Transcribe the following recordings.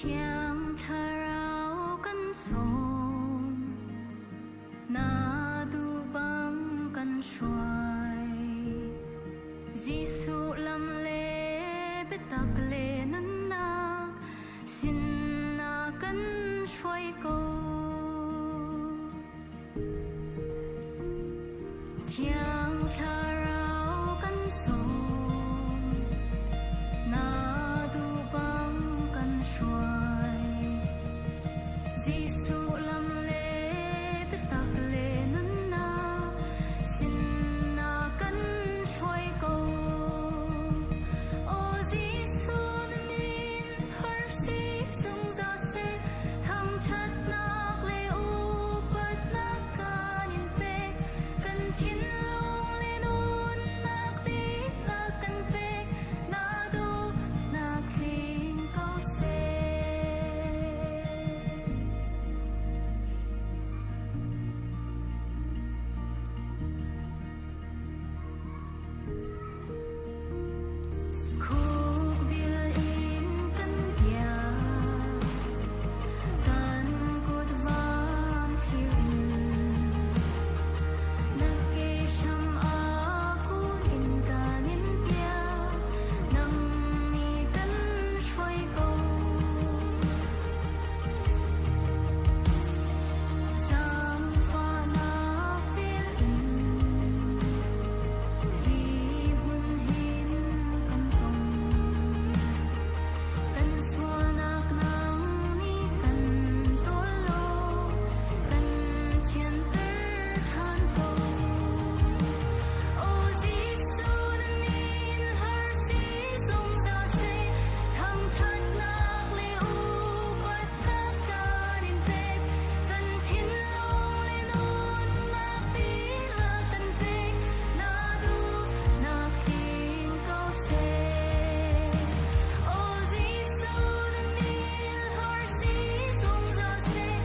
Thiang Thlarau kan sawm, na duh bang kan hruai. Jesuh lam le biatak le nunnak sin na kan hruai ko. Thiang Thlarau kan sawm, na duh bang kan hruai. Jesuh lam le biatak le nunnak sin na kan hruai ko. Aw Jesuh na min har si zungzal seh, thangṭhatnak le upatnak kan in pek. Kan thinlung le nunnak dihlak kan pek, na duhnak tling ko seh. Khukbil in kan biak, kan kut van thlir in. Na ke hram ah kun in kan in piak, nang nih kan hruai ko. Zaangfahnak vel in hi hmun hin kan tong. Kan sualnak nang nih kan ṭawl law kan thianter ṭhan ko. Aw Jesuh na min har si zungzal seh, thangṭhatnak le upatnak kan in pek. Kan thinlung le nunnak dihlak kan pek, na duhnak tling ko seh. Aw Jesuh na min har si zungzal seh,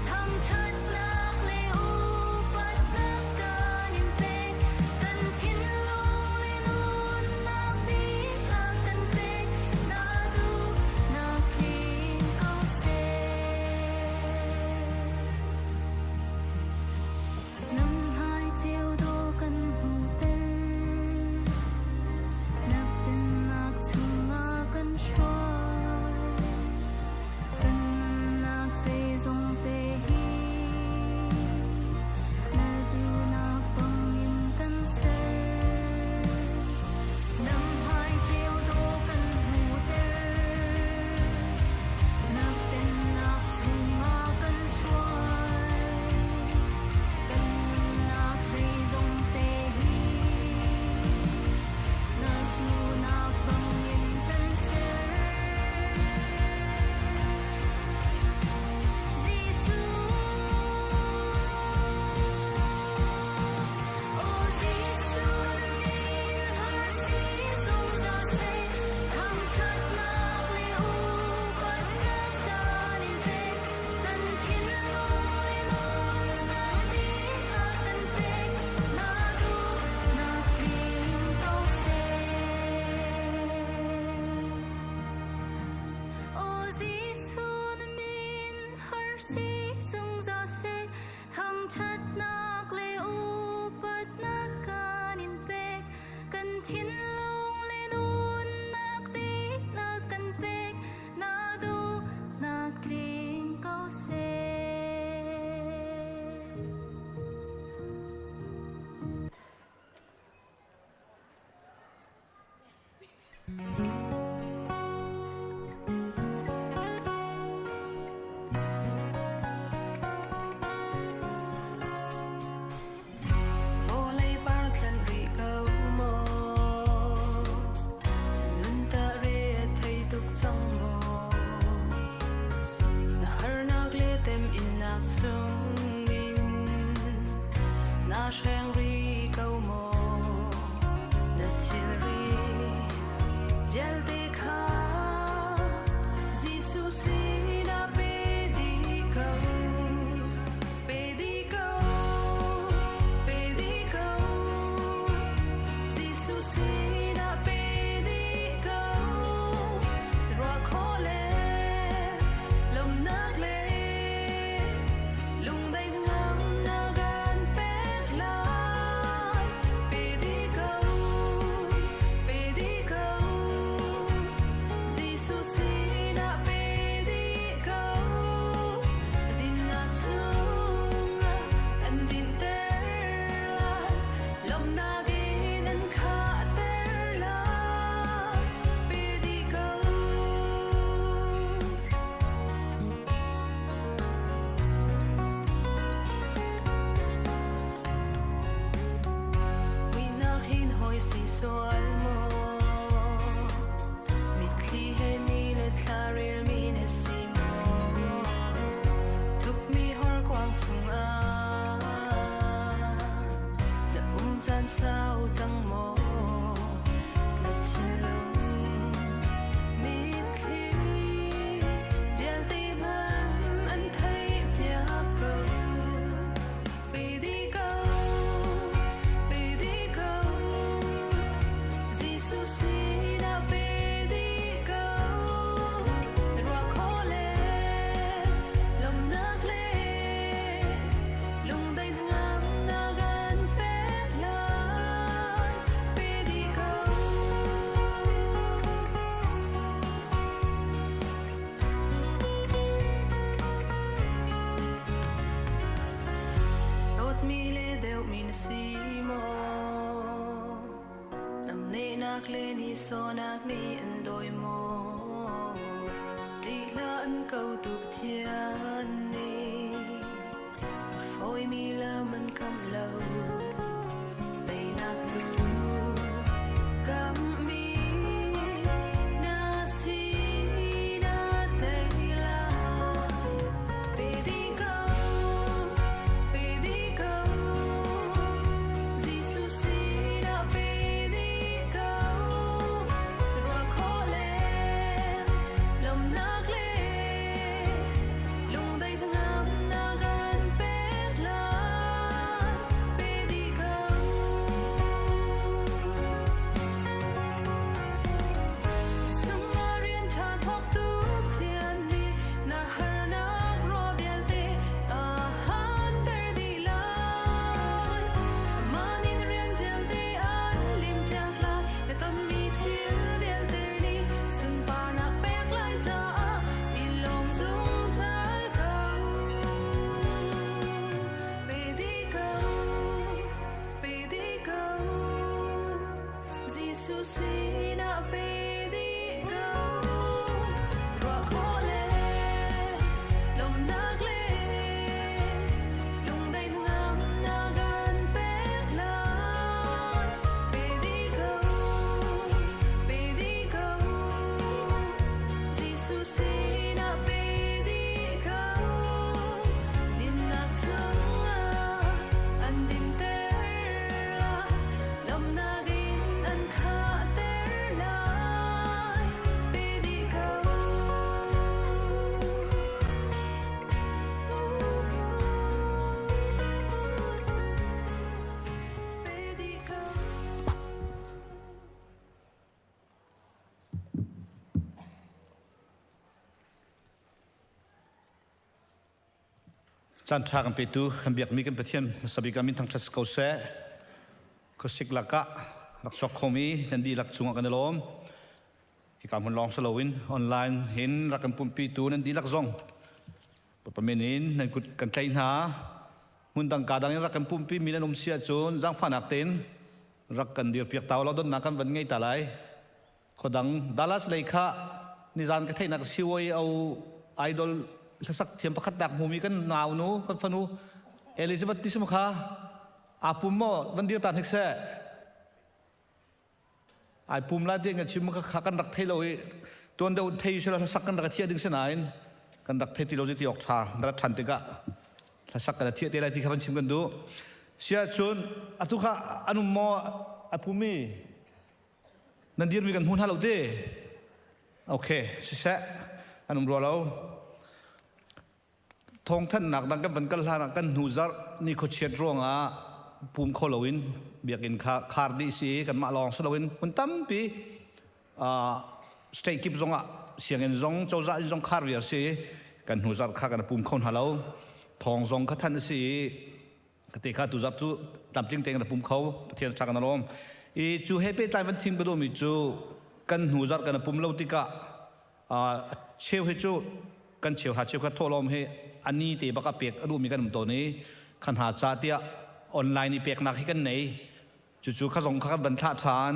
thangṭhatnak le upatnak kan in pek. Kan thinlung le nunnak dihlak kan pek, na duhnak tling ko seh. Lamhmai ceu dawh kan hmuhter, na pennak chungah kan hruai. Kan nunnak zeizong te hi na duhnak bangin kan ser. Lamhmai ceu dawh kan hmuhter, na pennak chungah kan hruai. Kan nunnak zeizong te hi na duhnak bangin kan ser. Jesuh, aw Jesuh na min har si zungzal seh, thangṭhatnak le upatnak kan in pek. Kan thinlung le nunnak dihlak kan pek, na duhnak tling ko seh. Aw Jesuh na min har si zungzal seh, thangṭhatnak le upatnak kan in pek. Kan thinlung le nunnak dihlak kan pek, na duhnak tling ko seh. Vawlei par thlanh rih ko maw? Nun tah re a thei tuk cang maw? Na harnak le temhinnak chungin na hreng rih ko maw? Na thilri vialte kha Jesuh sinah pe dih ko. Pe dih ko, pe dih ko, Jesuh sinah pe dih ko. Ruah khawh le le nihsawhnak nih an dawi maw? Ṭih hlah an ko tuk thian nih a fawimi lam an kam lo. Teinak tu kammi na si na tei lai. Pe dih ko, pe dih ko, Jesuh sinah pe dih ko. Ruah khawh le lawmhnak le lungdai hnangamnak an pek lai. Pe dih ko. Chungah rian ṭha thawk tuk thian nih na harnak ruah vialte a hanter dih lai. Amah nih na rian vialte an limpiak lai. Na tonmi thil vialte nih sunparnak pek lai caah i lawm zungzal ko. Pe dih ko, pe dih ko. Jesuh sinah pe dih ko. Ruah khawh le lawmhnak le lungdaih hnangamnak an pek lai. Pe dih ko, pe dih ko. Jesuh sinah pe dih ko. Dinnak chungah an dinter lai. Lawmhnak in an khahter lai. Pe dih ko. Pe dih ko. Caan ṭha kan petu kan biakmi kan Pathian hmasa bik ah min thangṭhat si ko seh. Khuasik lakah rak chuak khomi nan dihlak cungah kan i lawm. Hika hmun lawng si loin online hin rak kan pumhpitu nan dihlak zong Bawipa min in nan kut kan tlaih hna. Hmun dang ka dang in rak kan pumhpi mi nan um si ahcun zaangfahnak tein rak kan dirpiak ta law donnak kan van ngei ta lai. Khuadang Dallas lei kha nizan ka theihnak CYO idol hlasak thiam pakhat nak hmumi kan nau nu kan fanu Elizabeth ti kha aa pum maw van dir ta hnik seh ai pum la ti kan chim kha kan rak thei lo i tuan deuh thei sila hlasak kan rak thiah ding si nain kan rak thei ti lo ti awk tha rak than tikah hlasak kan thiah te lai ti kha van chim kan duh sia cun atu kha anum maw a pumi Nan dirmi kan hmu hna lo ti? Okay, siseh, an um rua lo. Thawngthanhnak dang kan van kal hlan ah kan hnu zarh ni khuachiat ruangah pum kho loin biakinn kha khar dih si kanmah lawng si loin hmun tampi state kip zongah sianginn zong cozah inn zong khar viar si kan hnu zarh kha kan pum kho hna lo thawng zong kha than si Ka te kha tuzarh cu tlamtling tein kan pum kho Pathian ṭha kan lawm. I cu he pehtlai van thim ka duhmi cu kan hnu zarh kan pum lo tikah cheu hi cu kan cheu hra cheu khat thawhlawm hi ani te bak a pek a duhmi kan um tawn i khan ha ca tiah online i peknak hi kan nei. Cucu kha zong kha kan van thlah ṭhan.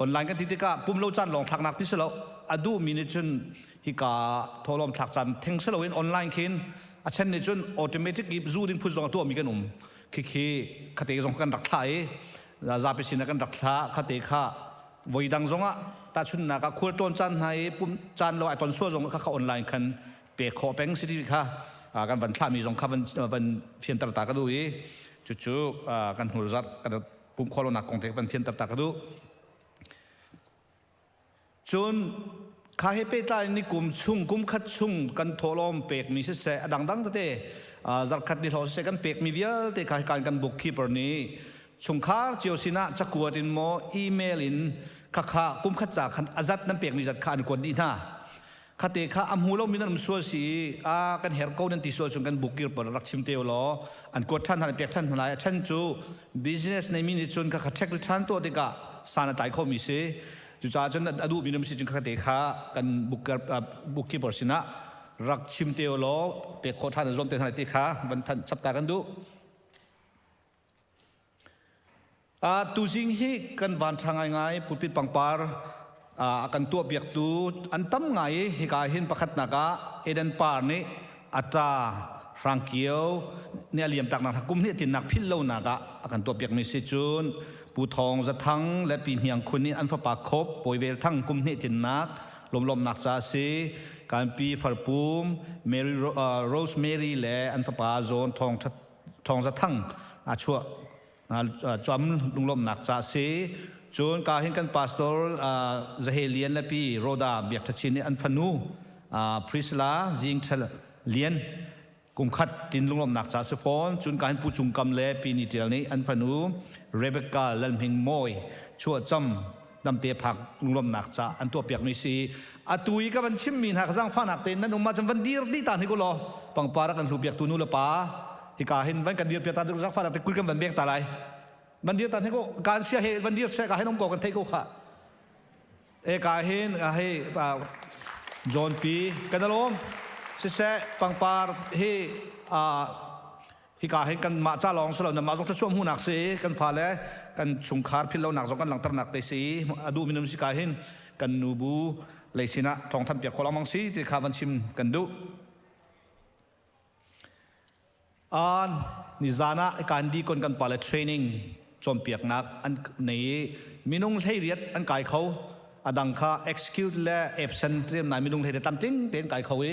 Online kan ti tikah pum lo caan lawng thlaknak ti si lo. A duhmi nih cun hika thawhlawm thlak caan theng si loin online khin a chen nih cun automatic i zu ding phun zong a tuahmi kan um. Khikhi khate zong kan rak thlah i zapi sinah kan rak thlah khate kha voi dang zongah tahchunhnak ah khualtlawn caan hna i pum caan lo ai ton sual zong kha kha online khan pek khawh peng si ti kha kan van thlahmi zong kha van van fianter ta ka duh i cucu kan hnul zarh kan pumh khawh lonak kong te van fianter ta ka duh. Cun kha he pehtlai ni kum chung kum khat chung kan thawhlawm pekmi siseh a dangdang tete zarkhat ni hlawh siseh kan pekmi vialte kha kan kan bookkeeper nih chungkhar cio sinah cakuat in maw email in khakha kum khat ca khan azat nan pekmi zat kha an kuat dih hna Khate kha a hmu lomi nan um sual si i a kan herh ko nan ti sual cun kan bukir pawl rak chim te law an kuat ṭhan hna pek ṭhan hna lai a ṭhen cu business neimi nih cun kha kha check ṭhan tuah tikah san a tlai khomi si cucaah cun a duhmi nam si cun khate kha kan bookkeeper sinah rak chim te law pek khawh ṭhan zuam te hna ti kha van than chap ta kan duh. Tuzing hi kan van ṭha ngaingai pulpit pangpar a kan tuah piaktu an tam ngai i hika hin pakhatnak ah Eden Par nih a ṭa Hrangkio nih a liam taknak kum hnih tinnak philh lonak ah a kan tuah piakmi si. Cun Pu Thawng Za Thang le Pi Hniang Khun nih an fapa Khop Pawi Vel Thang kum hnih tlinnak lawmlawmnak ca a si. Kan pi Farpum Mary Rosemary le an fapa Zawn Thawng Thawng Za Thang a chuah cuam lunglawmhnak ca a si. Cun ka hin kan pastor Zahe Lian le pi Rhoda Biak Tha Chin nih an fanu Priscilla Zing Ṭhel Lian kum khat tin lunglawmhnak ca a si fawn. Cun ka hin Pu Cung Kam le Pi Ni Ṭial nih an fanu Rebecca Lalhming Mawi chuahcam namte phak lunglawmhnak ca an tuahpiakmi si. Atu i ka van chimmi hna ka zaangfahnak tein nan um ahcun van dir dih ta hnik u law pangpar a kan hlupiaktu nu le pa hika hin van kan dir piak ta zaangfahnak te kul kan van beng ta lai. Van dir ta hnik u kan sia he van dir se ka hin um ko kan thei ko kha. E ka hin hei John P kan alawm siseh pangpar hi hika hin kan mah ca lawng si lo nanmah zong thluachuah hmuhnak si kan fale kan chungkhar philhlonak zong kan langhternak te si a duh minung si ka hin kan nubu lei sinah thawngthan piak khawh lengmang si ti kha van chim kan duh. An nizan ah kan dikon kan pale training cawnpiaknak an nei i minung 18 an kai kho. A dang kha execute le absent riamnai minung 18 tlamtling tein kai kho i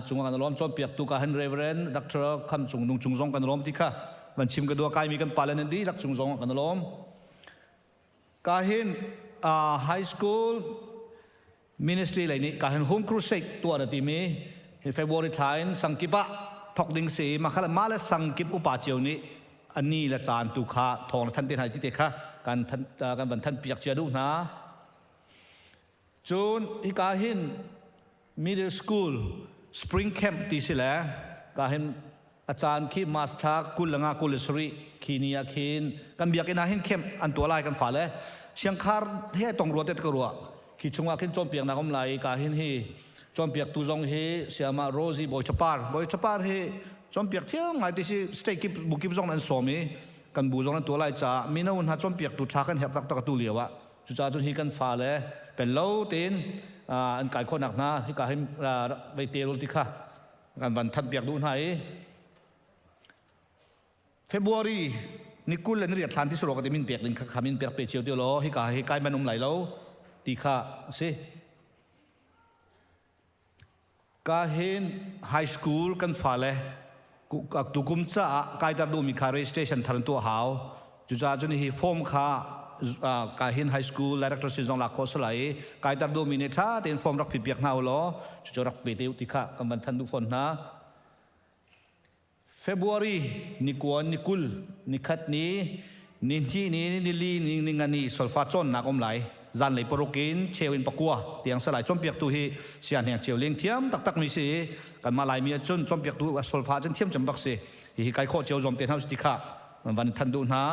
cungah kan lawm. Cawnpiaktu ka han Reverend Dr. Kham Cung Nung cung zong kan lawm ti kha van chim ka dua. Kaimi kan pale nan dihlak cung zong kan lawm. Ka hin high school ministry lei nih ka hin home crusade tuah na timi hi February thla in sangkip ah thok ding si. Makhala ma le sangkip upa cio nih ani le caan tu kha thong le than te hna ti te kha kan than kan van than piak cia duh hna. Cun hika hin middle school spring camp ti si le ka hin a caan khi March thla 25 27 khi ni ah khin kan biakinn ah hin camp an tuah lai. Kan fale siangkhar he tong rua te ka ruah khi chungah khin cawnpiaknak um lai. Ka hin hi cawnpiaktu zong hi siama Rosie Bawi Chapar Bawi Chapar hi cawnpiak thiam ngai ti si. State kip bu kip zong an sawm i kan bu zong an tuah lai caah mino hna cawnpiaktu tha kan herh taktak atu lio ah. Cucaah cun hi kan fale pel lo tein an kai khawhnak hna hika hin vei te rul ti kha kan van thanh piak duh hna i February ni 28 thlan ti suro ka ti min pek ding kha min pek pe cio ti law hika hi kai man um lai lo ti kha si. Ka hin high school kan fale tukum caah kaiter duhmi kha registration thar in tuah hau. Cucaah cun hi form kha ka hin high school director sin zong lak khawh si lai i kaiter duhmi nih ṭha tein form rak phit piak hna u law cucu rak pe te u ti kha kan van than duh fawn hna. February ni 9, ni 20, ni khat ni, ni hnih ni, ni li ni, ni nga ni solfa cawnnak um lai. Zanlei 6 in cheu in 9 tiang salai. Cawnpiaktu hi sia hniang cheu ling thiam taktak mi si. Kanmah Laimi ah cun cawnpiaktu solfa cun thiam cem bak si. Hihi kai khawh cio zuam te hna ti kha van than duh hna.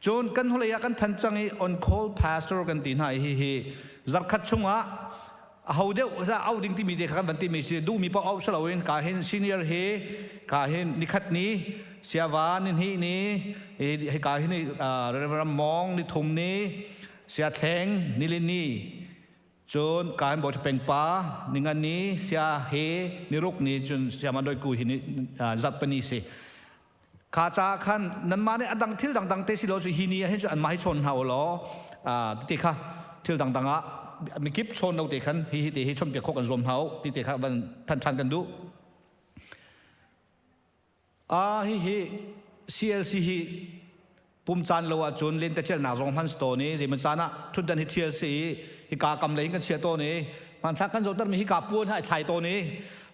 Cun kan hnulei ah kan than cang i on call pastor kan ti hna i hihi zarkhat chungah aho deuh dah auh ding timi te kha kan van timi si. Duhmi paoh auh si loin ka hin senior hi ka hin nikhat ni siava, ni hnih ni hi ka hin Reverend Mong, ni thum ni sia thleng, nilin ni cun ka hin bawi peng pa, ningan ni sia he, niruk ni cun siama doi ku hi ni zarhpani si. Kha ca khan nanmah nih a dang thil dangdang te si lo cu hi ni ah hin cu anmah hi chawn hna u law ti kha thil dangdang ah mikip chawn lo te khan hi hi te hi chawnpiak khawh kan zuam hna u ti te kha van than ṭhan kan duh. Hi hi CLC hi pum caan lo ahcun lentecelnak zong hman si tawn i zeimaw caan ah ṭhutdan hi ṭhial si i hika kam lei in kan chia tawn i hmanthlak kan zohtermi hika puan ha i thlai tawn i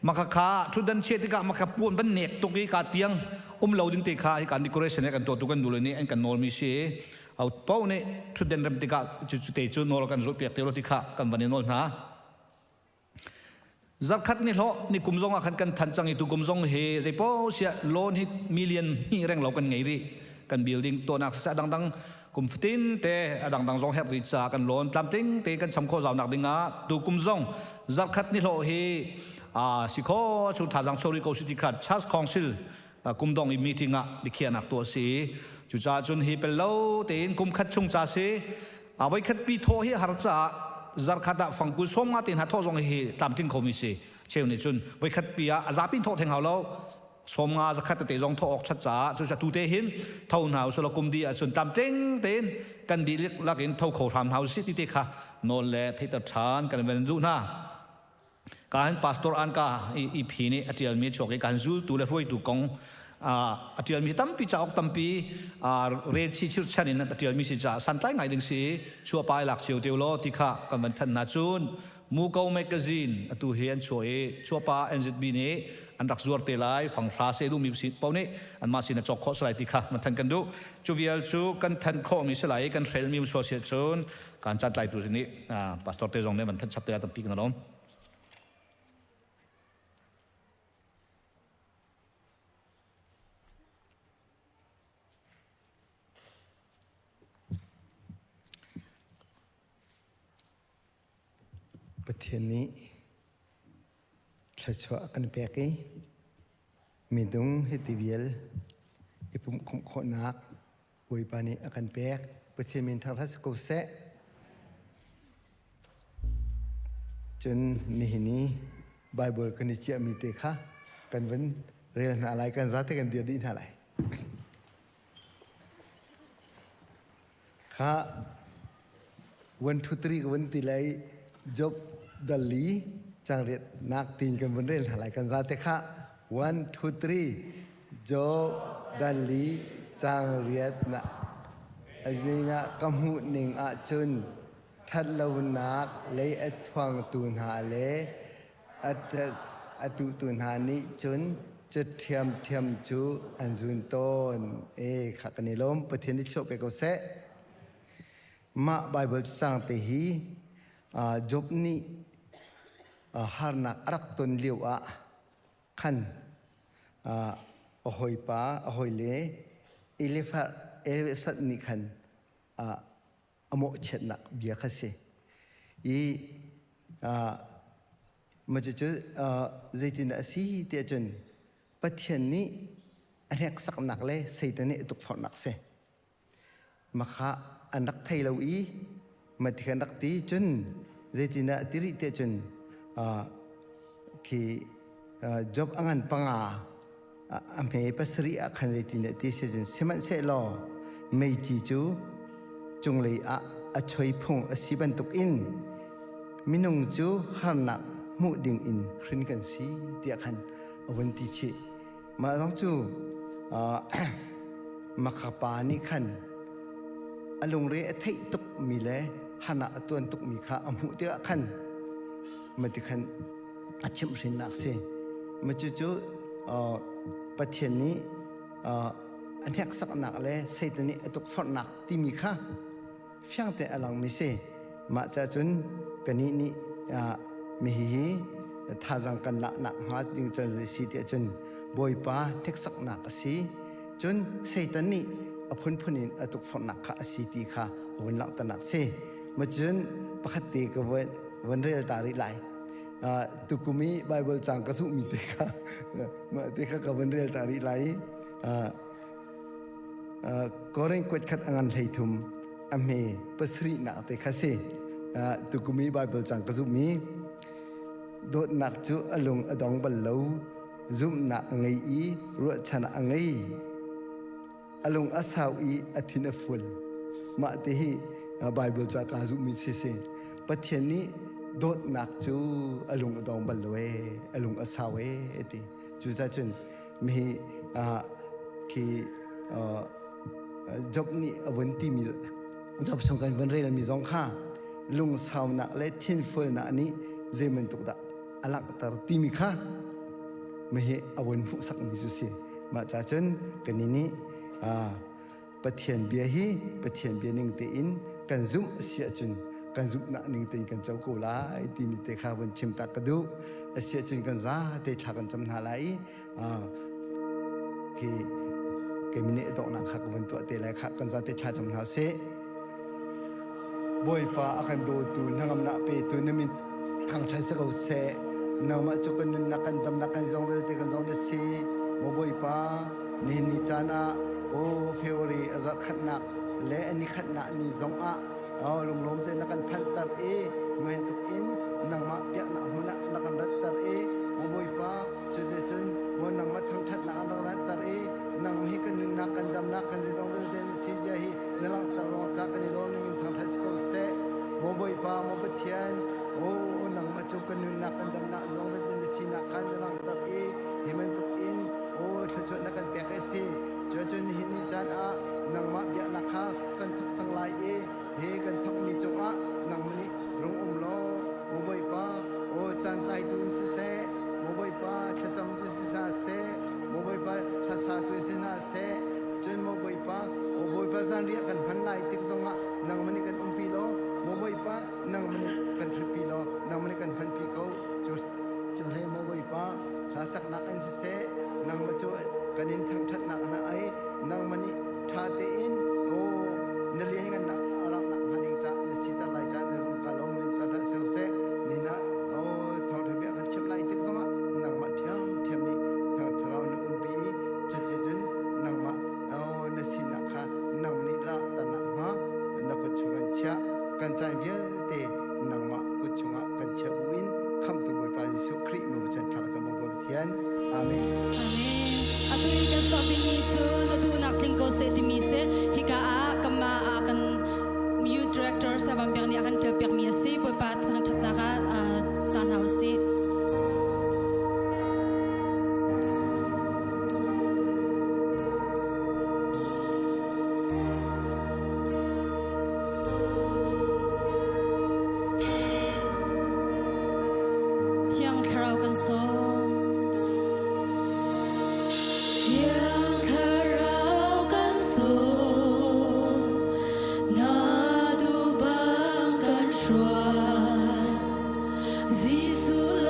maka kha ṭhutdan chia tikah maka puan van nek tuk i ka tiang um lo ding te kha hika decoration he kan tuahtu kan nule nih an kan nawlmi si i au paoh nih ṭhutdan rem tikah cu te cu nawl kan zulhpiak te lo ti kha kan van i nawl hna. Zarkhat ni hlawh ni kum zong ah khan kan than cang i tu kum zong hi zeipaoh siah loan hi million hnih reng lo kan ngei rih. Kan building tuahnak siseh dangdang kum fatin te a dangdang zong herh rih caah kan loan tlamtling te kan cham khawh zaunak ding ah tu kum zong zarkhat ni hlawh hi si kho chung thazaang chori ko si ti kha Church Council kum dong i meeting ah biakhiahnak tuah si. Cucaah cun hi pel lo tein kum khat chung ca si a voikhat pi thawh hi har caah zarkhat ah fangkul sawm nga te hna thawh zong hi tlamtling khomi si. Cheu nih cun voikhat pi ah a zapi thawh theng hau lo. Sawm nga zakhat tete zong thawh awk that caah cucaah tu te hin tho hna usulaw kum di ahcun tlamtling tein kan dihlak in tho kho hram hna usih ti te kha nawl le theihter ṭhan kan van duh hna. Kahin pastor an ka i phi nih a ṭialmi chuak i kan zultu le hruaitu kong a ṭialmi tampi cauk tampi rel chi chirchan in a ṭialmi si caah santlai ngai ding si chuahpa i lak cio te law ti kha kan van thanh hna cun Muko magazine atu hi an chuah i chuahpa NZB nih an rak zuar te lai fanghra se duhmi paoh nih anmah sin a cawk khawh salai ti kha man than kan duh cu vial cu kan thanh khawhmi si lai kan hrelmi um sual si cun kan caan tlaitu nih pastor te zong nih van thanh chap te tampi kan lawm. Pathian nih thluachuah a kan pek i midung hiti vial i pumh khawmh khawhnak Bawipa nih a kan pek. Pathian min thangṭhat si ko seh. Cun nihin i Baibal kan i ciahmi te kha kan vun rel hna lai, kan zate kan dir dih hna lai. Kha 1 2 3 ka vun ti lai Job dal li cangriat nak tin kan vun rel hna lai kan zate kha 1 2 3 Job dal li cangriat na azingah ka hmuh ning ahcun ṭhatlonak lei a thuangtu hna le a tuhtu hna nih cun cu ṭhiamṭhiam cu an zun tawn. E kha kan i lawm. Pathian nih chuah pe ko seh. Mah Baibal cang te hi Job nih harnak a rak ton lio ah khan a hawipa a hawile Elifaz nih khan a mawhchiatnak bia kha si. I mah cucu zeitindah a si tiah cun Pathian nih a hneksaknak le Satan nih a tukforhnak si. Makha an rak thei lo i mah ti khan rak ti cun zeitindah a ti rih tiah cun khi Job a ngan panga a hme pasarih ah khan zeitindah ti si cun sihmanhsehlaw meici cu cunglei ah a choi phung a si bantukin minung cu harnak hmuh ding in hrin kan si tiah khan a vun ti chih. Mah zong cu Makha pa nih khan a lungre a theih tukmi le hana a tuan tukmi kha a hmuh tikah khan mati khan a chimhhrinnak si. Mah cucu Pathian nih a hneksaknak le Satan nih a tukforhnak timi kha fiangte a langmi si. Mah ca cun kannih nih mihihi thazang kan laknak hnga ding can zei si tiah cun Bawipa hneksaknak a si. Cun Satan nih a phunphun in a tukforhnak kha a si ti kha a vun langhternak si. Mah cun pakhat te ka vun rel ta rih lai. Tukum i Bible cang ka zuhmi te kha mah te kha ka vun rel ta rih lai. Korin kuat khat a ngan hlei thum a hme pasarihnak te kha si. Tukum i Bible cang ka zuhmi dawtnak cu a lung a dong bal lo zumhnak a ngei i ruahchan a ngei. A lung a sau i a thin a fual. Mah te hi Bible ca kaa zumhmi si si. Pathian nih dawtnak cu a lung a dong bal lo ee, a lung a sau ee ti. Cucaah cun mihi khi Job nih a vun timi Job chung kan vun relmi zong kha lungsaunak le thinfualnak nih zei bantuk dah a langhter timi kha mihi a vun hmuhsakmi cu si. Mah ca cun kannih nih Pathian bia hi Pathian bia ning tein kan zumh a si ahcun kan zumhnak ning tein kan co ko lai timi te kha vun chim tak ka duh. A si ahcun kan zate thla kan cam hna lai i khi keimi nih donghnak kha ka vun tuah te lai kha kan zate thla cam hna sih. Bawipa a kan dawtu hnangamnak petu na min thangṭhat si ko seh. Nangmah cu kan nunnak kan damnak kan zong vialte kan zong na si. Maw Bawipa, nihin ni caan ah O February a zarh khatnak le a ni khatnak ni zong ah lunglawm te na kan phanhter i bantuk in nangmah biaknak hmun ah na kan ratter i maw Bawipa cuticun maw nangmah thangṭhatnak ah na kan ratter i nang hi kan nunnak kan damnak kan zeizong vialte na si zia hi na langhter ruang ca kan i lawm ning in thangṭhat si ko seh. Maw Bawipa maw Pathian o nangmah cu kan nunnak kan damnak zong vialte na sinak kha na langhter i hi bantuk in o thluachuah na kan pek a si. Cuacun nihin ni caan ah nangmah biaknak kha kan thawk cang lai i hi kan thawkmi cungah nangmah nih rung um law maw Bawipa aw caan tlaitu in siseh maw Bawipa thlacam tu si hna seh maw Bawipa hlasa tu si hna seh cun maw Bawipa aw Bawipa zanriah kan hman lai tik zongah nangmah nih kan umpi law maw Bawipa nangmah nih kan ṭhutpi law nangmah nih kan hmanpi ko. Cu cu hle maw Bawipa hla saknak in siseh nangmah cu kan in thangṭhatnak hna ai nangmah nih ṭha tein aw na lianngannak a langhnak hnga ding caah na siter lai caah na lung ka lawm in ka dah seh nihin ah aw thawngṭha bia kan chim lai tik zongah nangmah ṭhiamṭhiam nih thlarau na umpi i cuticun nangmah aw na sinak kha nang nih langhternak hnga na kut chung kan chiah kan caan vialte nangmah kut chungah kan chiah buin khamhtu Bawipa Jesuh Khrih mawchan thla cang Bawipa Pathian. Amen. Amen. Atu i kan sok dingmi cu na duhnak tling ko seh timi si. Hika ah kanmah ah kan youth director Savan Biak nih a kan ṭialpiakmi a si. Bawipa thangṭhatnak ah sa hna u sih. Thiang Thlarau kan sawm. Thiang Thlarau kan sawm. Na duh bang kan hruai. Jesuh.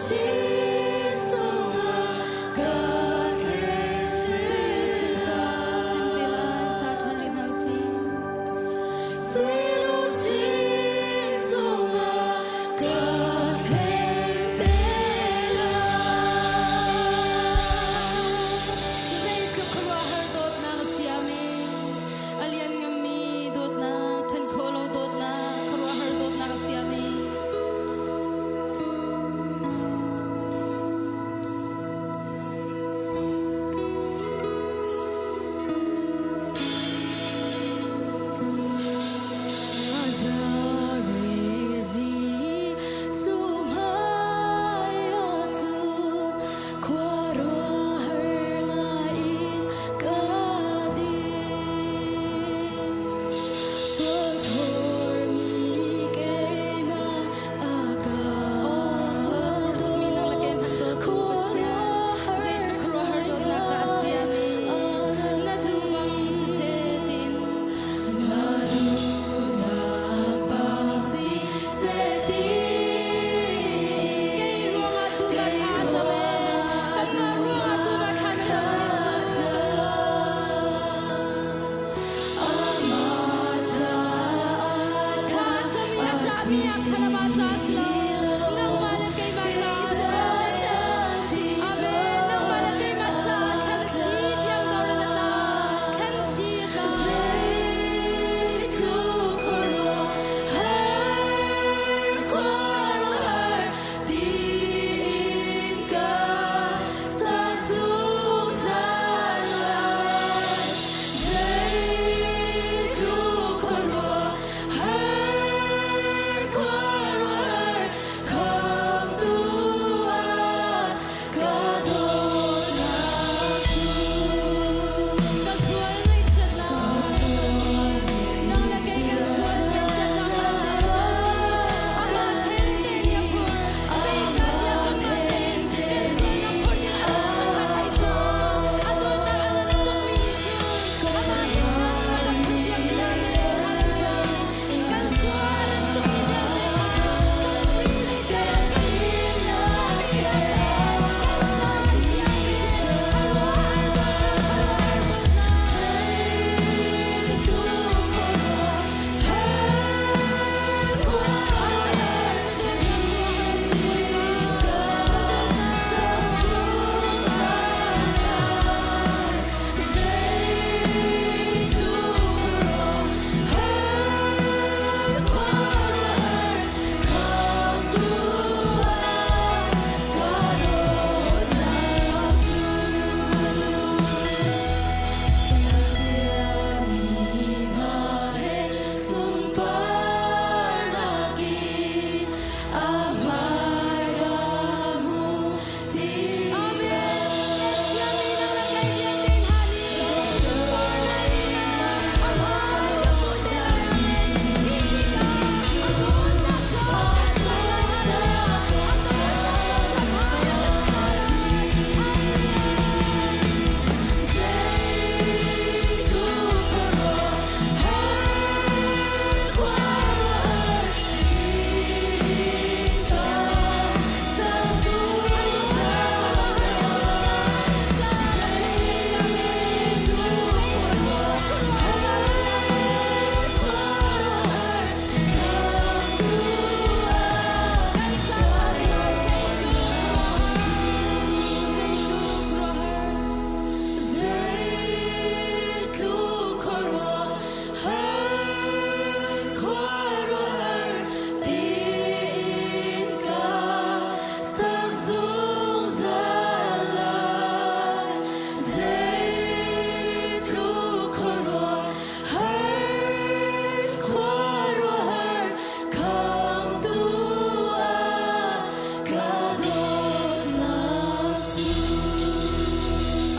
Luchin zungah ka thleng Cem te lai sa ṭhan rih hna usih. Sui luchin zungah ka thleng te lai. Zeitluk khuaruahhar dawtnak a siam i a liannganmi dawtnak, ṭhen khawh lo dawtnak, khuaruahhar dawtnak a siam i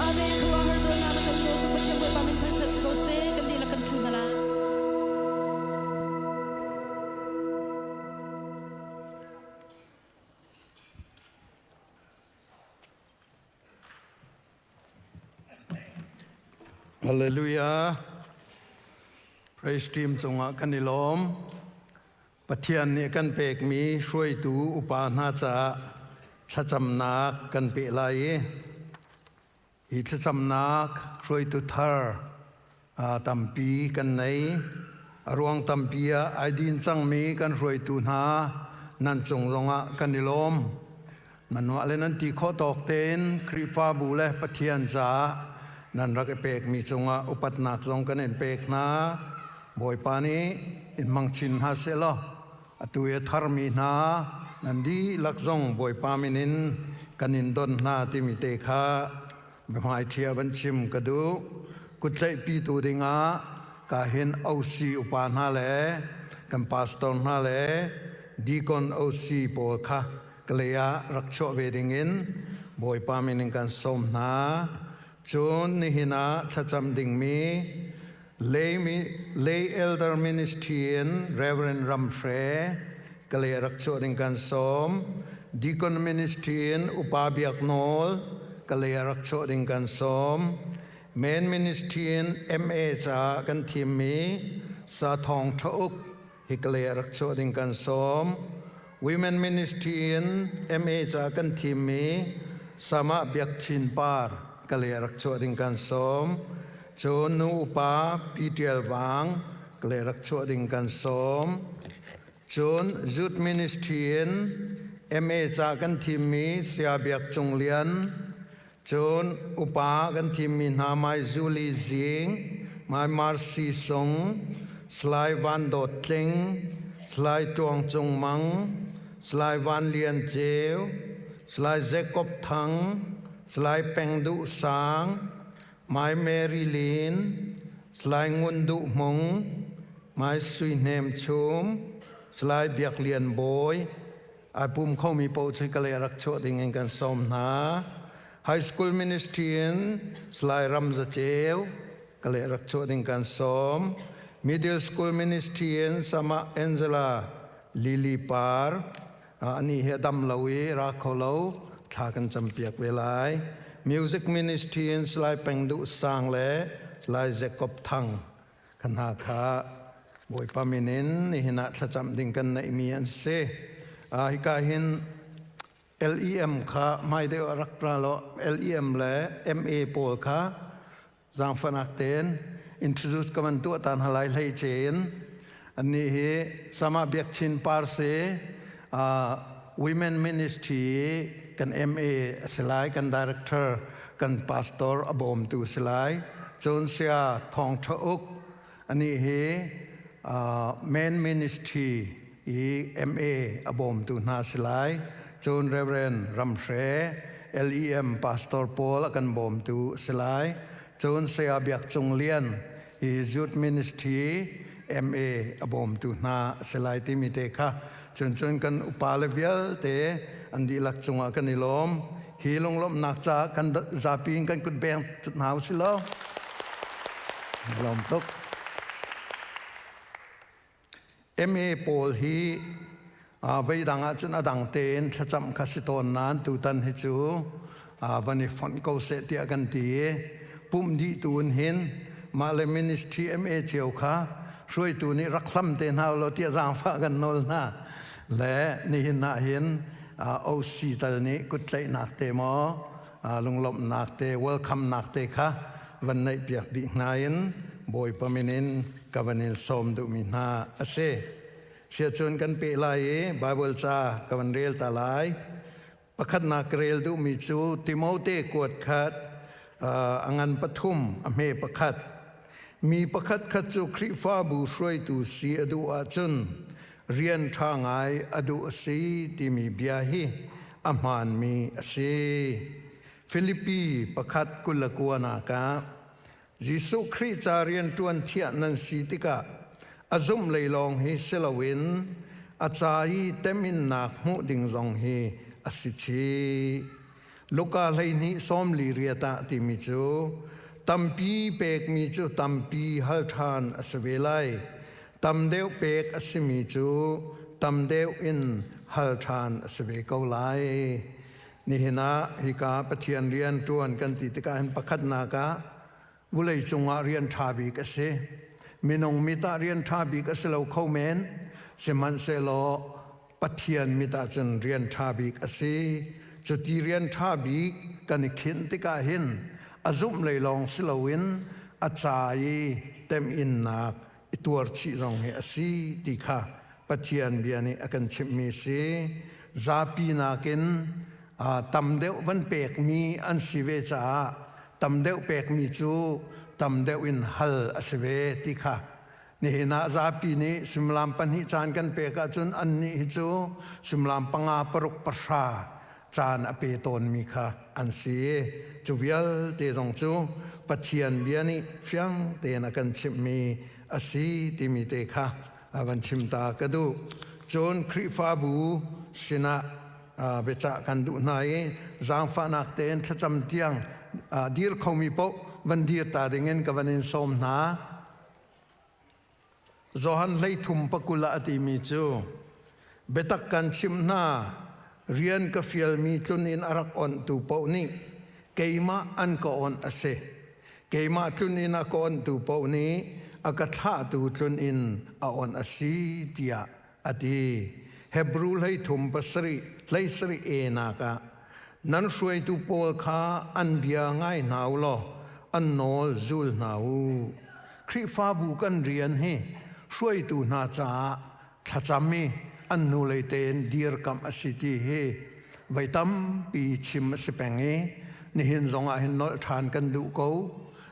Amen. Khuaruahhar dawtnak na kan dawtu Pathian Bawipa min thangṭhat si ko seh. Kan dihlak kan ṭhu hna lai. Hallelujah. Praise team cungah kan i lawm. Pathian nih kan pekmi hruaitu upa hna caah Thlacamnak kan peh lai i hi thlacamnak hruaitu thar tampi kan nei. A ruang tampi ah ai din cangmi kan hruaitu hna nan cung zongah kan i lawm. Nanmah le nan ti khawh tawk tein Khrihfabu le Pathian caah nan rak i pekmi cungah upatnak zong kan in pek hna. Bawipa nih in hmang chin hna seh law atu i a tharmi hna nan dihlak zong Bawipa min in kan in don hna timi te kha biahmaiṭhi ah van chim ka duh. Kuttlaihpitu dingah ka hin OC upa hna le kan pastor hna le deacon OC pawl kha kalay ah rak chuah ve dingin Bawipa min in kan sawm hna. Cun nihin ah thlacam dingmi Lay, Lay Elder Ministry in Reverend Ram Hre kalay rak chuah ding kan sawm. Deacon Ministry in Upa Biak Nawl kalay rak chuah ding kan sawm. Men Ministry in MA caah kan thimmi Sa Thawng Tha Uk hi kalay rak chuah ding kan sawm. Women Ministry in MA ca kan thimmi Sama Biak Chin Par kalay rak chuah ding kan sawm. Cun nu upa Pi Tial Vang kalay rak chuah ding kan sawm. Cun Youth Ministry in MA ca kan thimmi Saya Biak Cung Lian, Cun upa kan thimmi hna Mai Zuli Zing, Mai Marcy Sung, Salai Van Dawt Tling, Salai Tuang Cung Mang, Salai Van Lian Ceu, Salai Jacob Thang, Salai Peng Duh Sang, Mai Mary Lin, Salai Ngun Duh Hmung, Mai Sui Hnem Chum, Salai Biak Lian Bawi, Ai pum khomi paoh cu ka le rak chuah ding in kan sawm hna. High school ministry in Salai Ram Za Ceu ka le rak chuah ding kan sawm. Middle school ministry in Sama Angela Lily Par ani hi a dam lo i ra kho lo thla kan campiak ve lai. Music ministry in Salai Peng Duh Sang le Salai Jacob Thang Kan hna kha Bawipa min in nihin ah thlacam ding kan neihmi an si. Hika hin LEM kha hmai deuh ah rak ra law LEM le MA pawl kha zaangfahnak tein introduce ka van tuah ta hna lai hlei ce in annih hi Sama Biak Chin Par si Women Ministry kan MA a si lai kan director kan pastor a bawmtu si lai cun sia Thawng Tha Uk anih hi Men Ministry i MA a bawmtu hna si lai cun Reverend Ram Hre LEM Pastor Paul a kan bawmtu si lai cun Saya Biak Cung Lian hi Youth Ministry MA a bawmtu hna si lai timi te kha cun cun kan upa le vialte an dihlak cungah kan i lawm hi lunglawmhnak caah kan zapi in kan kut beng hna u si law lawm tuk MA pawl hi vei dang ah cun a dang tein thlacam kha si tawn nain tutan hi cu van i fonh ko seh tiah kan ti i pumh dih tu in hin mah le ministry MA cio kha hruaitu nih rak hlam te hna law tiah zaangfah kan nawl hna le nihin ah hin OC tal nih kuttlaihnak te maw lunglawmhnak te welcome nak te kha van neih piak dih hna in Bawipa min in ka van in sawm duhmi hna a si. Siacun kan peh lai i Bible ca ka van rel ta lai. Pakhatnak ka rel duhmi cu Timote kuat khat a ngan pathum a hme pakhat. Mi pakhat khat cu Khrihfabu hruaitu si a duh ahcun rian ṭha ngai a duh a si timi bia hi a hmaanmi a si. Filipi pakhat 29 ah Jesuh Khrih ca rianṭuan thiah nan si tikah a zumh lei lawng hi si loin a ca i teminnak hmuh ding zong hi a si chih. Luka 12 48 ah timi cu tampi pekmi cu tampi hal ṭhan a si ve lai. Tam deuh pek a simi cu tam deuh in hal ṭhan a si ve ko lai. Nihin ah hika Pathian rian ṭuan kan ti tikah hin pakhatnak ah vulei cungah rian ṭha bik a si. Minung mit ah rian ṭha bik a si lo kho men, sihmanhsehlaw Pathian mit ah cun rian ṭha bik a si. Cuti rian ṭha bik kan i khinh tikah hin a zumh lei lawng si loin a ca i temhinnak i tuar chih zong hi a si ti kha Pathian bia nih a kan chimhmi si. Zapi nakin tam deuh van pekmi an si ve caah tam deuh pekmi cu tam deuh in hal a si ve ti kha nihin ah zapi nih suimilam pahnih caan kan pek ahcun annih hi cu suimilam panga paruk pahra caan a pe tawnmi kha an si. Cu vialte zong cu Pathian bia nih fiang tein a kan chimhmi a si timi te kha a van chim ta ka duh. Cun Khrihfabu sinah biacah kan duh hna i zaangfahnak tein thlacam tiang dir khomi paoh van dir ta dingin ka van in sawm hna. Johan 13 pakul ah a timi cu biatak kan chimh hna rian ka fialmi tlun in a rak onhtu paoh nih keimah an ka onh a si. Keimah tlun in a ka onhtu paoh nih a ka thlahtu tlun in a onh a si tiah a ti. Hebru 13 pasarih 17 e nak ah nan hruaitu pawl kha an bia ngai hna u law an nawl zul hna u. Khrihfabu kan rian hi hruaitu hna caah thlacam i an hnulei tein dirkamh a si ti hi voi tampi chim a si peng i nihin zong ah hin nolh ṭhan kan duh ko.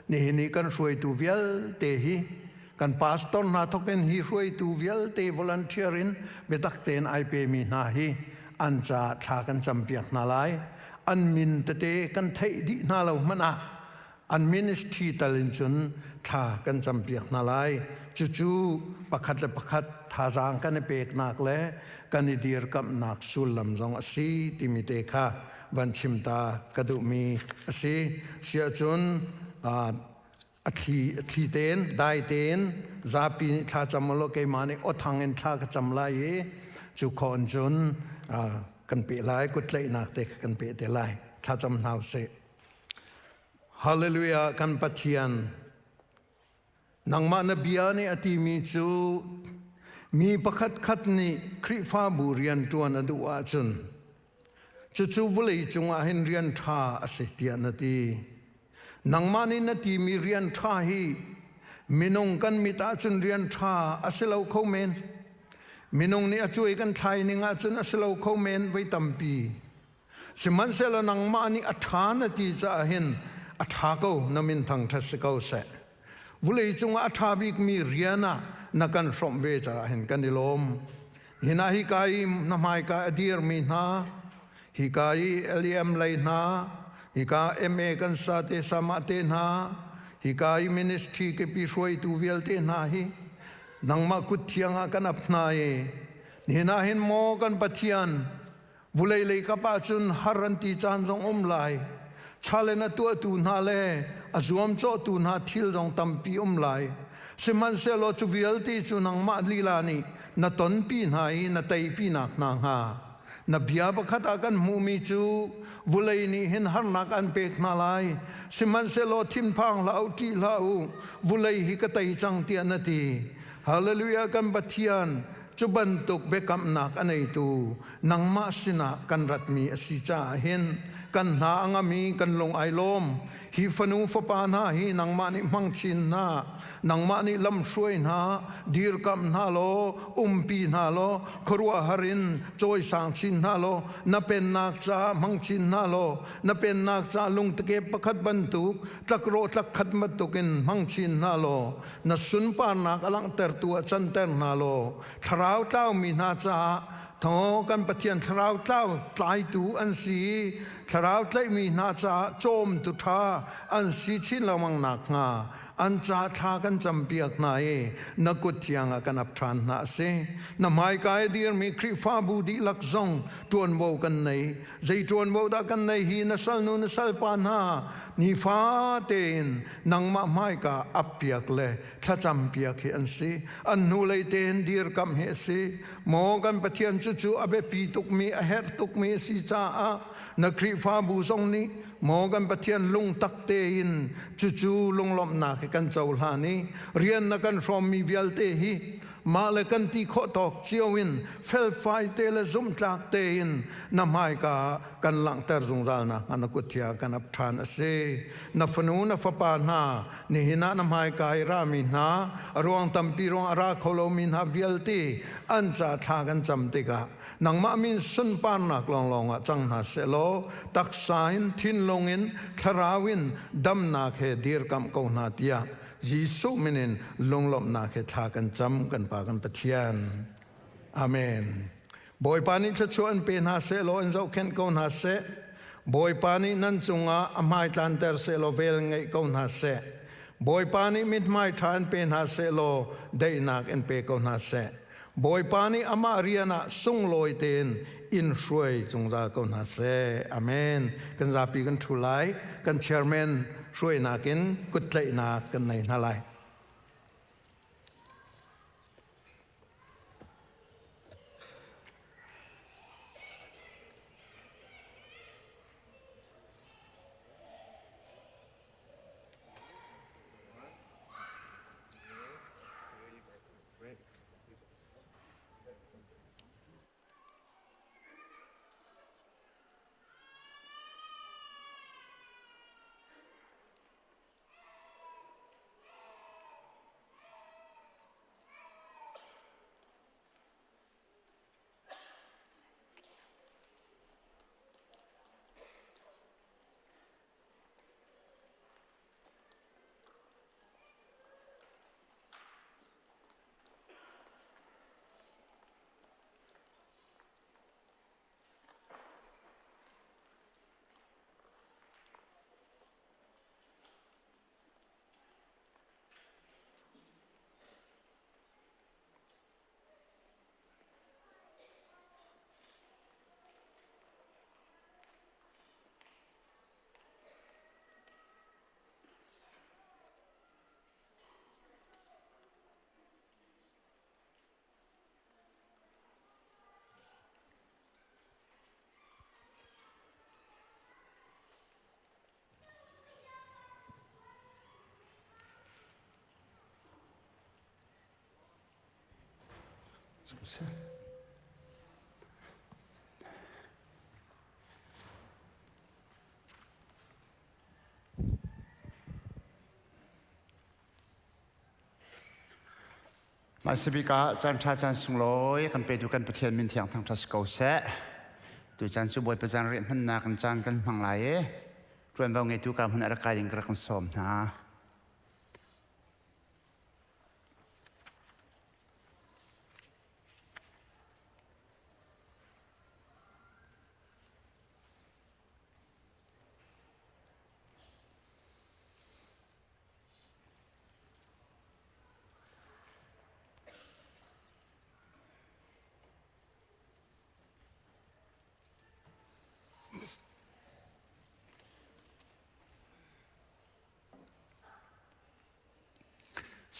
Nihin i kan hruaitu vialte hi kan pastor hna thawk in hi hruaitu vialte volunteer in biatak tein ai pemi hna hi an ca thla kan campiak hna lai. An min tete kan theih dih hna lo hmanh ah an ministry tal in cun thla kan campiak hna lai. Cucu pakhat le pakhat thazaang kan i peknak le kan i dirkamhnak sullam zong a si timi te kha van chim ta ka duhmi a si. Siahcun a thli a thli tein dai tein zapi nih thla cam law keimah nih awthang in thla ka cam lai i cu khon cun kan peh lai kuttlaihnak te kan peh te lai thla cam hna usih. Hallelujah kan Pathian nangmah na bia nih a timi cu mi pakhat khat nih Khrihfabu rian ṭuan a duh ahcun Cucu vawlei cungah hin rian ṭha a si tiah na ti. Nangmah nih na timi rian ṭha hi minung kan mit ahcun rian ṭha a si lo kho men. Minung nih a cuai kan thlai ning ahcun a si lo kho men voi tampi. Sihmanhsehlaw nangmah nih a ṭha na ti caah hin a ṭha ko na min thangṭhat si ko seh. Vulei cungah a ṭha bikmi rian ah na kan hrawmh ve caah hin kan i lawm. Hina hika i na hmaika a dirmi hna, hika i LEM lei hna, hika MA kan sa te sama te hna, hika i ministry kepi hruaitu vialte hna hi nangmah kut thiang ah kan ap hna i nihin ah hin maw kan Pathian Vulei lei kap ahcun har an ti caan zong um lai. Challenge a tuahtu hna le a zuamcawhtu hna thil zong tampi um lai. Sihmanhsehlaw cu vialte cu nangmah lila nih na tonpi hna i na teipinak hna hnga. Na bia pakhat ah kan hmuhmi cu vulei nih hin harnak an pek hna lai. Sihmanhsehlaw thinphang hlah u, ṭih hlah u, vulei hi ka tei cang tiah na ti. Hallelujah kan Pathian cu bantuk biakamnak a neitu nangmah sinah kan ratmi a si caah hin kan hna a ngam i kan lung ai lawm. Hi fanu fapa hna hi nangmah nih hmang chin hna, nangmah nih lamhruai hna, dirkamh hna law, umpi hna law, khuaruahhar in cawisang chin hna law, na pennak caah hmang chin hna law, na pennak caah lungtakep pakhat bantuk, tlakrawh tlakkhat bantuk in hmang chin hna law, na sunparnak a langhtertu ah canter hna law thlarau tlaumi hna caah thaw kan Pathian thlarau tlau tlaitu an si i thlarau tlaihmi hna caah cawmtu ṭha an si chin lengmang nakhnga an ca thla kan campiak hna i na kut thiang ah kan ap ṭhan hna a si. Na hmaika i dirmi Khrihfabu dihlak zong ṭuanvo kan nei. Zei ṭuanvo dah kan nei hi na salnu na salpa hna nifa tein nangmah hmaika appiak le thlacampiak hi an si. An hnulei tein dirkamh hi a si. Maw kan Pathian cucu a biapi tukmi a herh tukmi a si caah na Khrihfabu zong nih maw kan Pathian lungtak tein cucu lunglawmhnak hi kan cohlan i rian na kan hrawmmi vialte hi. Mah le kan ti khawh tawk cio in felfai te le zumhtlak tein na hmaika ah kan langhter zungzal nakhnga na kut thiang kan ap ṭhan a si. Na fanu na fapa hna nihin ah na hmaika i rami hna a ruang tampi ruang a ra kho lomi hna vialte an ca thla kan cam tikah nangmah min sunparnak lawnglawng ah cang hna sehlaw taksa in thinlung in thlarau in damnak he dirkamh ko hna tiah Jesuh min in lunglawmhnak he thla kan cam kan Pa kan Pathian. Amen. Bawipa nih thluachuah in pe hna seh law in zohkhenh ko hna seh. Bawipa nih nan cungah a hmai tlanter seh law vel ngeih ko hna seh. Bawipa nih mithmai ṭha in pe hna seh law daihnak in pe ko hna seh. Bawipa nih amah rian ah sunglawi tein in hruai zungzal ko hna seh. Amen. Kan zapi kan ṭhu lai. Kan chairman hruainak in kuttlaihnak kan nei hna lai. Hmasabik ah caan ṭha caan sunglawi kan petu kan Pathian min thiang thangṭhat si ko seh. Tu caan cu Bawipa caan riah hmannak in caan kan hmang lai i ṭuanvo ngeitu ka hmun a rak kai ding ka rak kan sawm hna.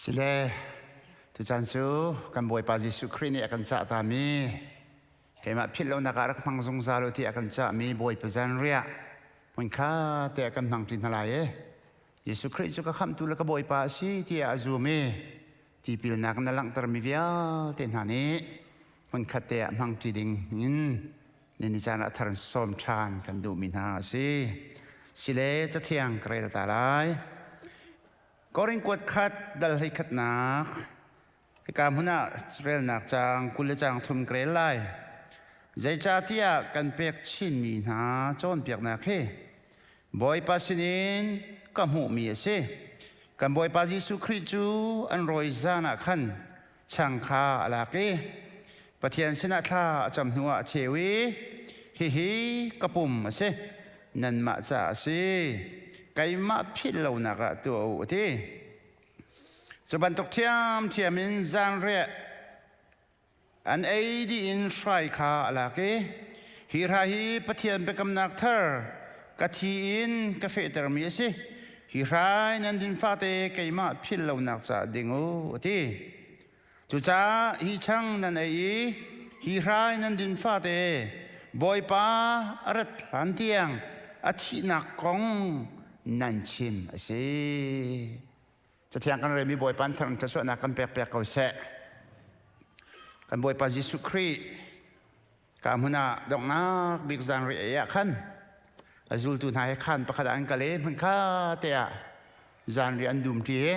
Sile, tuchan cu kan Bawipa Jesuh Khrih nih a kan cah tami keimah philh lonak ah rak hmang zungzal u ti a kan cahmi Bawipa zanriah hmunkha te ah kan hmang ṭi hna lai i Jesuh Khrih cu ka khamhtu le ka Bawipa a si tiah a zum i tipilnak na langhtermi vialte hna nih hmunkhat te ah hmang ṭi ding in nini caan ah thar in sawm ṭhan kan duhmi hna a si. Sile cathiang ka rel ta lai. Korin kuat khat dal hlei khatnak hika hmun ah relnak caang 20 le caang thum ka rel lai. Zeicahtiah kan pek chinmi hna cawnpiaknak hi Bawipa sinin ka hmuhmi a si. Kan Bawipa Jesuh Khrih cu an rawi zan ah khan chang kha a lak i Pathian sinah thla a cam hnuah a cheu i hihi ka pum a si nanmah caah a si keimah philh lonak ah tuah u a ti cu bantuk ṭhiamṭhiam in zanriah an ei dih in hrai kha a lak i hi hrai hi Pathian biakamnak thar ka thi in ka fehtermi a si hi hrai nan din fate keimah philh lonak caah ding u a ti Cucaah hi chang nan ei i hi hrai nan din fate Bawipa a rat hlan tiang a thihnak kong nan chim a si. Cathiang kan relmi Bawipa an thar thluachuahnak kan pek piak ko seh. Kan Bawipa Jesuh Khrih ka hmun ah donghnak bik zanriah ei ah khan a zultu hna he khaan pakhat ah an kal i hmunkha te ah zanriah an dumṭi i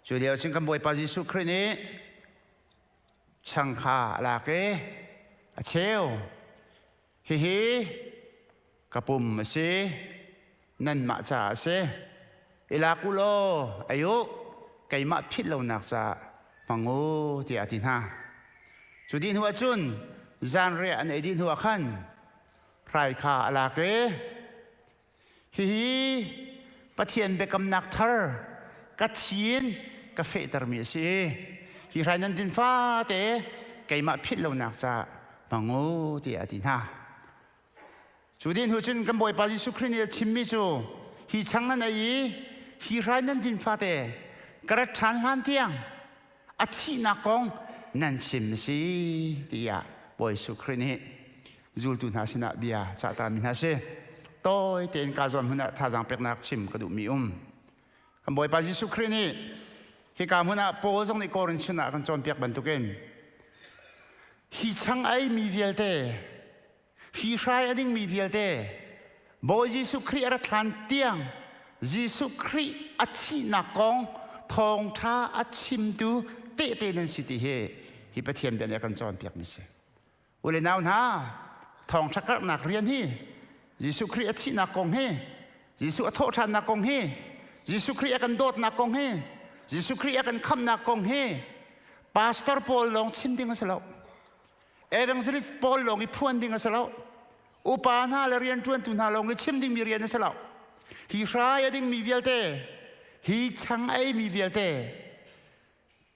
cu lio cun kan Bawipa Jesuh Khrih nih chang kha a lak i a cheu. Hihi ka pum a si, nanmah caah a si. I lak u law ei u, keimah philh lonak caah hmang u, tiah a ti hna. Cu dih hnuah cun zanriah an ei dih hnuah khan hrai kha a lak i, Hihi Pathian biakamnak thar ka thi in ka fehtermi a si. Hi hrai nan din fate keimah philh lonak caah hmang u tiah a ti hna. Cu dih hnu cun kan Bawipa Jesuh Khrih nih a chimmi cu hi chang nan ei i hi hrai nan din fate ka rat ṭhan hlan tiang a thihnak kong nan chim a si tiah Bawi Jesuh Khrih nih zultu hna sinah bia cahtami hna si. Tawi tein ka zuam hmun ah thazaang peknak chim ka duhmi um. Kan Bawipa Jesuh Khrih nih hika hmun ah Paul zong nih Korin chun ah kan cawnpiak bantukin hi chang ai mi vialte hi hrai a dingmi vialte Bawi Jesuh Khrih a rat hlan tiang Jesuh Khrih a thihnak kong thawngṭha a chimtu tehte nan si ti hi hi Pathian bia nih a kan cawnpiakmi si. U le nau hna, thawngṭha karhnak rian hi Jesuh Khrih a thihnak kong hi Jesuh a thawhṭhannak kong hi Jesuh Khrih a kan dawtnak kong hi Jesuh Khrih a kan khamhnak kong hi pastor pawl lawng chim ding a si lo. Evangelist pawl lawng i phuan ding a si lo. Upa hna le rianṭuantu hna lawng i chim dingmi rian a si lo. Hi hrai a dingmi vialte, hi chang a eimi vialte,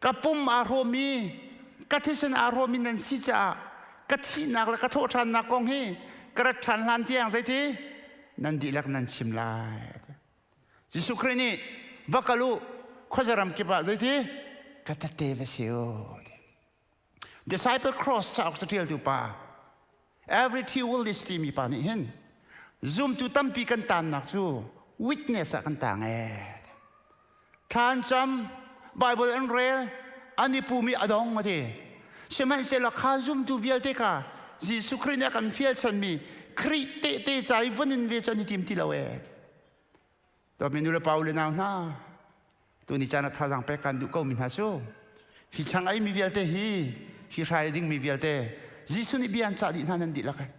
ka pum aa hrawmmi, ka thisen aa hrawmmi nan si caah ka thihnak le ka thawhṭhannak kong hi ka rat ṭhan hlan tiang zeiti nan dihlak nan chim lai. Jesuh Khrih nih va kal u khuazaram kip ah zeiti ka tette va si u. Disciple Cross cauk caṭialtu pa Every T Willis timi pa nih hin zumtu tampi kan taannak cu witness ah kan taang ee. Thla an cam, Bible an rel, an i pum i a dong a ti. Sihmanhsehlaw kha zumtu vialte kha Jesuh Khrih nih a kan fialchanmi Khrih tehte ca i va nun ve cu an i tim ti lo ee. Dawtmi nu le pa u le nau hna, tuni caan ah thazaang pek kan duh ko mi hna cu hi chang ei mi vialte hi hi hrai ding mi vialte Jesuh nih bia an cah dih hna nan dihlak ai.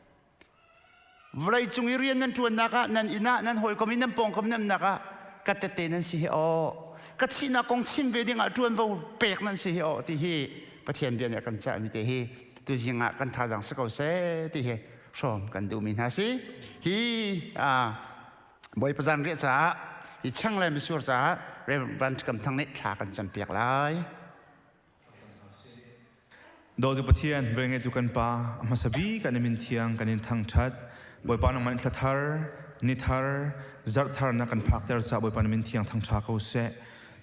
Vawlei cung i rian nan ṭuannak ah nan inn ah nan hawikom i nan pawngkam nan nak ah ka tette nan si hi aw ka thihnak kong chim ve ding ah ṭuanvo pek nan si hi aw ti hi Pathian bia nih a kan cahmi te hi tuzing ah kan thazaang si ko seh ti hi hrawm kan duhmi hna si. Hi Bawipa zanriah caah hi chang le misur caah Reverend Van Kam Thang nih thla kan campiak lai. Dawtu Pathian, velngeitu kan Pa, a hmasa bik kan min thiang kan in thangṭhat. Bawipa nangmah in thla thar, ni thar, zarh thar na kan phakter caah Bawipa na min thiang thangṭha ko seh.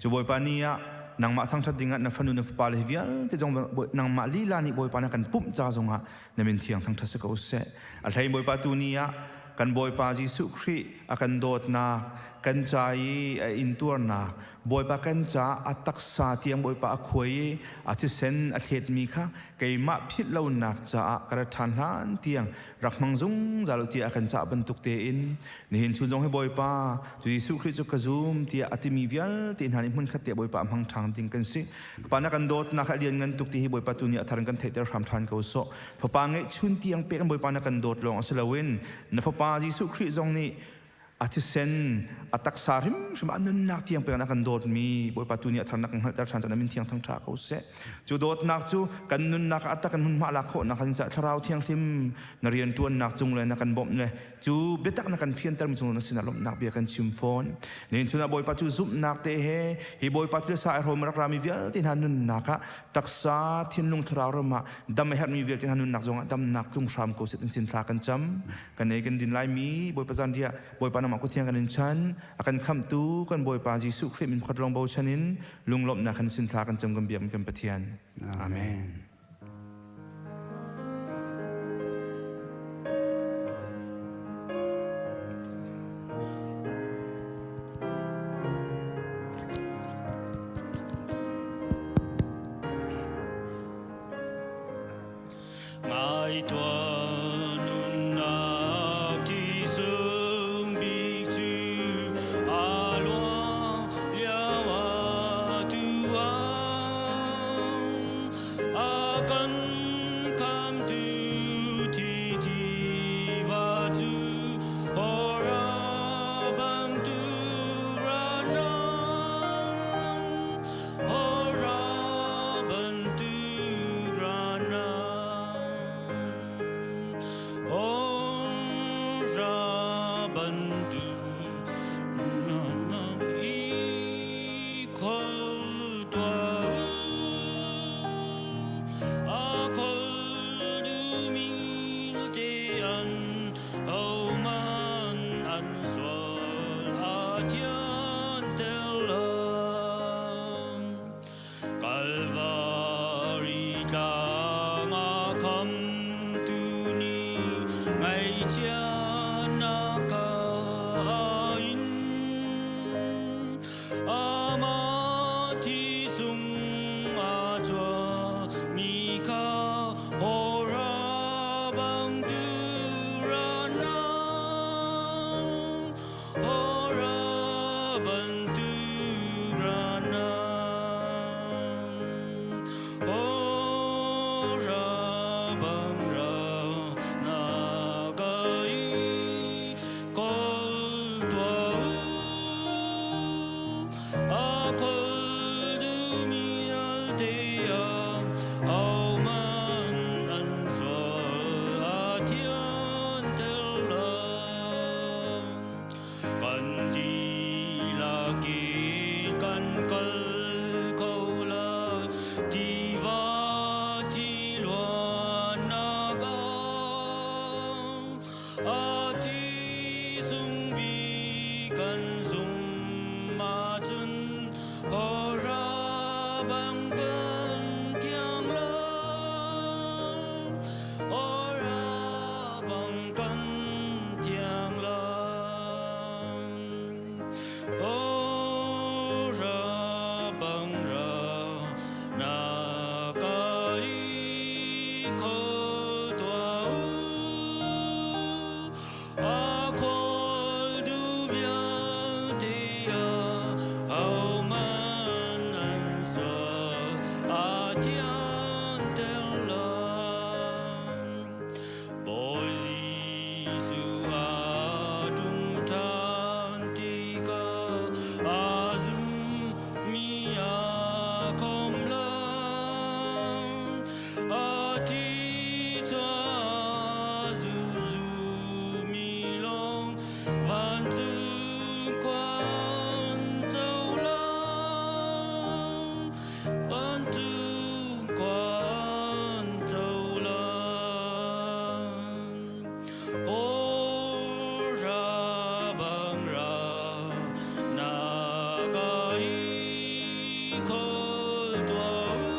Cu Bawipa ni ah nangmah thangṭhat dingah na fanu na fapa le hi vialte zong nangmah lila nih Bawipa na kan pumh ca zongah na min thiang thangṭhat si ko seh. A hlei Bawipa tu ni ah kan Bawipa Jesuh Khrih a kan dawtnak, kan ca i a intuarnak, Bawipa kan ca a taksa tiang Bawipa a khuai i a thisen a thletmi kha keimah philh lonak caah ka ra ṭhan hlan tiang rak hmang zungzal u tiah a kan cah bantuk tein nihin chun zong hi Bawipa cu Jesuh Khrih cu ka zum tiah a timi vialte hna nih hmunkhat te Bawipa a hmang ṭhang ding kan si. Pa na kan dawtnak a lian ngan tuk ti hi Bawipa tu nih a thar in kan theihter hram ṭhan ko sawh. Fapa ngeihchun tiang pek in Bawipa na kan dawt lawng a si loin na Fapa Jesuh Khrih zong nih a thisen a taksa hrimhrim a nunnak tiang pek in a kan dawtmi Bawipa tu nih a tharnak kan hngalhter ṭhan caan min thiang thangṭha ko seh. Cu dawtnak cu kan nunnak ah a tak in hmunhma lak khawhnak kan caah Thlarau Thianghlim na rianṭuannak cung le na kan bawmh le cu biatak na kan fiantermi cung na sinah lawmhnak bia kan chim fawn. Nihin chun ah Bawipa cu zumhnak te he hi Bawipa thil sa i hrawm rak rami vialte hna nunnak ah taksa thinlung thlarau ram ah dam a herhmi vialte hna nunnak zongah damnak tlung hram ko seh tin sin thla kan cam. Kan ei kan din laimi Bawipa zanriah Bawipa nangmah kut thiang kan in chan a kan khamhtu kan Bawipa Jesuh Khrih min pakhat lawng bochan in lunglawmhnak kan sin thla kan cam kan biak kan Pathian. Amen. kan zum ahcun hawhra bang kan kiang lai. Hawhra bang kan kiang lai. Hawhra bang ra na ka i khawl tuah u. A khawl du vialte ah ahohmanh an sual a thianter lai. Bawi Jesuh a ṭum ṭhan tikah a zummi a khom lai. A thi caah zuzumi lawng vancung khua an co lai. Vancung khua an co lai. Aw ra bang ra na ka i khawl tuah u.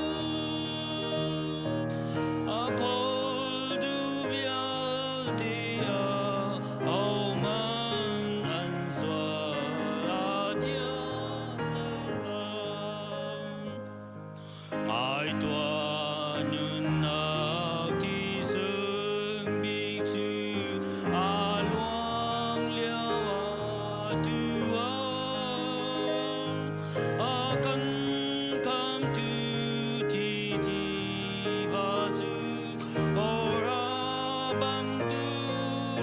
A khawl du vialte ah ahohmanh an sual a thianter lai. Ngai tuah nunnak thiseng bik cu a luang lio ah tu ah a kan khamtu thi tiva cu hawhra bang tu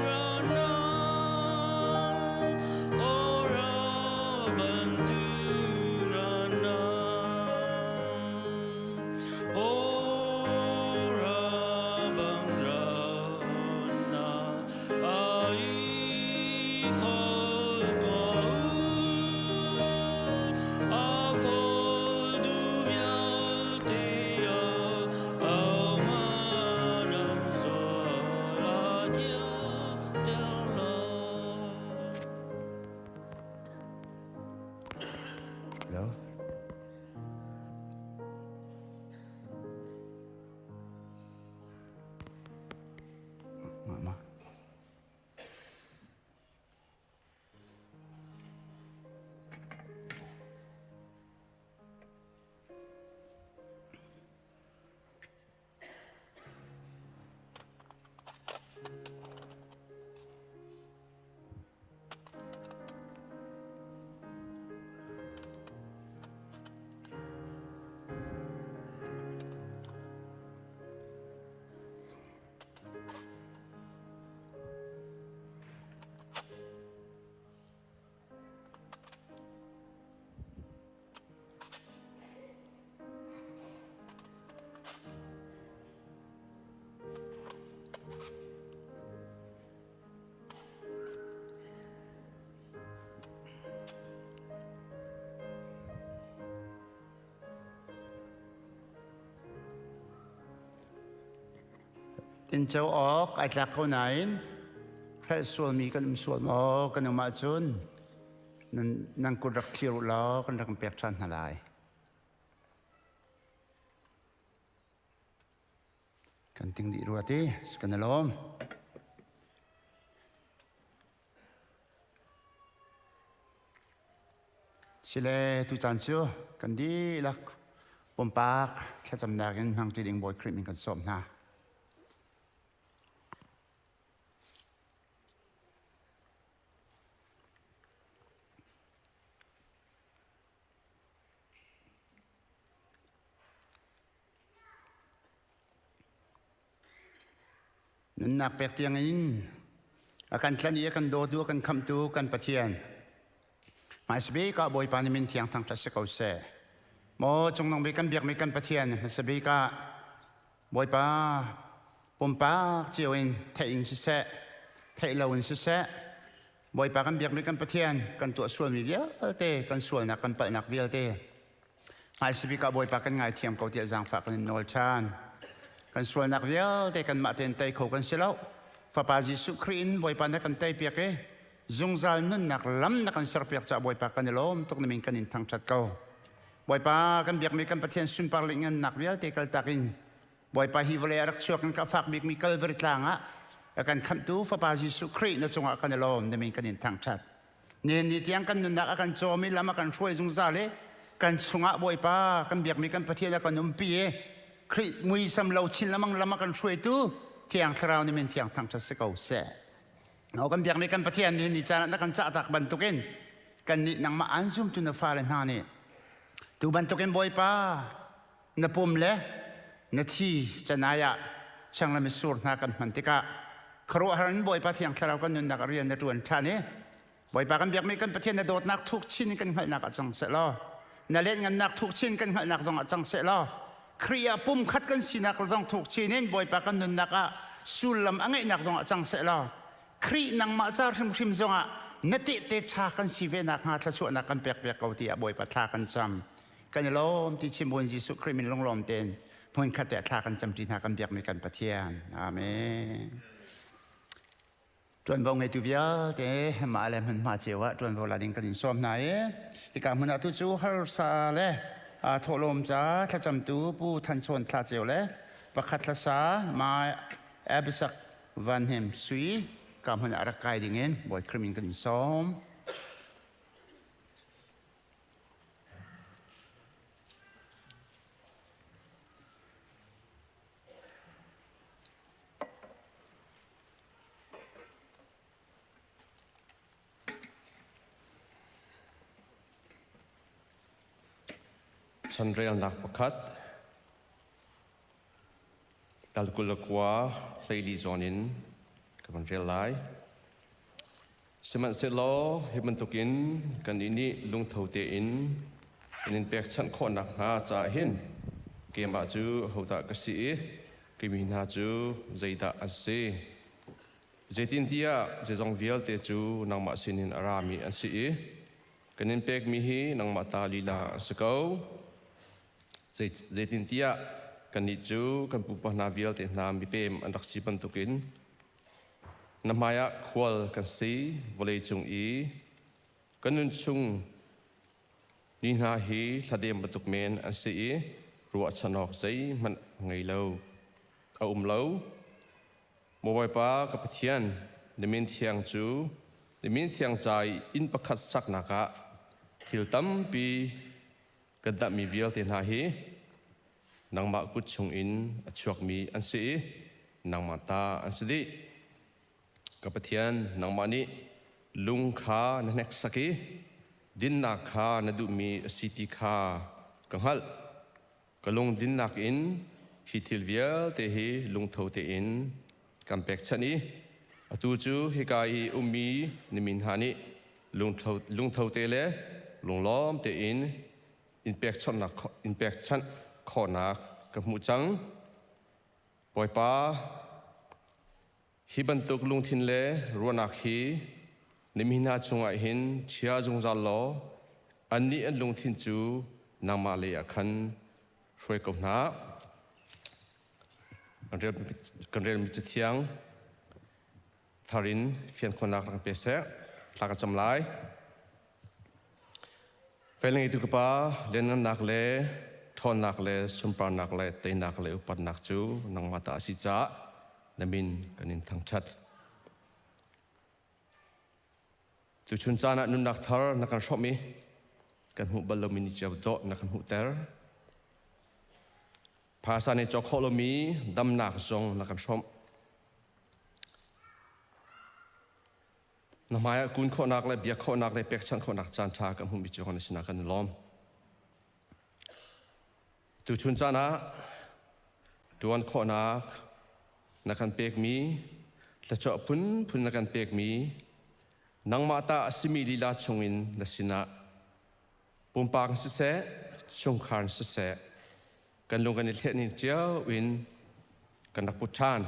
ra na hawhra bang tu ra na hawhra bang ra na ai khawl tuah u a khawl du vialte ah ahohmanh an sual a thianter lai. Hello. Mama. Tinco awk ai tlak ko nain hrelh sualmi kan um sual maw kan um ahcun nan, nan kut rak thlir u law kan rak in pek ṭhan hna lai. Kan ting dih rua ti, kan i lawm. Sile tucaan cu kan dihlak pumpak thlacamnak in hmangṭi ding Bawi Khrih min kan sawm hna. Nunnak pek tiangin a kan tlanh i a kan dawtu a kan khamhtu kan Pathian hmaisabik ah Bawipa nih min thiang thangṭhat si ko seh. Maw cungnung bik kan biakmi kan Pathian hmasabik ah Bawipa pumpak cio in theih in siseh theih lo in siseh Bawipa kan biakmi kan Pathian kan tuah sualmi vialte kan sualnak kan palhnak vialte Hmaisabik ah Bawipa kan ngaithiam ko tiah zaangfah kan in nawl ṭhan. Kan sualnak vialte kanmah tein tei kho kan si lo. Fapa Jesuh Khrih in Bawipa na kan teipiak i. Zungzal nunnak lam na kan serpiak caah Bawipa kan i lawm tuk na min kan in thangṭhat ko. Bawipa kan biakmi kan Pathian sunpar le ngannak vialte kaltak in Bawipa hi vawlei a rak chuak in ka fak bikmi Kalvari tlang ah a kan khamhtu Fapa Jesuh Khrih na cungah kan i lawm na min kan in thangṭhat. Nihin ni tiang kan nunnak a kan cawm i lam a kan hruai zungzal i kan chungah Bawipa kan biakmi kan Pathian a kan umpi i Khrih muisam lo chin lamang lam a kan hruaitu Thiang Thlarau na min thiang thangṭhat si ko seh. No kan biakmi kan Pathian nih ni caan ah na kan cahtak bantukin kannih nangmah aan zumtu na fale hna nih tu bantukin Bawipa na pum le na thi canai ah changlam i sur hna kan hman tikah khuaruahhar in Bawipa Thiang Thlarau kan nunnak a rian na ṭuan ṭhan i Bawipa kan biakmi kan Pathian na dawtnak thuk chin in kan hngalhnak ah cang seh law na lengngannak thuk chin kan hngalhnak zong ah cang seh law Khrih ah pumkhat kan sinak zong thuk chin in Bawipa kan nunnak ah sullam a ngeihnak zong ah cang seh law Khrih nangmah ca hrimhrim zong ah na tehte ṭha kan si ve nakhnga thluachuahnak kan pek piak ko tiah Bawipa thla kan cam. Kan i lawm ti chim buin Jesuh Khrih min lunglawm tein hmunkhat te thla kan camṭi hna kan biakmi kan Pathian. Amen. Ṭuanvo ngeitu vialte mah le hmunhma cio ah ṭuanvo la ding kan in sawm hna i hika hmun ah tu cu harsa le thawhlawm ca thlacamtu Pu Than Chawn Thla Ceu le pakhat hlasa Ma Abisak Van Hnem Sui ka hmun ah rak kai ding in Bawi Khrih min kan in sawm. Chanrelnak pakhat Dal 29 hleili zawn in ka van rel lai. Sihmanhsehlaw hi bantukin kannih nih lungtho tein kan in pekchanh khawh nakhnga caah hin keimah cu hodah ka si i ka mi hna cu zeidah an si? Zeitintiah zeizong vialte cu nangmah sinin a rami an si i kan in pekmi hi nangmah ta lila an si ko. Zeitintiah kannih cu kan pupa hna vialte hna mipem an rak si bantukin Na hmaiah khual kan si, vawleicung i kan nunchung ni hna hi thladem bantuk men an si i ruahchan awk zeihmanh ngei lo a um lo. Maw Bawipa ka Pathian, na min thiang cu na min thiang ca i inn pakhat saknak ah thil tampi kan dahmi vialte hna hi nangmah kut chungin a chuakmi an si i nangmah ta an si dih. Ka Pathian, nangmah nih lung kha na hneksak i dinnak kha na duhmi a si ti kha ka hngalh. Ka lung dinnak in hi thil vialte hi lungtho tein kan pekchanh i atu cu hika i ummi na mi hna nih lungtho te le lunglawm tein in pekchanh khawhnak ka hmuh cang. Bawipa, hi bantuk lungthin le ruahnak hi na mi hna chungah hin chia zungzal law annih an lungthin cu nangmah lei ah khan hruai ko hna. Kan relmi cathiang thar in fian khawhnak rak pe seh. Thla ka cam lai. Fel ngeitu ka Pa, lianngannak le ṭhawnnak le sunparnak le teinak le upatnak cu nangmah ta a si caah na min kan in thangṭhat. Tuchun caan ah nunnak thar na kan hrawmh i kan hmuh bal lomi ni cio dawh na kan hmuhter. Phaisa nih cawk khawh lomi damnak zong na kan hrawmh. Na hmai ah kun khawhnak le biak khawhnak le pekchanh khawhnak caan ṭha kan hmuhmi cu na sinah kan i lawm. Tuchun caan ah ṭuan khawhnak na kan pekmi, thluachuah phunphun na kan pekmi, nangmah ta a simi lila chungin na sinah pumpak siseh, chungkhar siseh, kan lung kan i thleh ning cio in kan rak put ṭhan.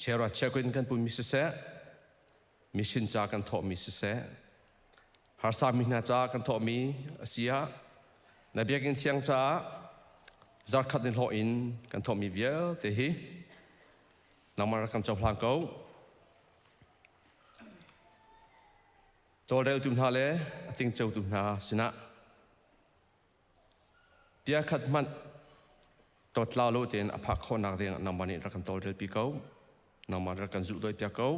Chiara chiakin kan pummi siseh, mission ca kan thawhmi siseh, harsa mi hna ca kan thawhmi a si ah, na biakinn thiang caah zarkhat ni hlawh in kan thawhmi vialte hi nangmah rak kan cohlang ko. Tawlreltu hna le a tingcotu hna sinah bia khat hmanh tawtla lo tein a phak khawhnak ding nangmah nih rak kan tawlrelpi ko. Nangmah rak kan zulh piak ko.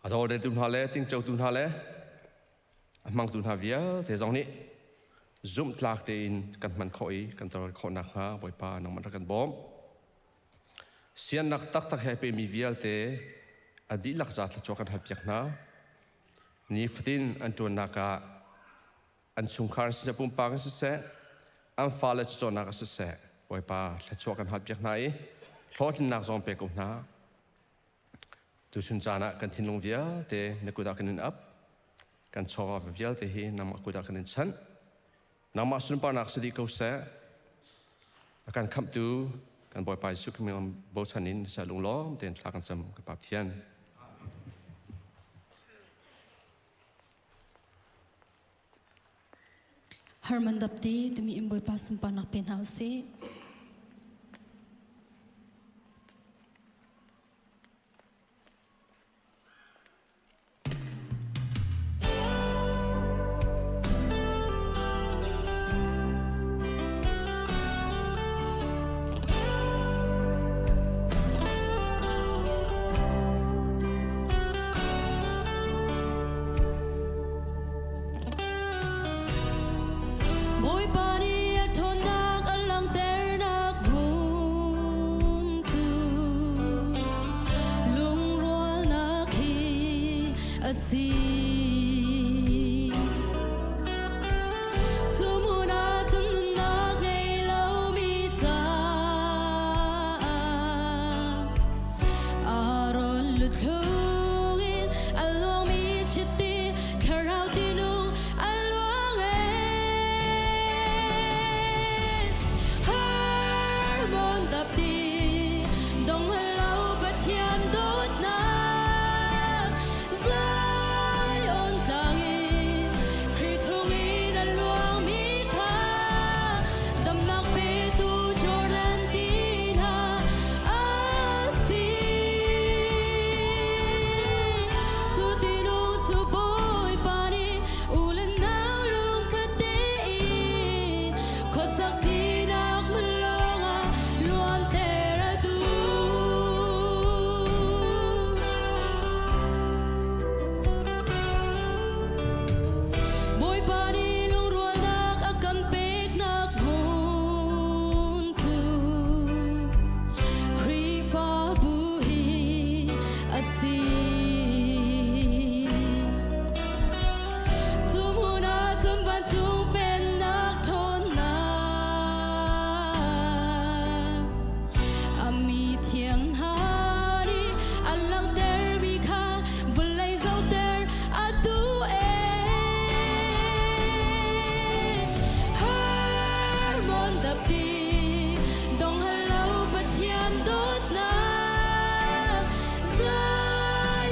A tawlreltu hna le tingcotu hna le a hmangtu hna vialte zong nih zumhtlak tein kan hman khawh i kan tawlrel khawh nakhnga Bawipa nangmah rak kan bawm. Siannak taktak he pemi vialte a dihlak za thluachuah kan halpiak hna. Nifatin an ṭuannak ah an chungkhar siseh, pumpak in siseh, an fale cacawnnak ah siseh, Bawipa thluachuah kan halpiak hna i hlawhtlinnak zong pe ko hna. Tuchun caan ah kan thinlung vialte na kut ah kan in ap. Kan chawva vialte hi nangmah kut ah kan in chanh. Nangmah sunparnak si dih ko seh. A kan khamhtu kan Bawipa Jesuh Khrih min bochan in sa lunglawm tein thla kan cam ka Pa Pathian. Herman Dapti timi in Bawipa sunparnak pe hna usih. Bawipa nih a ṭhawnnak a langhternak hmun cu lungrualnak hi a si. Cu hmun ah cun nunnak ngei lomi caah Aaron luthlung in a luangmi chiti thlarau tinung a luang ee. Hermon dapti dong lo Pathian dawtnak Zion tlang in Khrih chungin a luangmi kha damnak petu Jordan ti hna a si. Cu tinung cu Bawipa nih u le nau lungkhat tein khuasak ṭinak hmun lawngah luanter a duh. Bawipa nih lungrualnak a kan peknak hmun cu Khrihfabu hi a si. Cu hmun ah cun vancung pennak ṭhawnnak a mi thiang hna nih an langhtermi kha vawlei zohter a duh ee. Hermon dapti dong lo Pathian dawtnak Zion.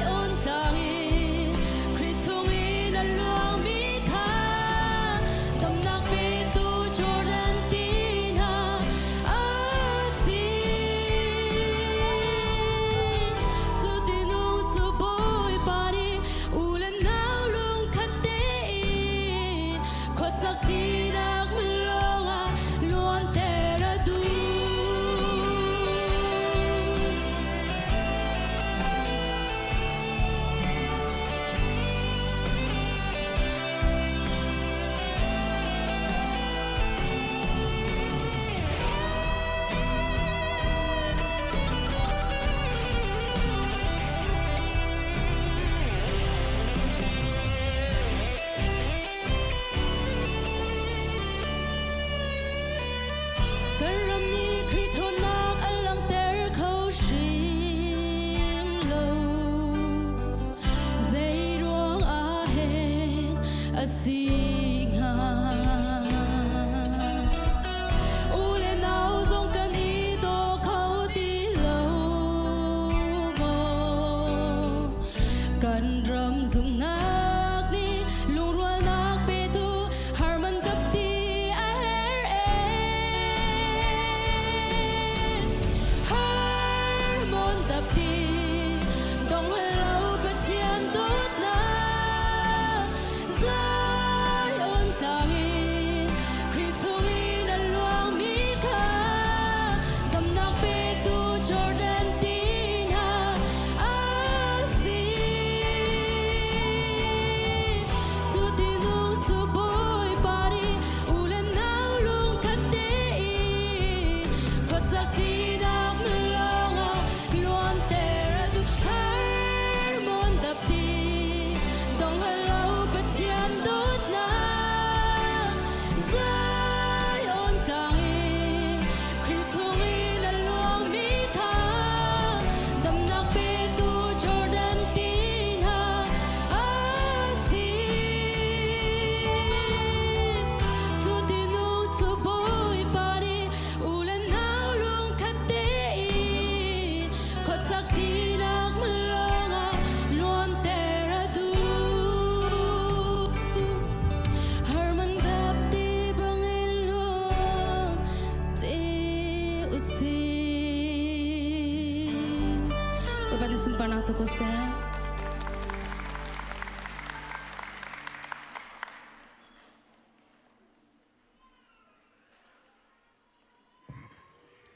cu ko seh.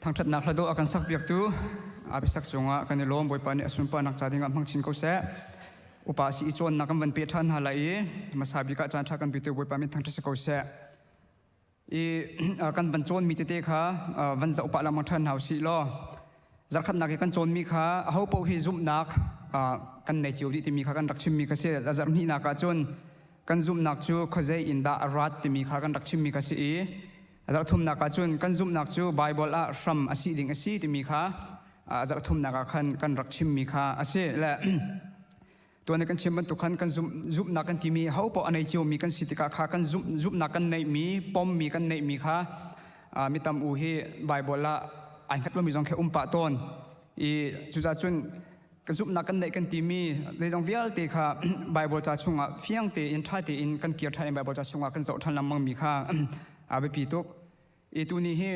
Thangṭhatnak hla dawh a kan sakpiaktu Abisak cungah kan i lawm. Bawipa nih a sunparnak ca dingah hmang chin ko seh. Upa si i cawnnak kan van pe ṭhan hna lai i hmasa bik ah caan ṭha kan petu Bawipa min thangṭhat si ko seh. I kan van cawnmi tete kha van zoh pah lengmang ṭhan hna usih law zarkhatnak i kan cawnmi kha aho paoh hi zumhnak kan nei cio dih timi kha kan rak chimmi kha si. Zarh hnihnak ah cun kan zumhnak cu khuazei in dah a rat timi kha kan rak chimmi kha si i zarh thumnak ah cun kan zumhnak cu Baibal ah hram a si ding a si timi kha zarh thumnak ah khan kan rak chimmi kha a si. Le tuan kan chim bantuk khan kan zumhnak kan timi ho paoh a nei ciomi kan si tikah kha kan zumhnak kan neihmi pommi kan neihmi kha mi tam u hi Baibal ah ai hngat lomi zong khi um pah tawn i cucaah cun ka zumhnak kan neih kan timi zeizong vialte kha Bible ca chungah fiang tein ṭha tein kan kir ṭhan i Bible ca chungah kan zoh ṭhan lengmang mi kha a biapi tuk. I tuni hi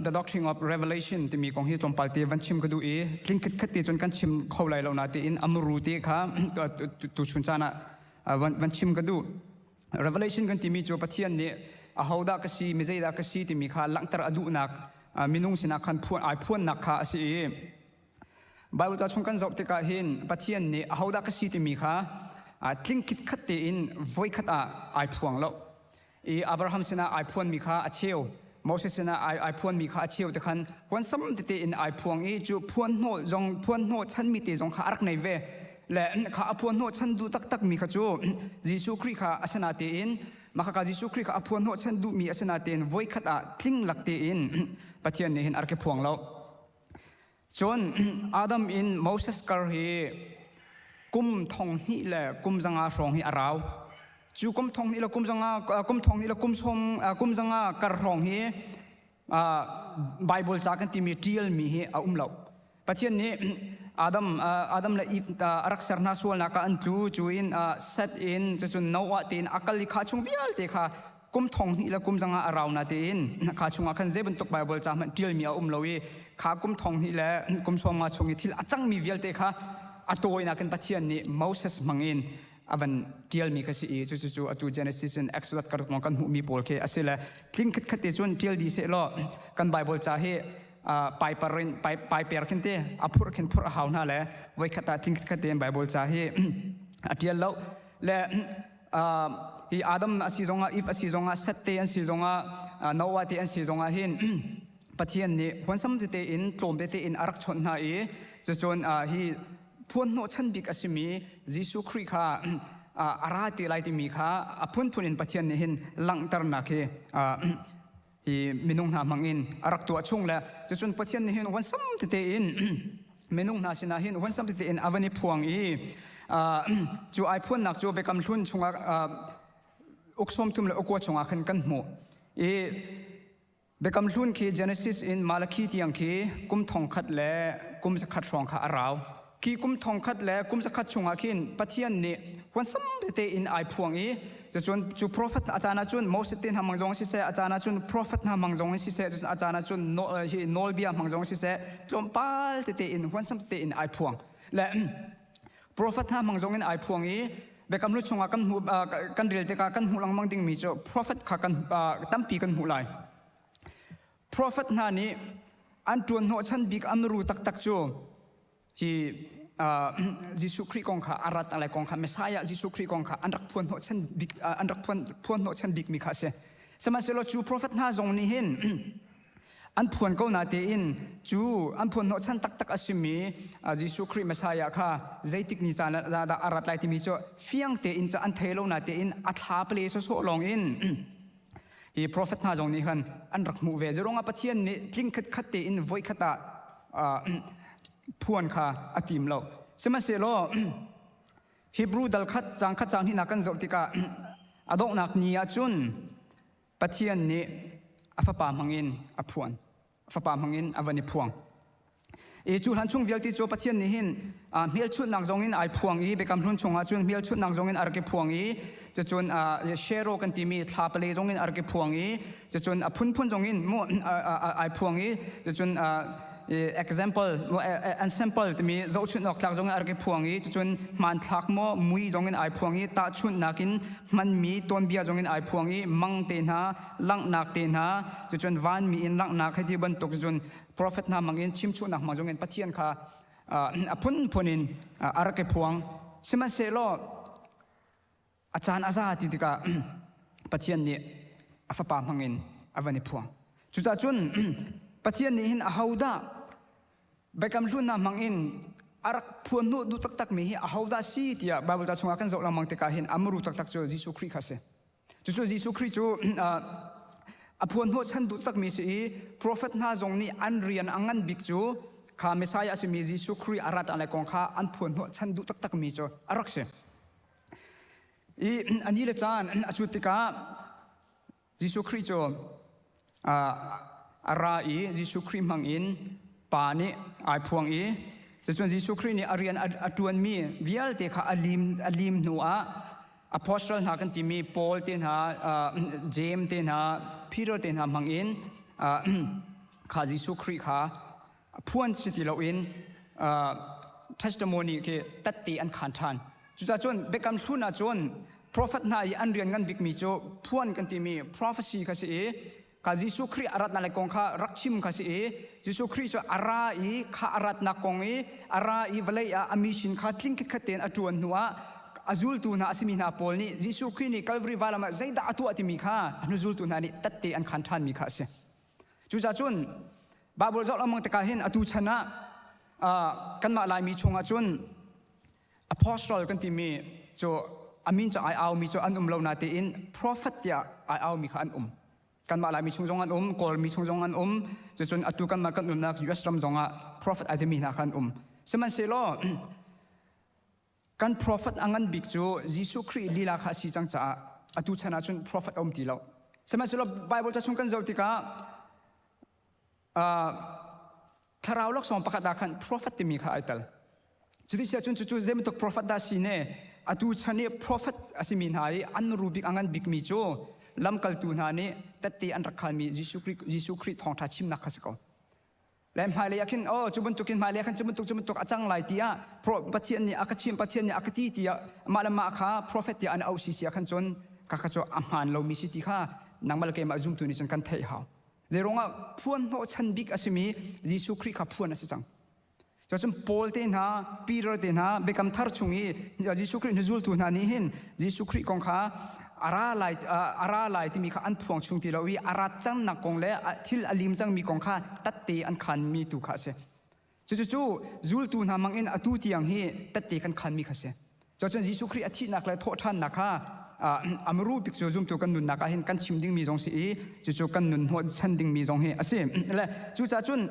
The Doctrine of Revelation timi kong hi tlawmpal te van chim ka duh i tling khat te cun kan chim kho lai lo na tein amuru te kha tu chun caan ah van chim ka duh. Revelation kan timi cu Pathian nih ahodah ka si, mi zeidah ka si timi kha langhter a duhnak minung sinah khan phuan ai phuannak kha a si i Baibal ca chung kan zoh tikah hin Pathian nih ahodah ka si timi kha tling khitkhat tein voikhat ah ai phuang lo. I Abraham sinah ai phuanmi kha a cheu, Moses sinah ai, ai phuanmi kha a cheu te khan huansam tete in ai phuang i cu phuan hnawh zong phuan hnawh chanmi te zong kha a rak nei ve. Le kha a phuan hnawh chan duh taktak mi kha cu Jesuh Khrih kha a sinah tein mah kha Jesuh Khrih kha a phuan hnawh chan duhmi a sinah tein voikhat ah tling lak tein Pathian nih hin a rak i phuang lo. Cun Adam in Moses kar hi kum thong hnih le kum zanga hrawng hi a rau. Cu kum thong hnih le kum zanga kum thong hnih le kum sawm kum zanga kar hrawng hi Bible ca kan timi ṭialmi hi a um lo. Pathian nih Adam Adam le Eve a rak ser hna sualnak ah an tlu cu in Seth in cucun Noah tein a kal i kha chung vialte kha kum thong hnih le kum zanga a rau na tein kha chungah khan zei bantuk Bible ca hmanh ṭialmi a um lo i kha kum thong hnih le kum sawm nga chung i thil a cangmi vialte kha a tawinak in Pathian nih Moses hmangin a van ṭialmi kha si i cu cu atu Genesis in Exodus kar kan hmuhmi pawl khi a si le tling khat khat te cun ṭial dih seh law kan Bible ca hi paiper in paiper khin te a phurh khin phurh a hau hna le voikhat ah tling khat khat tein Bible ca hi a ṭial lo le hi Adam a si zongah Eve a si zongah Seth te an si zongah Noah te an si zongah hin Pathian nih huansam tete in tlawm tete in a rak chawnh hna i cucun hi phuan hnawhchan bik a simi Jesuh Khrih kha a ra te lai timi kha a phunphun in Pathian nih hin langhternak hi hi minung hna hmang in a rak tuah chung le cucun Pathian nih hin huansam tete in minung hna sinah hin huansam tete in a van i phuang i cu ai phuannak cu Biakam Hlun chungah uk sawmthum le ukua chungah khan kan hmuh i Biakam Hlun khi Genesis in Malakhi tiang khi kum thong khat le kum zakhat hrawng kha a rau khi kum thong khat le kum zakhat chungah khin Pathian nih huansam tete in ai phuang i cucun cu prophet a caan ahcun Moses te hna hmang zong siseh a caan ahcun prophet hna hmang zong siseh cucun a caan ahcun hi nawlbia hmang zong siseh tlawmpal tete in huansam tete in ai phuang le prophet hna hmang zong in ai phuang i Biakam Hlun chungah kan hmu kan rel tikah kan hmuh lengmang dingmi cu prophet kha kan tampi kan hmuh lai prophet hna nih an ṭuan hnawhchan bik an ru taktak cu hi Jesuh Khrih kong kha a rat lai kong kha Messiah Jesuh Khrih kong kha an rak phuan hnawhchan bik an rak phuan phuan hnawhchan bikmi kha a si. Sihmanhsehlaw cu prophet hna zong nih hin an phuan ko na tein cu an phuan hnawhchan taktak a simi Jesuh Khrih Messiah kha zeitik ni caan dah a rat lai timi cu fiang tein cu an thei lo na tein a thla pale sawsawh lawng in hi prophet hna zong nih khan an rak hmuh ve. Zeruangah Pathian nih tling khat khat tein voikhat ah phuan kha a tim lo. Sihmanhsehlaw Hebrew dal khat cang khat cang hnih kan zoh tikah a donghnak ni ah cun Pathian nih a fapa hmangin a phuan. A fapa hmangin a van i phuang. I cu hlan chung vialte cu Pathian nih hin hmelchunhnak zong in ai phuang i Biakam Hlun chungah cun hmelchunhnak zong in a rak i phuang i cucun shero kan timi thla pale zong in a rak i phuang i cucun a phunphun zong in mu ai phuang i cucun. Example an sample timi zohchunh awk tlak zong in a rak i phuang i cucun hmanthlak maw mui zong in ai phuang i tahchunhnak in hmanmi tuanbia zong in ai phuang i mang te hna langhnak te hna cucun vanmi in langhnak hei ti bantuk cucun prophet hna mang in chimchuhnak hmang zong in Pathian kha a phunphun in a rak i phuang. Sihmanhsehlaw a caan a za ti tikah Pathian nih a fapa hmangin a van i phuang. Cucaah cun Pathian nih hin ahodah Biakam Hlun hna hmangin a rak phuan hnawh duh taktakmi hi ahodah si tiah Baibal ca chungah kan zoh lengmang tikah hin a muru taktak cu Jesuh Khrih kha a si. Cucu Jesuh Khrih cu a phuan hnawhchan duh takmi si i profet hna zong nih an rian a ngan bik cu kha Messiah a simi Jesuh Khrih a rat lai kong kha an phuan hnawhchan duh taktakmi cu a rak si. I a ni le caan a cut tikah Jesuh Khrih cu a ra i Jesuh Khrih hmang in Pa nih ai phuang i cucun Jesuh Khrih nih a rian a ṭuanmi vialte kha a lim, a lim hnu ah apostle hna kan timi Paul te hna, James te hna, Peter te hna hmang in kha Jesuh Khrih kha phuan si ti loin testimony khi tatte an khaan ṭhan. Cucaah cun Biakam Hlun ah cun prophet hna i an rian ngan bikmi cu phuan kan timi prophecy kha si i kha Jesuh Khrih a ratnak lai kong kha rak chim kha si i Jesuh Khrih cu a ra i kha a ratnak kong i a ra i vawlei ah a mission kha tling khitkhat tein a ṭuan hnu ah a zultu hna a simi hna pawl nih Jesuh Khrih nih Calvary vailam ah zeidah a tuah timi kha a hnuzultu hna nih tatte an khaan ṭhanmi kha a si. Cucaah cun Baibal zoh lengmang tikah hin atu chan ah kanmah Laimi chungah cun apostle kan timi cu a min cu ai aumi cu an um lo natein prophet tiah ai aumi kha an um. Kanmah Laimi chung zong an um, Kawlmi chung zong an um, cucun atu kanmah kan umnak US ram zongah prophet ai timi hna kha an um. Sihmanhsehlaw Kan prophet a ngan bik cu Jesuh Khrih lila kha a si cang caah atu chan ah cun prophet a um ti lo. Sihmanhsehlaw Bible ca chung kan zoh tikah uh, thlarau laksawng pakhat ah khan prophet timi kha ai tel. Cuti si ahcun cucu zeibantuk prophet dah si ne atu chan i prophet a simi hna i an ru bik a ngan bikmi cu lamkaltu hna nih tette an rak khalmi Jesuh Khrih, Jesuh Khrih thawngṭha chimnak kha si ko. Le hmailei ah khin oh cu bantukin hmailei ah khan cu bantuk cu bantuk a cang lai tiah Pathian nih a ka chim Pathian nih a ka ti tiah mah le mah kha prophet tiah an auh si si ah khan cun ka kha cu a hmaan lomi si ti kha nangmah le keimah zumtu nih cun kan theih hau. Zeiruangah phuan hnawhchan bik a simi Jesuh Khrih kha phuan a si cang. Cun Paul te hna, Peter te hna, Biakam Thar chung i Jesuh Khrih hnuzultu hna nih hin Jesuh Khrih kong kha a ra lai a ra lai timi kha an phuang chung ti lo i a rat cangnak kong le thil a lim cangmi kong kha tatte an khanmi tu kha a si. Cucu zultu hna mang in atu tiang hi tatte kan khanmi kha a si. Cucun Jesuh Khrih a thihnak le thawhṭhannak kha a muru bik cu zumtu kan nunnak ah hin kan chim dingmi zong si i cucu kan nun hnawh chan dingmi zong hi a si. Le cucaah cun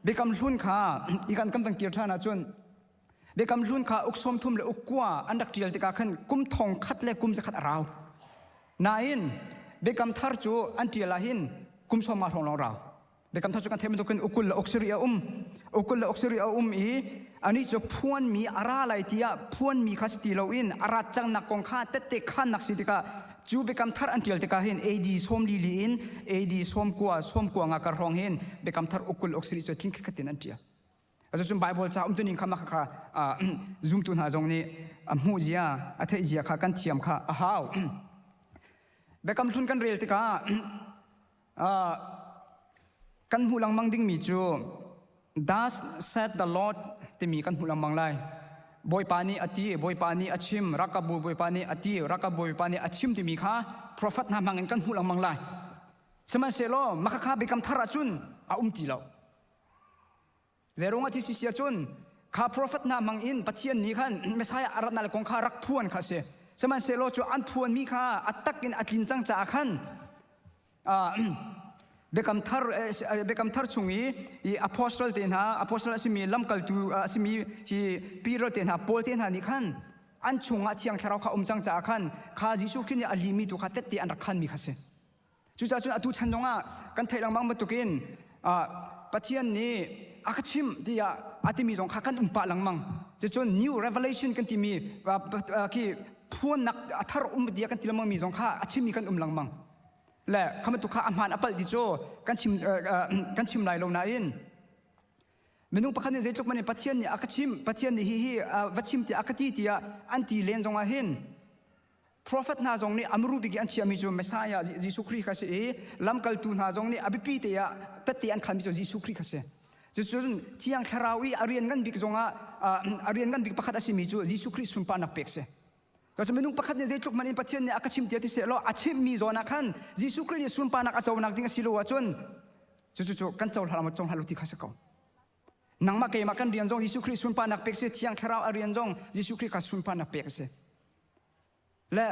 Biakam Hlun kha i kan kan van kir ṭhan ahcun Biakam Hlun kha uk 30 le uk kua an rak ṭial tikah khan kum thong khat le kum zakhat a rau. Nain Biakam Thar cu an ṭial ah hin kum sawm nga hrawng lawng rau. Biakam Thar cu kan theih bantukin ukul le uksiri a um. Ukul le uksiri a um i anih cu phuanmi a ra lai tiah phuanmi kha si ti loin a rat cangnak kong kha tette khannak si tikah cu Biakam Thar an ṭial tikah hin AD sawm li li in AD 90 90 nga kar hrawng hin Biakam Thar ukul uksiri cu tling khat in an ṭial. Cucun Baibal ca umtuning kha mah kha zumtu hna zong nih a hmuh zia, a theih zia kha kan thiam kha a hau. Biakam Hlun kan rel tikah kan hmuh lengmang dingmi cu Thus said the Lord timi kan hmuh lengmang lai. Bawipa nih a ti, Bawipa nih a chim, ralkapbu Bawipa nih a ti, ralkapbu Bawipa nih a chim timi kha prophet hna hmang in kan hmuh lengmang lai. Sihmanhsehlaw mah khakha Biakam Thar ahcun a um ti lo. Zeirung a ti si sia cun kha prophet hna hmang in Pathian nih khan Messiah a ratnak kong kha rak phuan kha a si. Sihmanhsehlaw cu an phuanmi kha a tak in a tlin cang caah khan Biakam Thar Biakam Thar chung i i apostle te hna apostle a simi lamkaltu a simi hi Peter te hna Paul te hna nih khan an chungah Thiang Thlarau kha um cang caah khan kha Jesuh Khrih nih a limi tu kha tette an rak khanmi kha si. Cucaah cun atu chan zongah kan theih lengmang bantukin Pathian nih a ka chimh tiah a timi zong kha kan um pah lengmang. Cucun new revelation kan timi khi phuannak a thar um tiah kan ti lengmang mi zong kha a chimmi kan um lengmang. Le kha bantuk kha a hmaan a palh ti cu kan chim kan chim lai lo nain. Minung pakhat nih zeitluk man in Pathian nih a ka chim, Pathian nih hihi va chim tiah a ka ti tiah an ti len zongah hin Prophet hna zong nih amru bik i an chiahmi cu Messiah Jesuh Khrih kha si i lamkaltu hna zong nih a biapi te ah tette an khanmi cu Jesuh Khrih kha si. Cucun Thiang Thlarau i a rian ngan bik zongah a rian ngan bik pakhat a simi cu Jesuh Khrih sunparnak pek si. Cucu minung pakhat nih zeitluk hmanh in Pathian nih a ka chim tiah ti seh law a chimmi zawn ah khan Jesuh Khrih nih sunparnak a conak ding a si lo ahcun cucu cu kan cohlan maw cohlan lo ti kha si ko. Nangmah keimah kan rian zong Jesuh Khrih sunparnak pek si, Thiang Thlarau a rian zong Jesuh Khrih kha sunparnak pek a si. Le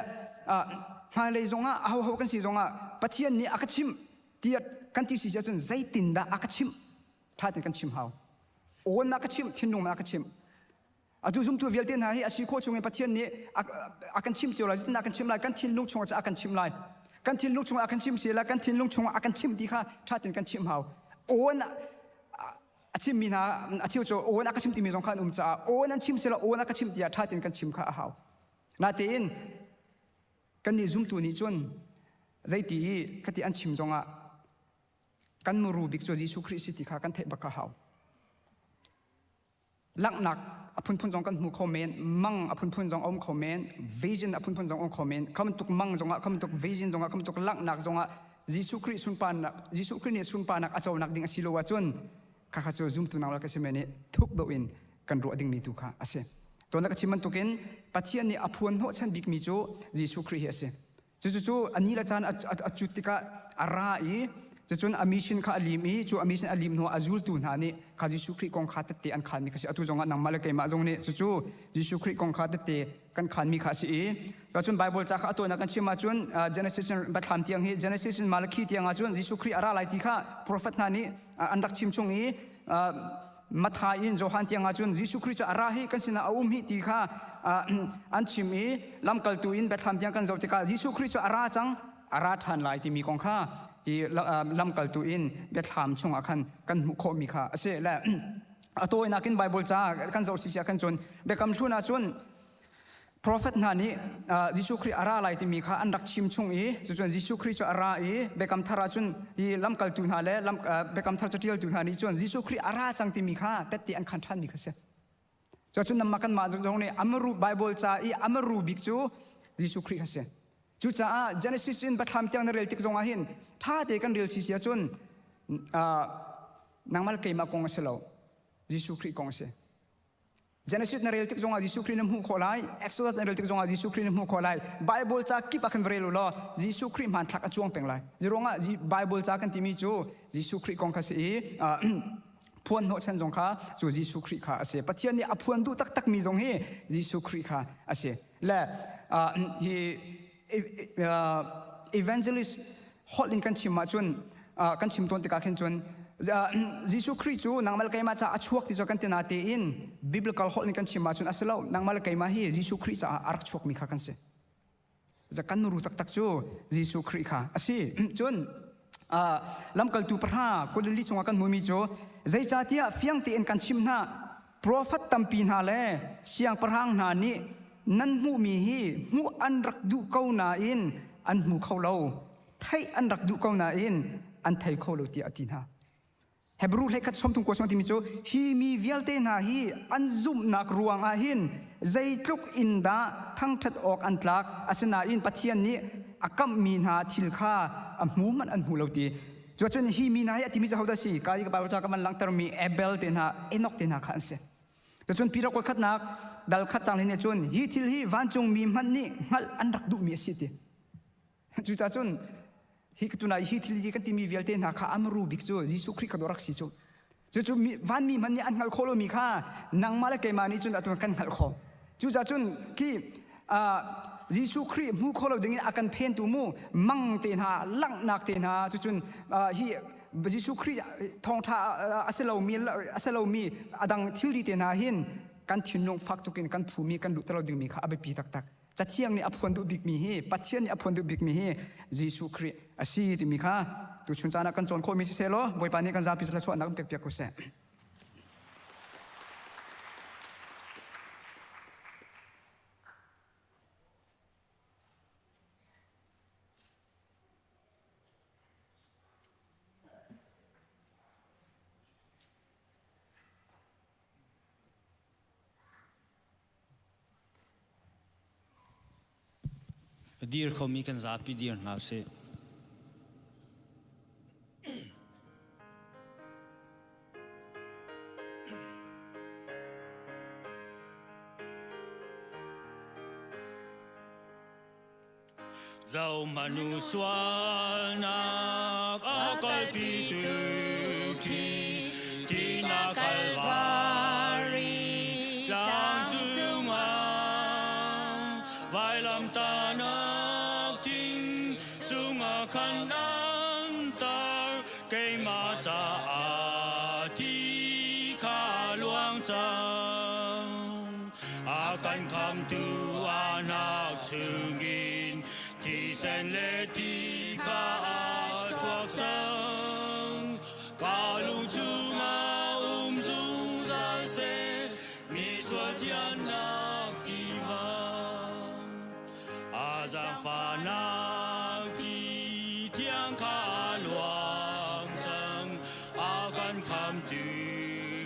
hmailei zongah ahoho kan si zongah Pathian nih a ka chimh tiah kan ti si ahcun zeitindah a ka chimh ṭha tein kan chim hau. Awn ma ka chimh, thinlung ma ka chimh. Atu zumtu vialte hna hi a si khawh chungin Pathian nih a kan chimh cio lai, zeitindah a kan chimh lai, kan thinlung chungah a kan chimh lai. Kan thinlung chungah a kan chimh si lai, kan thinlung chungah a kan chimh ti kha ṭha tein kan chimh hau. Awn a chimmi hna a cheu cu awn a ka chim timi zong kha an um caah awn an chim sila awn a ka chimh tiah ṭha tein kan chim kha a hau. Natein kannih zumtu nih cun zeiti i khati an chim zongah kan muru bik cu Jesuh Khrih si ti kha kan theih bak kha hau. Langhnak a phunphun zong kan hmu kho men, mang a phunphun zong a um kho men, vision a phunphun zong a um kho men. Kha bantuk mang zongah, kha bantuk vision zongah, kha bantuk langhnak zongah Jesuh Khrih sunparnak, Jesuh Khrih nih sunparnak a conak ding a si lo ahcun khakha cu zumtu nang le ka si men i thuk deuh in kan ruah dingmi tu kha a si. Tuan ka chim bantukin Pathian nih a phuan hnawhchan bikmi cu Jesuh Khrih hi a si. Cucu a ni le caan a cut tikah a ra i cucun a mission kha a lim i cu a mission a lim hnuah a zultu hna nih kha Jesuh Khrih kong kha tette an khanmi kha si. Atu zongah nangmah le keimah zong nih cucu Jesuh Khrih kong kha tette kan khanmi kha a si i cun Bible ca kha a tawinak kan chim ahcun Genesis in Biathlam tiang hi Genesis in Malakhi tiang ahcun Jesuh Khrih a ra lai ti kha prophet hna nih an rak chim chung i Matthai in Johan tiang ahcun Jesuh Khrih cu a ra hi kan sinah a um hi ti kha an chim i lamkaltu in Bethlehem tiang kan zoh tikah Jesuh Khrih cu a ra cang a ra ṭhan lai timi kong kha hi lamkaltu in Bethlehem chungah khan kan hmuh khawhmi kha a si le a tawinak in Bible ca kan zoh si kan cun Biakam Hlun ahcun Profet hna nih Jesuh Khrih a ra lai timi kha an rak chim chung i cucun Jesuh Khrih cu a ra i Biakam Thar ah cun hi lamkaltu hna le Biakam Thar caṭialtu hna nih cun Jesuh Khrih a ra cang timi kha tette an khan ṭhanmi kha si. Cucun nanmah kanmah zong nih amaru Bible ca i amaru bik cu Jesuh Khrih kha si. Cucaah Genesis in Biathlam tiang na rel tik zongah hin ṭha te kan rel si si ahcun nangmah le keimah kong a si lo. Jesuh Khrih kong a si. Genesis na rel tik zongah Jesuh Khrih na hmuh khawh lai. Exodus na rel tik zongah Jesuh Khrih na hmuh khawh lai. Bible ca kip ah khan va rel u law Jesuh Khrih hmanthlak a cuang peng lai. Ruangah Bible ca kan timi cu Jesuh Khrih kong kha si i phuan hnawhchan zong kha cu Jesuh Khrih kha a si. Pathian nih a phuan duh taktakmi zong hi Jesuh Khrih kha a si. Le hi evangelist holh in kan chim ahcun kan chim tawn tikah khin cun Jesuh Khrih cu nangmah le keimah caah a chuak ti cu kan ti na tein biblical holh in kan chim ahcun a si lo nangmah le keimah hi Jesuh Khrih caah a rak chuakmi kha kan si kan muru taktak cu Jesuh Khrih kha a si cun lamkaltu pahra kulili chungah kan hmumi cu zeicahtiah fiang tein kan chim hna Profet tampi hna le siangpahrang hna nih nan hmuhmi hi hmuh an rak duh ko nain an hmu kho lo, theih an rak duh ko nain an thei kho lo tiah a ti hna. Hebru hlei khat sawmthum kua sung timi cu hi mi vialte hna hi an zumhnak ruangah hin zeitluk in dah thangṭhat awk an tlak asinain Pathian nih a kamhmi hna thil kha a hmu hmanh an hmu lo ti Cuacun hi mi hna hi a timi cu hodah si? Ka i ka Bible ca ka van langhtermi Abel te hna, Enoch te hna kha an si. Cucun Peter kuat khatnak dal khat cang nih cun hi thil hi vancung mi hmanh nih hngalh an rak duhmi a si ti. Cucaah cun hi tunai hi thil hi kan timi vialte hna kha amru bik cu Jesuh Khrih kha rak si cu. Cucu vanmi hmanh nih an hngalh khawh lomi kha nangmah le keimah nih cun atu kan hngalh khawh. Cucaah cun khi Jesuh Khrih hmu kho lo dingin a kan phentu mu mang te hna langhnak te hna cucun hi Jesuh Khrih thawngṭha a si lomi a si lomi a dang thilri te hna hin kan thinlung fak tukin kan phumi kan luhter lo dingmi kha a biapi taktak. Cathiang nih a phuan duh bikmi hi Pathian nih a phuan duh bikmi hi Jesuh Khrih a si timi kha tuchun caan ah kan cawn khawhmi siseh law Bawipa nih kan zapi thluachuahnak kan pekpiak ko seh. Dir khomi kan zapi dir hna usih. Zohmanu sualnak a kalpitu khi tina Kalvari tlang cungah vailamtahnak thing cungah khan an tar keimah caah thi kha luang cang. A kan khamtu anak chungin thisen le ti kha a chuak cang. Ka lung chungah um zungzal seh, mi sual thiannak tiva. A zaangfahnak ti thiang kha a luang cang, a kan khamtu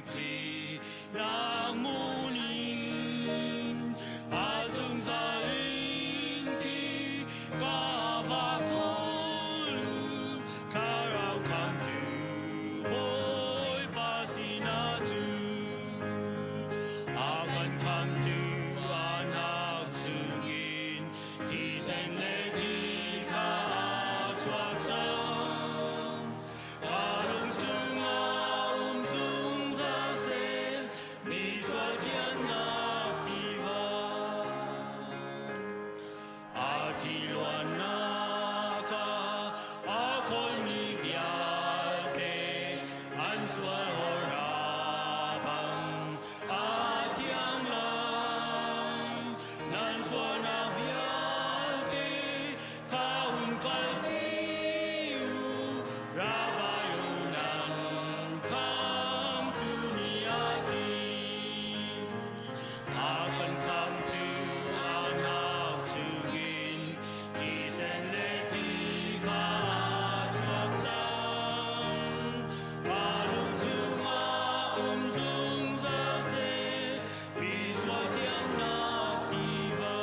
Khrih nang in a zungzal in khi ka va kawl u thlarau khamtu Bawipa sinah cu a kan khamtu anak chungin thisen le ti kha a chuak cang. Ka lung chungah um zungzal seh, mi sual thiannak tiva. A thi luannak ah a khawlmi vialte an sual hawrha bang a thiang lai. Nan sualnak vialte kha hun kalpi u, Rabbi nan khamtu nih a ti. A kan khamtu anak chungin thisen le ti kha a chuak cang. Ka lung chungah um zungzal seh, mi sual thiannak tiva.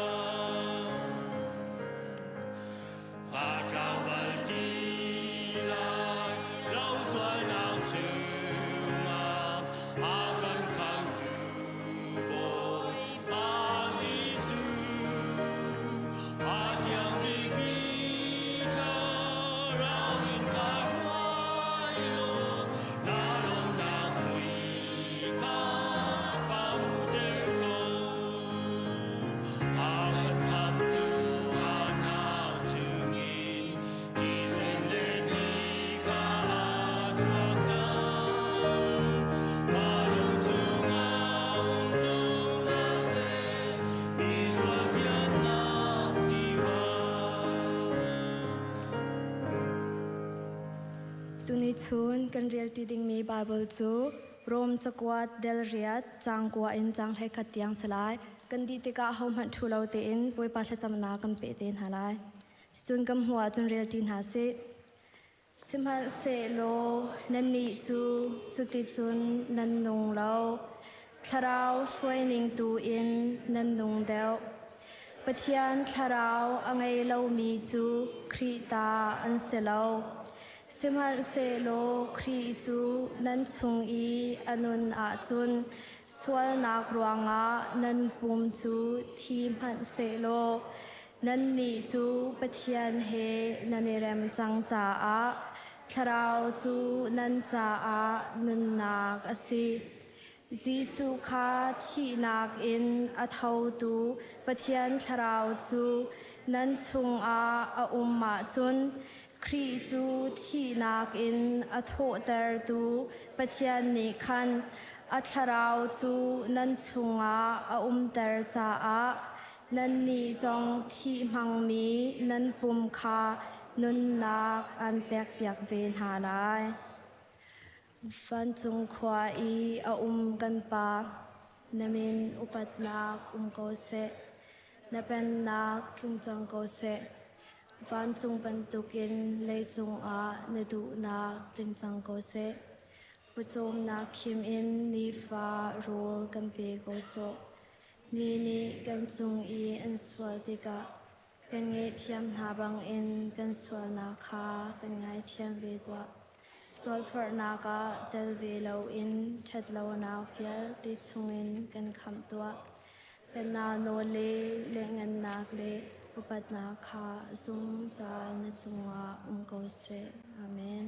A tlau bal ti lai lo sualnak chungah a kan khamtu Bawipa Jesuh. A thiang bikmi thlarau in ka hruai law na lawmnak mui kha ka hmuhter ko. A kan khamtu anak chungin thisen le ti kha a chuak cang. Ka lung chungah um zungzal seh, mi sual thiannak tiva. Tuni chun kan relṭi dingmi Baibal cu Rom cakuat del riat caang kua in caang 11 tiang si lai. Kan dih tikah hohmanh ṭhu lo tein Bawipa thlacamnak kan peh te hna lai. Cun kan hmuh ahcun relṭi hna sih. Sihmanhsehlaw nannih cu cuticun nan nung lo. Thlarau hruaining tu in nan nung deuh. Pathian thlarau a ngei lomi cu Khrih ta an si lo. Sihmanhsehlaw Khrih cu nan chung i a nun ahcun sualnak ruangah nan pum cu thi hmanh sehlaw nannih cu Pathian he nan i rem cang caah Thlarau cu nan caah nunnak a si. Jesuh kha thihnak in a thotu Pathian Thlarau cu nan chungah a um ahcun Khrih cu thihnak in a thawhtertu Pathian nih khan a Thlarau cu nan chungah a umter caah nannih zong thih hmangmi nan pum kha nunnak an pekpiak ve hna lai. Vancung khua i a um kan Pa, na min upatnak um ko seh. Na pennak tlung cang ko seh. Vancung bantukin leicung ah na duhnak tling cang ko seh. Pawcawmnak khim in nifa rawl kan pe ko sawh. Mi nih kan cung i an sual tikah. Kan ngaihthiam hna bangin kan sualnak kha kan ngaithiam ve tuah. Sualforhnak ah tel ve loin ṭhatlonak vialte chungin kan khamh tuah. Pennak nawl le lianhngannak le upatnak kha zungzal na cungah um ko seh. Amen.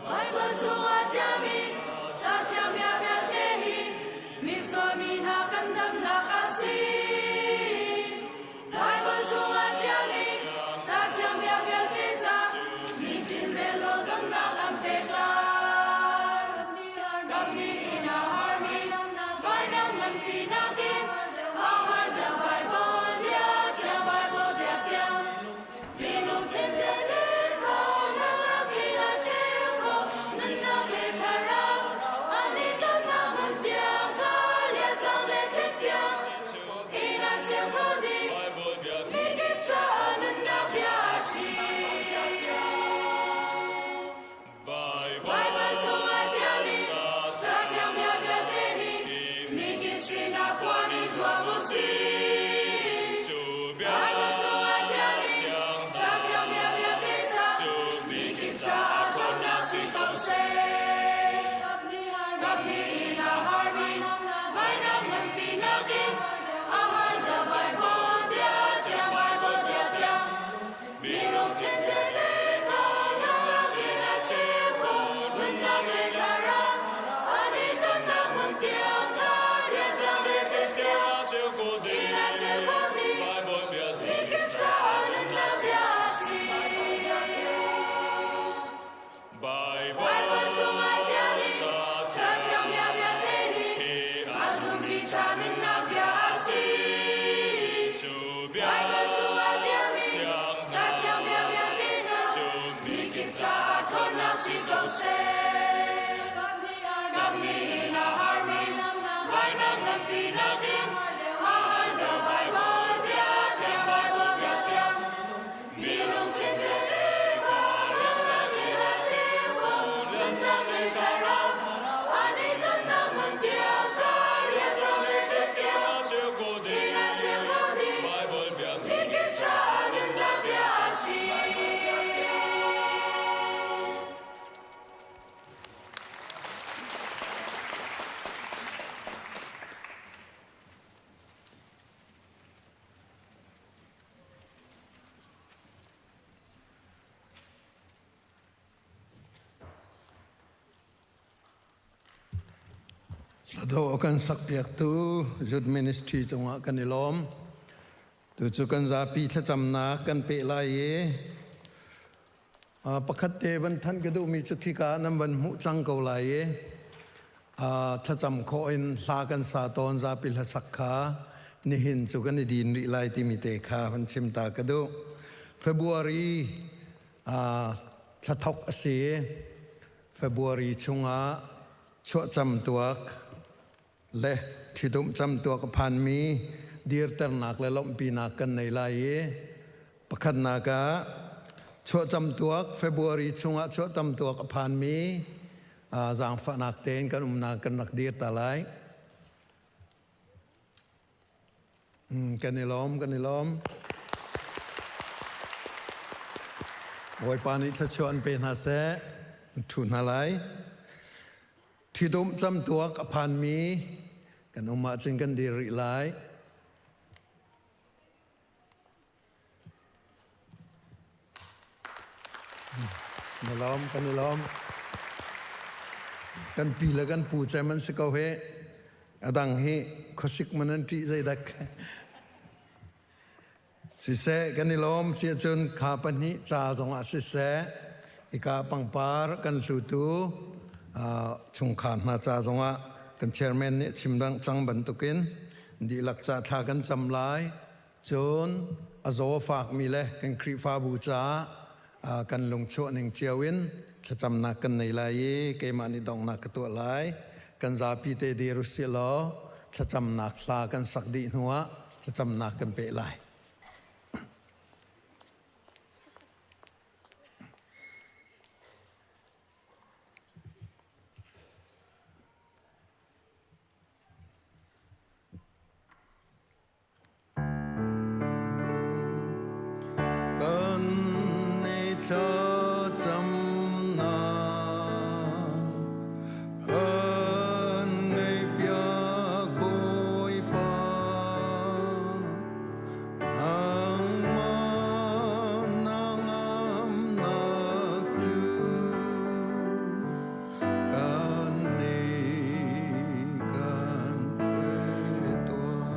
Baibal chungah ṭialmi ca thiang bia vialte hi misual mi hna kan damnak a si. Baibal chungah ṭialmi ca thiang bia vialte ca nitin rel law damnak an pek lai. Kamni in a harmi vainam nganpi nakin a har deuh Baibal bia thiang Baibal bia thiang. Minung thinte nih kha nangnak in a cheu khawh nunnak le thlarau an i tonnak hmun tiang kha liazang le thleng tiang in a cheu kho dih mikip caah nunnak bia a si. Baibal chungah ṭialmi Cathiang bia vialte hi mikip sinah phuan i zuam u sih. Baibal chungah ṭialmi Cathiang bia vialte ca mikip caah ṭhawnnak si ko seh. Kaphnih in a harmi vainam nganpi nakin a har deuh Baibal bia thiang Baibal bia thiang. Minung thinte nih kha nangnak in a cheu khawh nunnak le thlarau an i tonnak hmun tiang kha biacang le tling a cheu khawh dih a cheu khawh dih mikip caah nunnak bia a si. Baibal chungah ṭialmi Cathiang bia vialte hi a zummi ca nunnak bia a si. Baibal chungah ṭialmi Cathiang bia vialte cu mikip caah ṭhawnnak si ko seh. Kamnih in a harmi vainam nganpi nakin a har deuh Baibal bia thiang Baibal bia thiang. Minung thinte kha nangnak in a cheu khawh nunnak le thlarau an i tonnak hmun tiang kha rianṭuan le tling a cheu khawh dih a cheu khawh dih mikip caah nunnak bia a si. Hlado kan sakpiaktu Youth Ministry cungah kan i lawm. Tu cu kan zapi thlacamnak kan peh lai i Pakhat te van thanh ka duhmi cu khika nan van hmuh cang ko lai i thlacam khawh in hla kan sa tawn zapi hlasak kha nihin cu kan i din rih lai timi te kha van chim ta ka duh. February thla thok a si. February chungah chuahcam tuak le ṭhitumh camtuak a phanmi dirternak le lawmhpinak kan nei lai i pakhatnak ah chuahcamtuak February chungah chuahcamtuak a phanmi. Zaangfahnak tein kan umnak kan rak dir ta lai. Kan i lawm, kan i lawm. Bawipa nih thluachuah an pe hna seh. Thu hna lai. Thidum camtuak a phanmi kan um ahcun kan dir rih lai. Na lawm, kan i lawm. Kan pi le kan pu cem an si ko he. A dang hi khuasik man an ṭih zeidak. Siseh, kan i lawm si ahcun kha pahnih ca zongah siseh, ika pangpar kan hlutu chungkhar hna ca zongah kan chairman nih a chim cang bantukin dihlak ca thla kan cam lai. Cun a zaw a fakmi le kan Khrihfabu caah kan lungchuah ning cio in thlacamnak kan nei lai i keimah nih donghnak ka tuah lai. Kan zapi te dir usih law thlacamnak hla kan sak dih hnuah thlacamnak kan peh lai. Kan i thlacamnak kan ngaihpiak Bawipa nangmah na ngamnak cu kan nih kan pe tuah.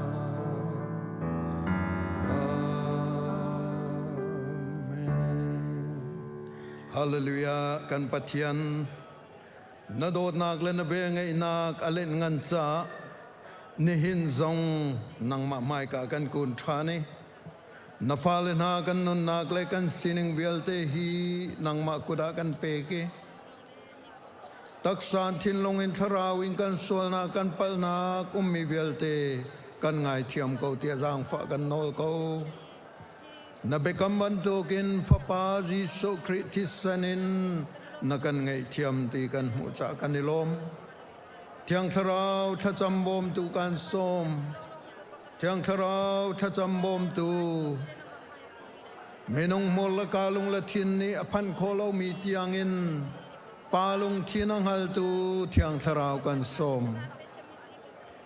Amen. Hallelujah kan Pathian na dawtnak le na velngeihnak a let ngan caah nihin zong nangmah hmaika kan kun ṭhan i na fale hna kan nunnak le kan sining vialte hi nangmah kut ah kan pek i Taksa thinlung in thlarau in kan sualnak kan palhnak ummi vialte kan ngaithiam ko tiah zaangfah kan nawl ko. Na biakam bantukin Fapa Jesuh Khrih thisen in na kan ngaihthiam ti kan hmuh caah kan i lawm. Thiang Thlarau thlacam bawmtu kan sawm. Thiang Thlarau thlacam bawmtu Minung hmur le kaa lung le thin nih a phanh khawh lomi tiangin pa lungthin a hngaltu Thiang Thlarau kan sawm.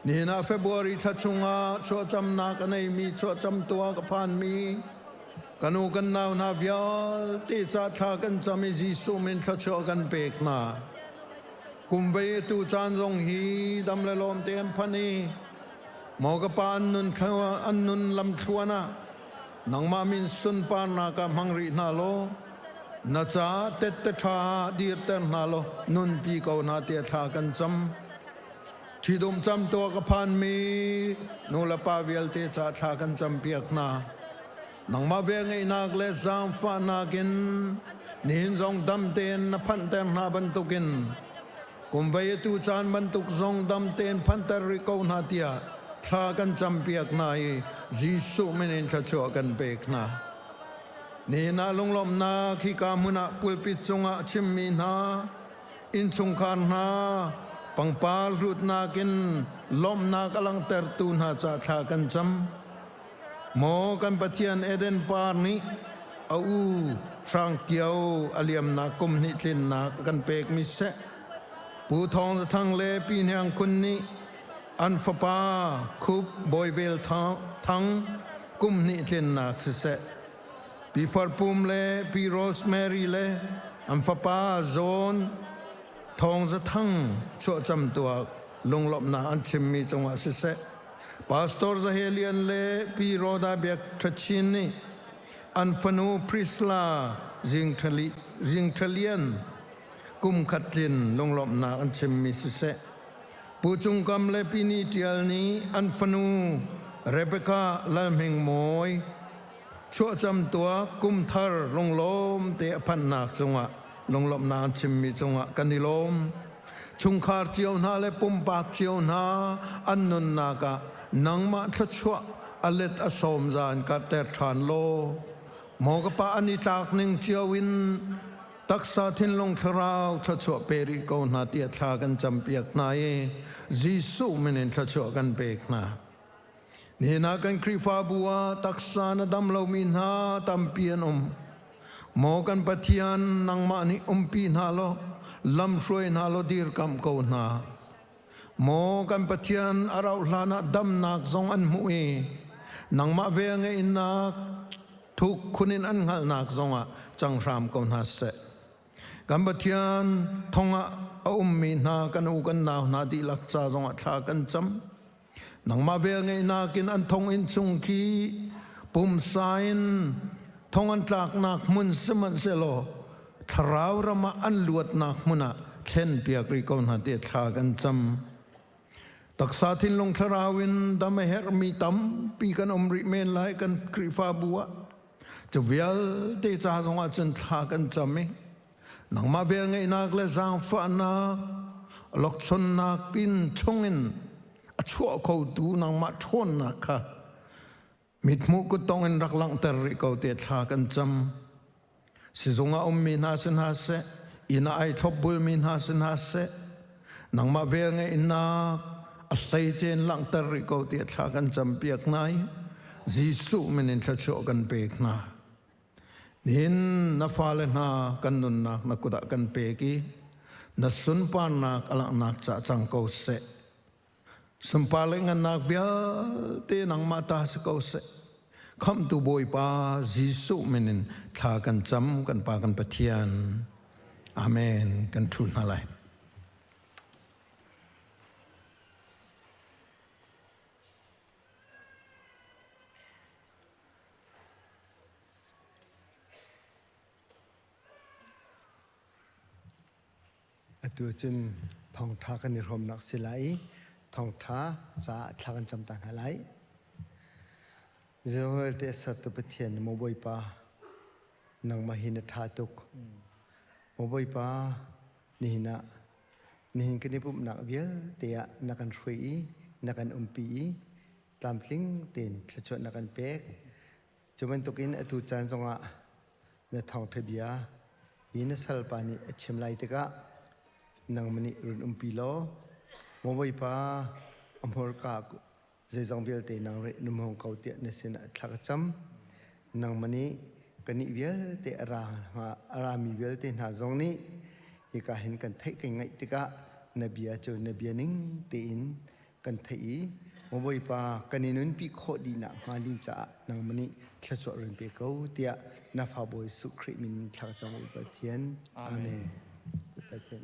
Nihin ah February thla chungah chuahcamnak a neimi chuahcam tuah ka phanmi kan u kan nau hna vialte ca thla kan cam i Jesuh min thluachuah kan pek hna. Kum vei tu caan zong hi dam le lawm te an phan i maw ka pa an nun an nun lamthluan ah Nangmah min sunparnak ah hmang rih hna law na caah tette ṭha ah dirter hna law nunpi ko hna tiah thla kan cam. Ṭhidum camtuak a phanmi nu le pa vialte caah thla kan campiak hna. Nangmah velngeihnak le zaangfahnak in nihin zong dam tein na phanhter hna bantukin kum vei atu caan bantuk zong dam tein phanter rih ko hna tiah thla kan campiak hna i Jesuh min in thluachuah kan pek hna. Nihin ah lunglawmhnak hika hmun ah pulpit cungah chimmi hna, innchungkhar hna, pangpar hlutnak in lawmhnak a langhtertu hna ca thla kan cam. Maw kan Pathian Eden par nih a u Hrang Kio a liamnak kum hnih tlinnak a kan pekmi seh. Pu Thawng Za Thang le Pi Hniang Khun nih an fapa Khup Bawi Vel Thang kum hnih tlinnak siseh. Pi Far Pum le Pi Rosemary le an fapa Zawn Thawng Za Thang chuahcam tuak lunglawmhnak an chimmi cungah siseh. Pastor Zahelian le Pi Rhoda Biak Ṭhachin nih an fanu Priscilla Zingṭhalian kum khat tlin lunglawmhnak an chimmi siseh, Pu Cung Kam le Pi Ni Ṭial nih an fanu Rebecca Lalhming Mawi chuahcam tuak kum thar lunglawm te a phanhnak cungah lunglawmhnak an chimmi cungah kan i lawm. Chungkhar cio hna le pumpak cio hna an nunnak ah nangmah thluachuah a let a sawm zan karhter ṭhan law maw ka pa an i tlak ning cio in. Taksa thinlung thlarau thluachuah pe rih ko hna tiah thla kan campiak hna i Jesuh min in thluachuah kan pek hna. Nihin ah kan Khrihfabu ah taksa na dam lomi hna tampi an um. Maw kan Pathian, nangmah nih umpi hna law, lamhruai hna law dirkamh ko hna. Maw kan Pathian, a rauh hlan ah damnak zong an hmuh i nangmah vel ngeihnak thuk khun in an hngalhnak zongah cang hram ko hna seh. Kan Pathian thong ah a ummi hna kan u kan nau hna dihlak ca zongah thla kan cam. Nangmah vel ngeihnak in an thonginn chung khi pumsa in thong an tlaknak hmun sihmanhsehlaw thlarau ram ah an luatnak hmun ah thlenpiak rih ko hna tiah thla kan cam. Taksa thinlung thlarau in dam a herhmi tampi kan um rih men lai kan Khrihfabu ah. Cu vialte ca zongah cun thla kan cam i nangmah velngeihnak le zaangfahnak lokchonnak in chungin a chuah khotu nangmah ṭhawnnak kha mithmuh kuttong in rak langhter rih ko te thla kan cam. Sizung ah ummi hna si hna seh, inn ah ai thlopbulmi hna si hna seh, nangmah velngeihnak a hleice in langhter rih ko tiah thla kan campiak hna i Jesuh min in thluachuah kan pek hna. Nihin na fale hna kan nunnak na kut ah kan pek i na sunparnak a langhnak ca cang ko seh. Sunpar le ngannak vialte nangmah ta si ko seh. Khamhtu Bawipa Jesuh min in thla kan cam kan Pa kan Pathian. Amen. Kan ṭhu hna lai. Atu cun thawngṭha kan i hrawmnak si lai i thawngṭha caah thla kan cam ta hna lai. Zeizong sertu Pathian maw Bawipa, nangmah hi na ṭha tuk. Maw Bawipa, nihin ah nihin kan i pumhnak vialte ah na kan hruai i na kan umpi i tlamtling tein thluachuah na kan pek. Cu bantukin atu caan zongah na thawngṭha bia hi na salpa nih a chim lai tikah nangmah nih run umpi law maw Bawipa a hmurka zeizong vialte nang rih na hmang ko tiah na sinah thla ka cam. Nangmah nih kannih vialte a ra a rami vialte hna zong nih hika hin kan theih kan ngaih tikah na bia cu na bia ning tein kan theih i maw Bawipa kan i nunpi khawh dih nakhnga ding caah nangmah nih thluachuah run pe ko tiah na fa Bawi Jesuh Khrih min in thla ka cam u Pathian. Amen. Pathian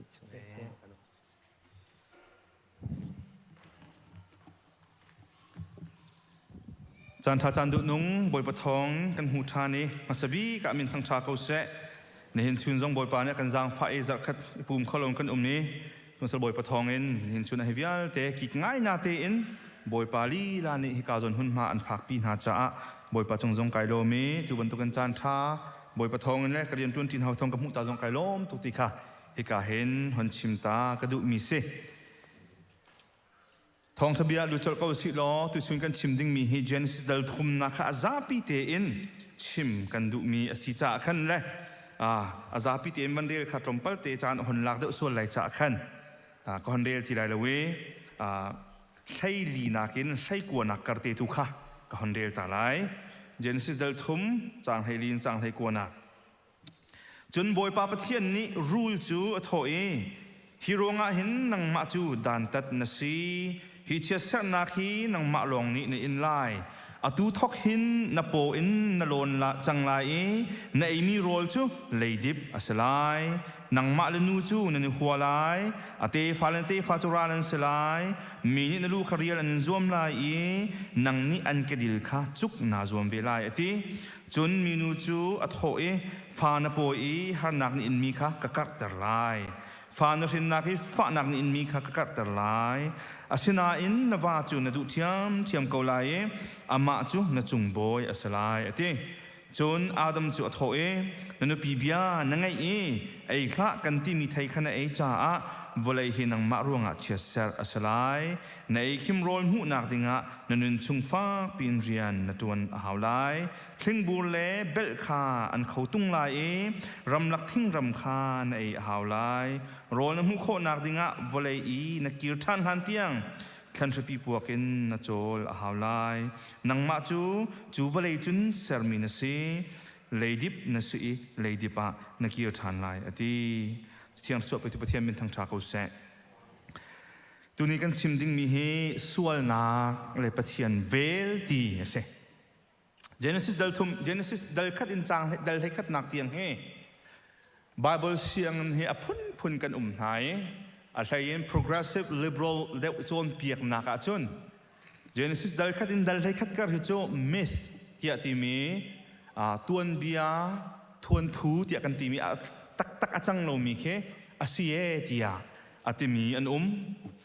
Caan ṭha caan duh nung Bawipa thawng kan hmu ṭhan i hmasa bik ah min thangṭha ko seh. Nihin chun zong Bawipa nih a kan zaangfah i zarhkhat i pum kho loin kan um i Sihmanhsehlaw Bawipa thawngin nihin chun ah hi vialte kik ngai na tein Bawipa lila nih hika zawn hmunhma an phakpi hna caah Bawipa cung zong kai lawm i tu bantukin caan ṭha Bawipa thawngin le ka rian ṭuan ṭi hna thawng ka hmuh ta zong kai lawm tuk ti kha hika hin hon chim ta ka duhmi si. Thawngṭha bia lu colh ko sih law tuchun kan chim dingmi hi Genesis dal thumnak kha a zapi tein chim kan duhmi a si caah khan le a zapi tein van rel kha tlawmpal te caan hon lak deuh sual lai caah khan ka hon rel ti lai lo i hleili nakin hleikuanak kar te tu kha ka hon rel ta lai. Genesis dal thum caang 14 in caang 19nak. Cun Bawipa Pathian nih rul cu a thawh i, Hi ruangah hin nangmah cu dantat na si. Hi chiatserhnak hi nangmah lawng nih na in lai. Atu thawk hin na paw in na lawn cang lai i na eimi rawl cu leidip a si lai. Nangmah le nu cu nan i hua lai. A tefa le na tefa cu ral an si lai. Mi nih na lu kha rial an in zuam lai i nang nih an kedil kha cuk naa zuam ve lai, a ti. Cun minu cu a thawh i, Fa na pawi i harnak na inmi kha ka karhter lai. Fa na hrinnak i fahnak na inmi kha ka karhter lai. Asinain na va cu na duh ṭhiamṭhiam ko lai i amah cu na cung bawi a si lai, a ti. Cun Adam cu a thawh i, Na nupi bia na ngaih i Ei hlah kan timi thei kha na ei caah vawlei hi nangmah ruangah chiatserh a si lai. Na ei khim rawl hmuhnak dingah na nun chung fak piin rian na ṭuan a hau lai. Thlingbur le belh kha an kho tung lai i ramlak thingram kha na ei a hau lai. Rawl na hmuh khawhnak dingah vawlei i na kir ṭhan hlan tiang thlanhripi puak in na cawl a hau lai. Nangmah cu cu vawlei cun sermi na si. Leidip na si i leidip ah na kir ṭhan lai, a ti. Thiang Thlarau petu Pathian min thangṭha ko seh. Tuni kan chim dingmi hi sualnak le Pathian vel ti a si. Genesis dal thum Genesis dal khat in caang dal hlei khatnak tiang hi Bible sianginn hi a phunphun kan um hna i a hlei in progressive liberal deuh cawnpiaknak ahcun Genesis dal khat in dal hlei khat kar hi cu myth tiah timi tuanbia thuanthu tiah kan timi taktak a cang lomi khi a si e tiah a timi an um.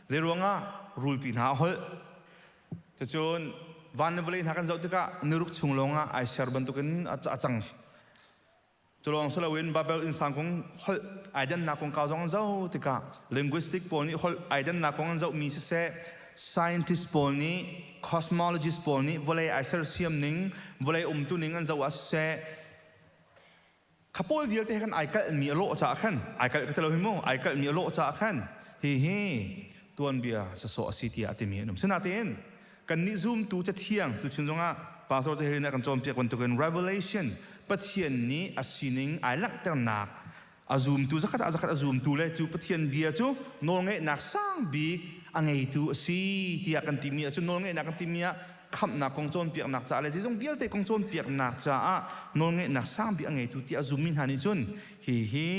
Zeiruangah rulpi hna a holh Cucun van le vawlei hna kan zoh tikah niruk chung lawngah ai ser bantukin a cang. Cu lawng si loin Babel innsang kong holh ai dannak kong kau zong an zoh tikah linguistic pawl nih holh ai dannak kong an zohmi siseh scientist pawl nih cosmologist pawl nih vawlei ai sersiam ning vawlei umtu ning an zoh ah siseh Kha pawl vialte he khan ai kalhmi a lawh caah khan ai kalh ka ti lo hi mu ai kalhmi a lawh caah khan hihi tuanbia sasawh a si tiah a timi an um. Sinain kannih zumtu cathiang tuchun zongah Pastor Zahiri nih a kan cawnpiak bantukin Revelation Pathian nih a sining ai langhternak a zumtu zakhat ah zakhat a zumtu le cu Pathian bia cu nawlngeihnak sang bik a ngeitu a si tiah kan timi ahcun nawlngeihnak kan timi ah khamhnak kong cawnpiaknak caah le zeizong vialte kong cawnpiaknak caah nawlngeihnak sangbik a ngeitu tiah a zummi hna nih cun hihi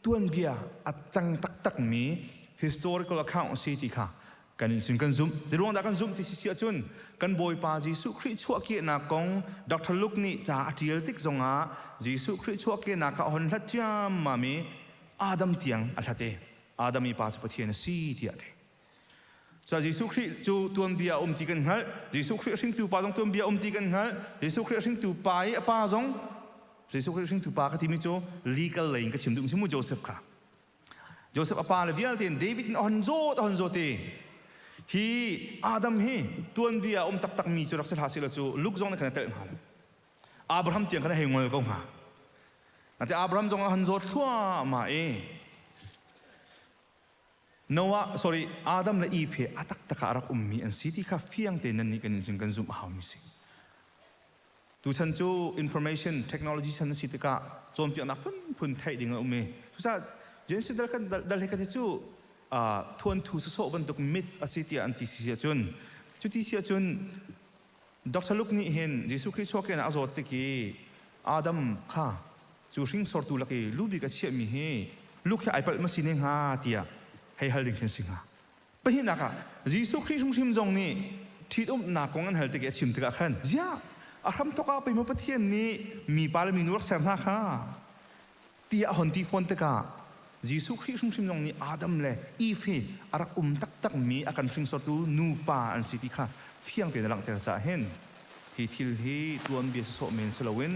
tuanbia a cang taktakmi historical account a si ti kha kan in cun kan zumh. Zeiruang dah kan zumh ti si si ahcun kan Bawipa Jesuh Khrih chuahkehnak kong Dr. Luke nih ca a ṭial tik zongah Jesuh Khrih chuahkehnak kha a hon hlat ciammam i Adam tiang a hlat i Adam i pa cu Pathian a si tiah a ti. Cuah Jesuh Khrih cu tuanbia a um ti kan hngalh. Jesuh Khrih hringtu pa zong tuanbia a um ti kan hngalh. Jesuh Khrih hringtu pa i a pa zong Jesuh Khrih hringtu pa ka timi cu legal lei in ka chim duh mi mu Joseph kha. Joseph a pa le vialte in David in a hon zawt a hon zawt i hi Adam hi tuanbia a um taktak mi cu rak si hlah seh law cu Luke zong nih khan a telh hnga lo. Abraham tiang khan a hei ngol ko hnga. Nate Abraham zong a hon zawt thluahmah i Noah, sorry, Adam le Eve hi a taktak ah a rak ummi an si ti kha fiang tein nannih kan in zing kan zumh a haumi si. Tuchan cu information technology chan a si tikah cawnpiaknak phunphun theih ding a um i cucaah Genesis dal kan dal he kan cu thuanthu sawsawh bantuk myth a si tiah an ti si ahcun cuti si ahcun Dr. Luke nih hin Jesuh Khrih chuahkehnak a zawt tik i Adam kha cu hringsortu lak i lu bik a chiahmi hi Luke hi ai palh ma si ne hnga tiah hei hal ding khin si hnga. Pahnihnak ah Jesuh Khrih hrimhrim zong nih ṭhitumnak kong an hal tik i a chim tikah khan ziah a hramthawk ah pei maw Pathian nih mipa le minu rak ser hna kha tiah a hon ti fawn tikah Jesuh Khrih hrimhrim zong nih Adam le Eve hi a rak um taktakmi a kan hringsortu nupa an si ti kha fiang tein a langhter caah hin hi thil hi tuanbia sawsawh men si loin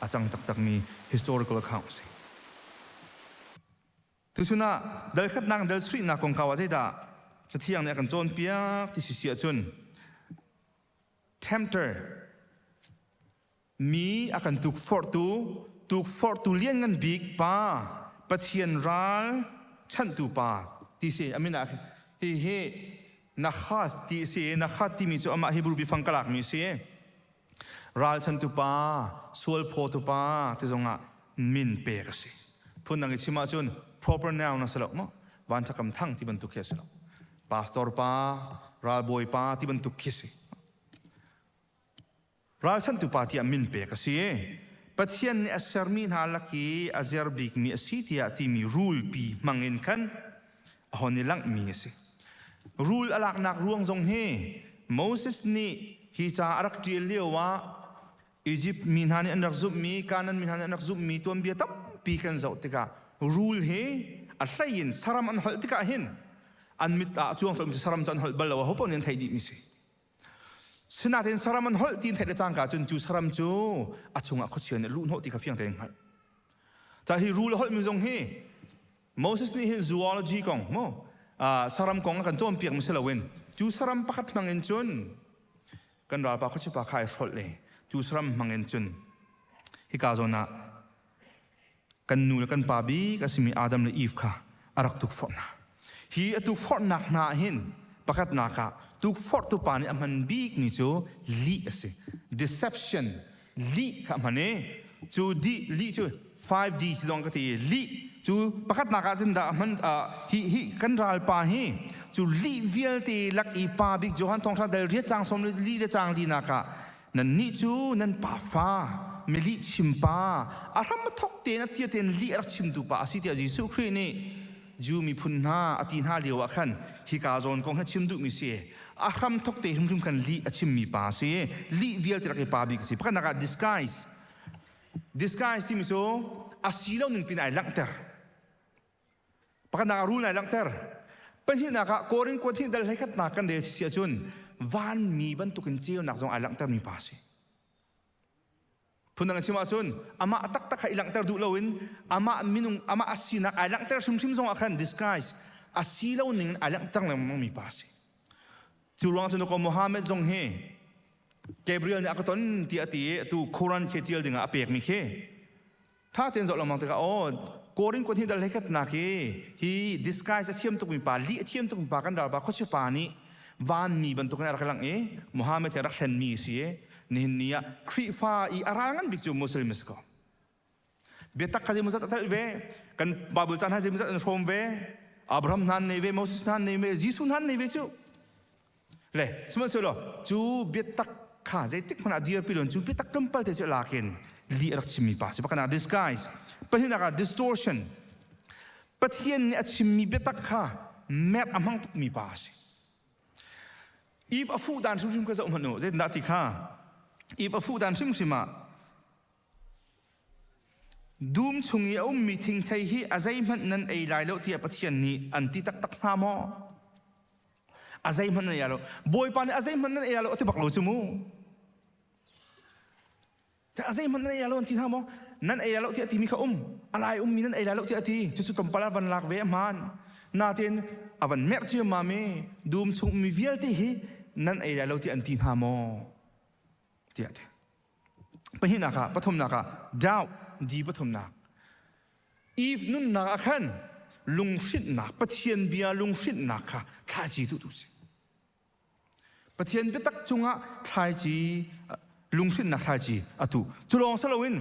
a cang taktakmi historical account a si. Tuchun ah dal khatnak dal sarihnak kongkau ah zeidah Cathiang nih a kan cawnpiak ti si si ahcun tempter Mi a kan tukforhtu, tukforhtu lianngan bik pa, Pathian ral chanhtu pa ti si. A min ah hihi Nakhath ti si. Nakhath timi cu amah Hebrew biafang ka lakmi si. Ralchantu pa, sualphawtu pa ti zongah min pek a si. Phundang i chim ahcun proper noun a si lo maw? Vanṭhakam thang ti bantuk khi a si lo. Pastor pa, ralbawi pa ti bantuk khi a si. Ralchanhtu pa tiah min pek a si. Pathian nih a sermi hna lak i a zer bikmi a si tiah timi rulpi hmangin khan a hon i langhmi a si. Rul a laknak ruang zong hi Moses nih hi ca a rak ṭial lio ah Izipt mi hna nih an rak zumhmi, Kanaan mi hna nih an rak zumhmi tuanbia tampi kan zoh tikah rul hi a hlei in saram an holh tikah hin an mit ah a cuang colhmi saram cu an holh bal lo, aho paoh nih an theih dihmi si. Sinain saram an holh ti theih le cangka cun cu saram cu a chungah khuachia nih a luhhnawh ti kha fiang tein hngalh. Ta hi rul a holhmi zong hi Moses nih hin zoology kong mu saram kong a kan cawnpiak mi si loin cu saram pakhat hmang in cun kan ralpa khuachipa kha ai hrolh i cu saram hmang in cun hika zawn ah kan nu le kan pa bik a simi Adam le Eve kha a rak tukforh hna. Hi a tukforhnak hna ah hin pakhatnak ah tukforhtu pa nih a hman bikmi cu lih a si. Deception, lih kha a hman i cu di lih cu 5D si zong ka ti i lih cu pakhatnak ah cun dah a hman hi hi kan ralpa hi cu lih vialte lak i pa bik Johan thawngtha dal riat cang som li le cang linak ah Nannih cu nan pa fa, milih chimpa, a hram a thok tein a tia tein lih a rak chimtu pa a si tiah Jesuh Khrih nih Jew miphun hna a ti hna lio ah khan hika zawn kong hi chim duhmi si. A hram thok te hrimhrim khan lih a chimmi pa a si. Lih vialte rak i pa bik a si. Pakhatnak ah disguise. Disguise timi cu a si lo ning pin ai langhter. Pakhatnak ah rul nai langhter. Pahnihnak ah Korin kuat hnih dal hleikhatnak kan rel si ahcun vanmi bantukin ceunak zong ai langhtermi pa a si. Phundang in chim ahcun amah taktak kha i langhter duh loin amah minung amah a sinak ai langhter hrimhrim zong ah khan disguise a si lo ning in ai langhter lengmang mi pa a si. Cu ruang cun ko Muhammad zong hi Gabriel nih a ka ton tiah a ti i atu Quran khi tial dingah a pekmi khi Tha tein zoh lengmang tikah aw Korin kuat hi dal hlekhatnak hi hi disguise a thiam tukmi pa lih a thiam tukmi pa kan ralpa khuachia pa nih vanmi bantukin a rak lang i Muhammad hi a rak hlenmi a si i nihin ni ah Khrihfa i a ral ngan bik cu Muslim a si ko. Biatak kha zeimawzat a telh ve kan Bible caan ha zeimawzat an hrawm ve Abraham hna an nei ve Moses hna an nei ve Jesuh hna an nei ve cu Le sihmanhsehlaw cu biatak kha zeitik hmanh ah dirpi loin cu biatak tlawmpal te cu lak in lih a rak chimmi pa si. Pakhat ah disguise, pahnihnak ah distortion. Pathian nih a chimmi biatak kha merh a hmang tukmi pa a si. Eve a fuh dan hrimhrim kha zoh hmanh u. Zeitindah ti kha Eve a fuh dan hrimhrim ah Dum chung i a ummi thingthei hi a zeihmanh nan ei lai lo tiah Pathian nih an ti taktak hnga maw? A zeihmanh nan ei lai lo. Bawipa nih a zeihmanh nan ei lai lo a ti bak lo cu mu. A zeihmanh nan ei lai lo an ti hna maw? Nan ei lai lo tiah a timi kha um. A lai ummi nan ei lai lo tiah a ti. Cucu tlawmpal ah van lak ve a hmaan. Natin a van merh ciammam i dum chung ummi vialte hi nan ei lai lo tiah an ti hna maw? Tiah a ti. Pahnihnak ah, pathumnak ah doubt di pathumnak. Eve nunnak ah khan lunghrinhnak, Pathian bia lunghrinhnak kha thlaici tu tu si. Pathian biatak cungah thlaici lunghrinhnak thlaici atu. Cu lawng si loin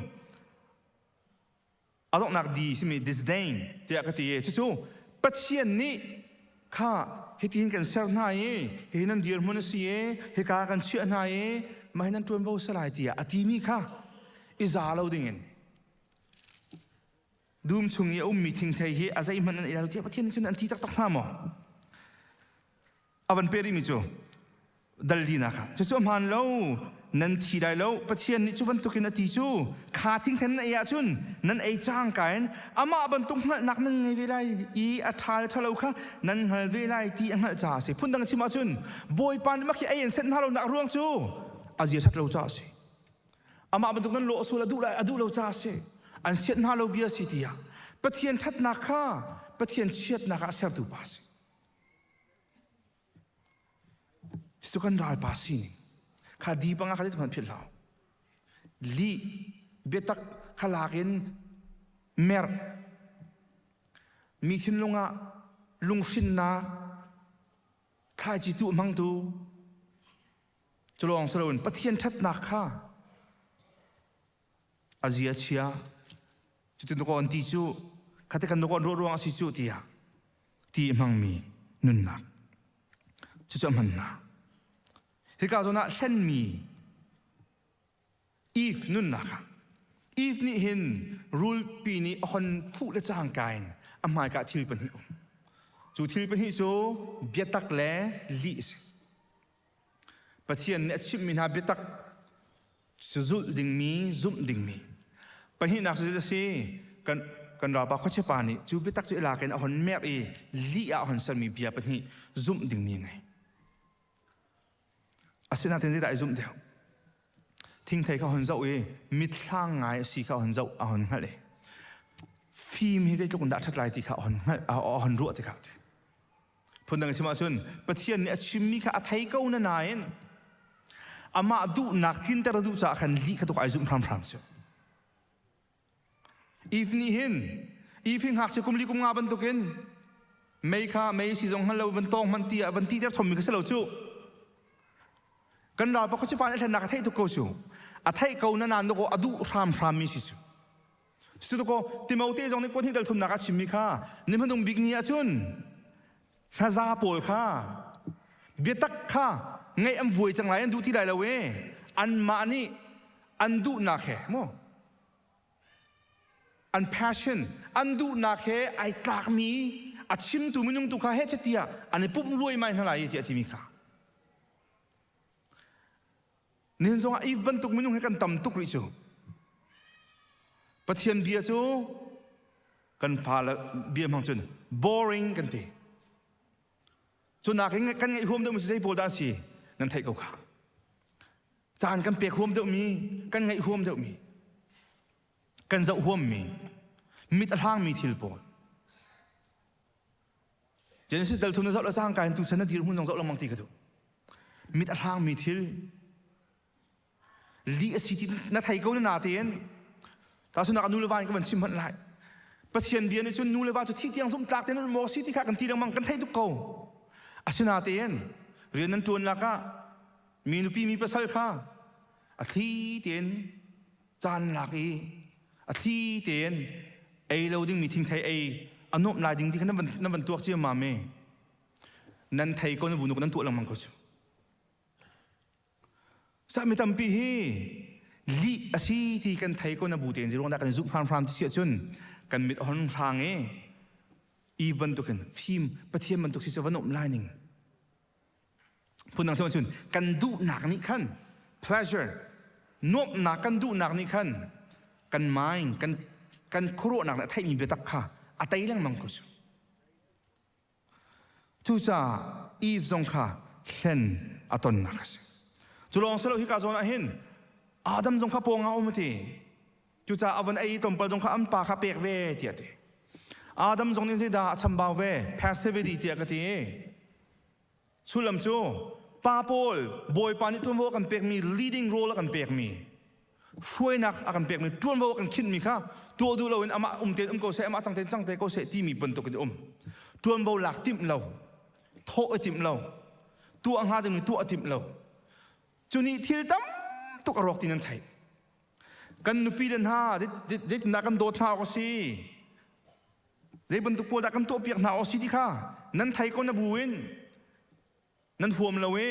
a donghnak di simi disdain tiah ka ti i cucu Pathian nih kha hitihin kan ser hna i hihi nan dirhmun a si i hika kan chiah hna i mah hi nan ṭuanvo si lai tiah a timi kha i za lo dingin dum chung i a ummi thingthei hi a zeihmanh an ei lo tiah Pathian nih cun an ti taktak hna maw? A van peh rihmi cu dal linak ah cucu a hmaan lo nan thi lai lo Pathian nih cu bantukin a ti cu kha thingthen nan ei ahcun nan ei cangka in amah bantuk hngalhnak nan ngei ve lai i a ṭha le ṭhalo kha nan hngal ve lai ti a hngalh caah a si phundang chim ahcun Bawipa nih mah khi ei an senh hna lonak ruang cu a zia ṭhat lo caah a si amah bantuk nan lawh sual a duh lai a duh lo caah a si an sianh hna lo bia a si tiah Pathian ṭhatnak kha Pathian chiatnak ah a sertu pa a si Cu kan ralpa sining. Kha di panga kha zeitik philh hlah. Lih biatak kha lak in merh mi thinlung ah lunghrinnak thlaici tuh hmangtu cu lawng si loin Pathian ṭhatnak kha a zia chia cutin dakaw an ti cu khate kan dakaw an ruah ruang a si cu tiah ti hmangmi nunnak cucu a hman hna hika zawn ah hlenmi Eve nunnak ah Eve nih hin rulpi nih a hon fuh le cangka in a hmaika thil pahnih um cu thil pahnih cu biatak le lih a si Pathian nih a chimhmi hna biatak cu zulh dingmi, zumh dingmi. Pahnihnak cu zeidah a si? Kan kan ralpa khuachia pa nih cu biatak cu i lak in a hon merh i lih ah a hon sermi bia pahnih zumh dingmi a ngei. Asinain zeidah ai zumh deuh? Thingthei kha hon zoh i mitthlang ngai a si kha hon zoh a hon hngalh i. Fim hi zeitluk in dah ṭhat lai ti kha a hon hngalh a hon ruah tikah ti. Phundang chim ahcun Pathian nih a chimmi kha a thei ko na nain amah duhnak tlinter a duh caah khan lih kha tuk ai zumh hramhram cu. Eve nih hin Eve hi ngakchia kum li kum nga bantukin mei kha mei si zong hngal lo van tawng hmanh ti ah van ti ter chommi kha si lo cu. Kan ral pakhat cu pa nih a hlennak a theih tuk ko cu. A theih ko na nan ko a duh hramhram mi si cu. Cutuko Timote zong nih kuat hnih dal thumnak a chimmi kha ni hmanung bik ni ahcun hnaza pawl kha biatak kha ngaih an vuai cang lai an duh ti lai lo e anmah nih an duhnak he mu an passion an duhnak he ai tlakmi a chimtu minung tu kha he tiah an i pumh luai mai hna lai tiah timi kha Nihin zongah Eve bantuk minung hi kan tam tuk rih cu. Pathian bia cu kan fale bia hmang cun boring kan ti. Cu nakin kan ngaih huam deuhmi cu zei pawl dah a si nan theih ko kha. Caan kan pek huam deuhmi, kan ngaih huam deuhmi, kan zoh huammi, mit a hlangmi thil pawl. Genesis dal thum na zoh le cangka in tuchan na dirhmun zong zoh lengmang ti ka duh. Mit a hlangmi thil lih a si ti na thei ko na na tein tahchunhnak ah nu le va in ka van chim hmanh lai. Pathian bia nih cun nu le va cu thi tiang zumh tlak tein maw si ti kha kan ti lengmang kan thei tuk ko. Asinatein rian nan ṭuan lak ah mi nupi mi pasal kha a thli tein caan lak i a thli tein ei lo dingmi thingthei ei a nuamh lai ding ti kha nan van, nan van tuak ciammam i nan thei ko na bunuk nan tuah lengmang ko cu. Sah mi tampi hi lih a si ti kan thei ko na bu tein ziruang dah kan zumh hramhram ti si ahcun kan mit a hon hlang i Eve bantukin fim Pathian bantuk si cu va nuamh lai ning Phundang cun cun kan duhnak nih khan pleasure nuamhnak kan duhnak nih khan kan mind kan kan khuaruahnak le a theihmi biatak kha a tei lengmang ko cu. Cucaah Eve zong kha hlen a tonnak a si. Cu lawng si lo hika zawn ah hin Adam zong kha pawng ah um a ti. Cucaah a von ei tlawmpal zong kha an pa kha pek ve tiah a ti. Adam zong nih zeidah a chambau ve? Passivity tiah ka ti. Sullam cu pa pawl Bawipa nih ṭuanvo a kan pekmi leading role a kan pekmi hruainak a kan pekmi ṭuanvo a kan khinhmi kha tuah duh loin amah um tein um ko seh amah cang tein cang te ko seh timi bantuk in um ṭuanvo lak timh lo thawh i timh lo tuah hnga dingmi tuah a timh lo cu nih thil tam tuk a rawk ti nan theih kan nupi le hna zeitindah kan dawt hna awk a si Zei bantuk pawl dah kan tuahpiak hna awk si ti kha nan thei ko na bu in nan huam lo i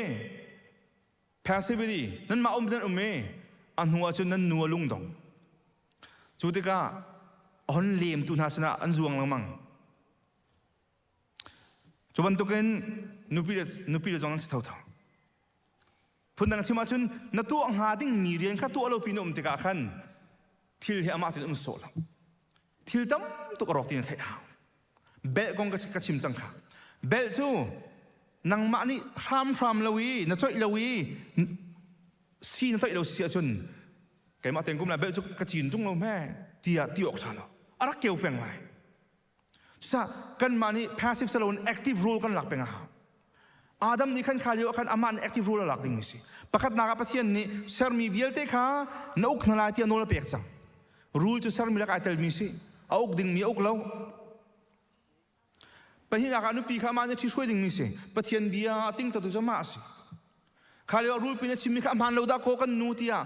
passivity nanmah um nan um i a hnu ah cun nan nu a lungdong. Cu tikah a hon lemtu hna sinah an zuang lengmang. Cu bantukin nupi le nupi le zong an si thotho. Phundang chim ahcun na tuah hnga dingmi rian kha tuah lo pi na um tikah khan thil hi amah tein um sawh lo. Thil tam tuk a rawk ti na theih hau. Belh kong ka chim cang kha. Belh cu nangmah nih hramhram lo i na coih lo i si na toih lo si ahcun keimah tein kum lai belh cu ka cin tung lo hme tiah ti awk ṭha lo. A rak keu peng lai. Cucaah kanmah nih passive si loin active role kan lak peng a hau. Adam nih khan kha lio ah khan amah nih active role a lak dingmi si. Pakhatnak ah Pathian nih sermi vialte kha na uk hna lai tiah nawl a pek cang. Rule cu sermi lak ai telmi si. A uk dingmi a uk lo. Pahnihnak ah nupi kha amah nih ṭhihruai dingmi si. Pathian bia a tingtatu cu amah a si. Kha lio ah rulpi nih a chimmi kha a hmaan lo dah kaw kan nu tiah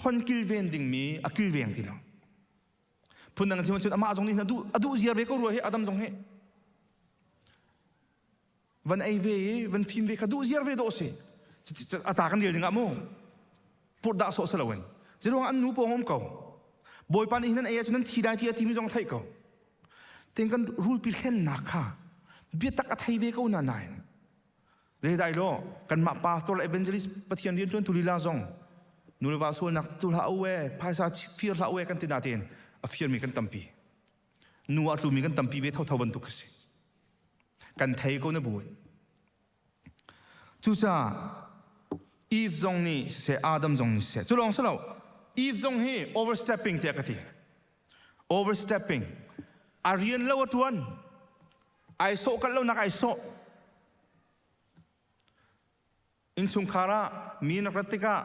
hon kilven dingmi a kilveng ti lo. Phundang chim cun amah zong nih a duh a duh ziar ve ko rua hi Adam zong hi van ei ve i van fim ve kha duh ziar ve dawh si a ca kan rel dingah mu purhdah sawh si loin ziruang an nu pawng um ko Bawipa nih hin nan ei ahcun nan thi lai ti a timi zong theih ko ten kan rulpi hlennak kha biatak a thei ve ko na nain Zeidai law kanmah pastor le evangelist Pathian rianṭuantu lila zong nu le va sualnak tu hlah u e phaisa fir hlah u e kan ti natein a firmi kan tampi nu ah tlumi kan tampi ve thotho bantuk khi si kan thei ko na bu cucaah Eve zong nih siseh Adam zong nih siseh cu lawng si lo Eve zong hi overstepping tiah ka ti overstepping. A rian lo a ṭuan. Ai sawh kalh lo nak ai sawh. Innchungkhar ah mi na rat tikah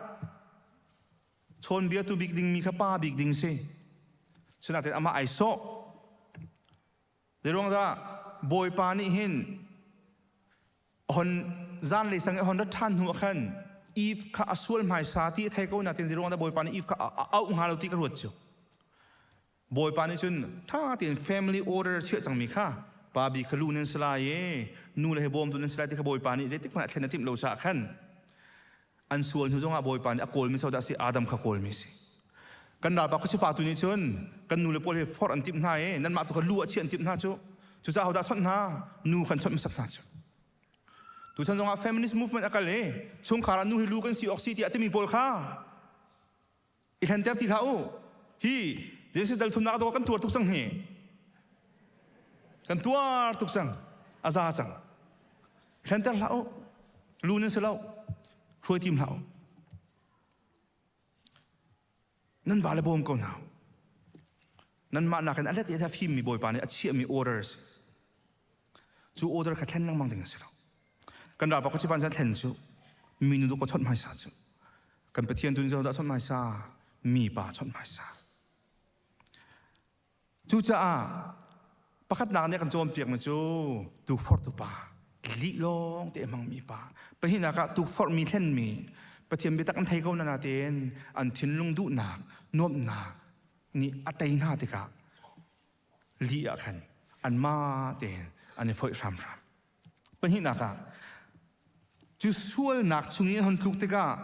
chawnbia tu bik ding mi kha pa bik ding si. Sinain amah ai sawh. Zeiruang dah Bawipa nih hin hon zanlei sang i hon rat ṭhan hnu ah khan Eve kha a sual hmaisa ti a thei ko nain zeiruang dah Bawipa nih Eve kha a auh hnga lo ti ka ruat cu. Bawipa nih cun ṭha tein family order chiah cangmi kha pa bi kha lu nan si lai i nu le he bawmtu nan si lai ti kha Bawipa nih zeitik hmanh a thlen a timh lo caah khan an sual hnu zongah Bawipa nih a kawlmi so dah si Adam kha kawlmi si. Kan ralpa khuasipa tu nih cun kan nu le pawl hi forh an timh hna i nanmah tu kha lu a chiah an timh hna cu. Cucaah hodah chawnh hna? Nu kan chawnh hmasat hna cu. Tuchan zongah feminist movement a kal i chungkhar ah nu hi lu kan si awk si tiah timi pawl kha i hlenter ti hlah u. Hi Genesis dal thumnak ah kan tuar tuk cang hi. Kan tuar tuk cang. A za cang. Hlenter hlah u. Lu nan si lo. Hruai tim hlah u. Nan va le bawm ko hna. Nanmah nakin a let i a fimmi Bawipa nih a chiahmi orders cu order kha thlen lengmang ding a si lo. Kan ralpa khuachipan chan thlen cu mi nu ka chawnh hmaisa cu kan Pathian tu nih dah chawnh hmaisa mi pa chawnh hmaisa. Cucaah pakhatnak nih a kan cawnpiakmi cu tukforhtu pa, lih lawng te a hmangmi pa. Pahnihnak ah tukforhmi thlenmi, Pathian biatak an thei ko na natein an thinlung duhnak, nuamhnak nih a tei hna tikah lih ah khan anmah tein an i foih hramhram. Pahnihnak ah cu sualnak chung i hon tluk tikah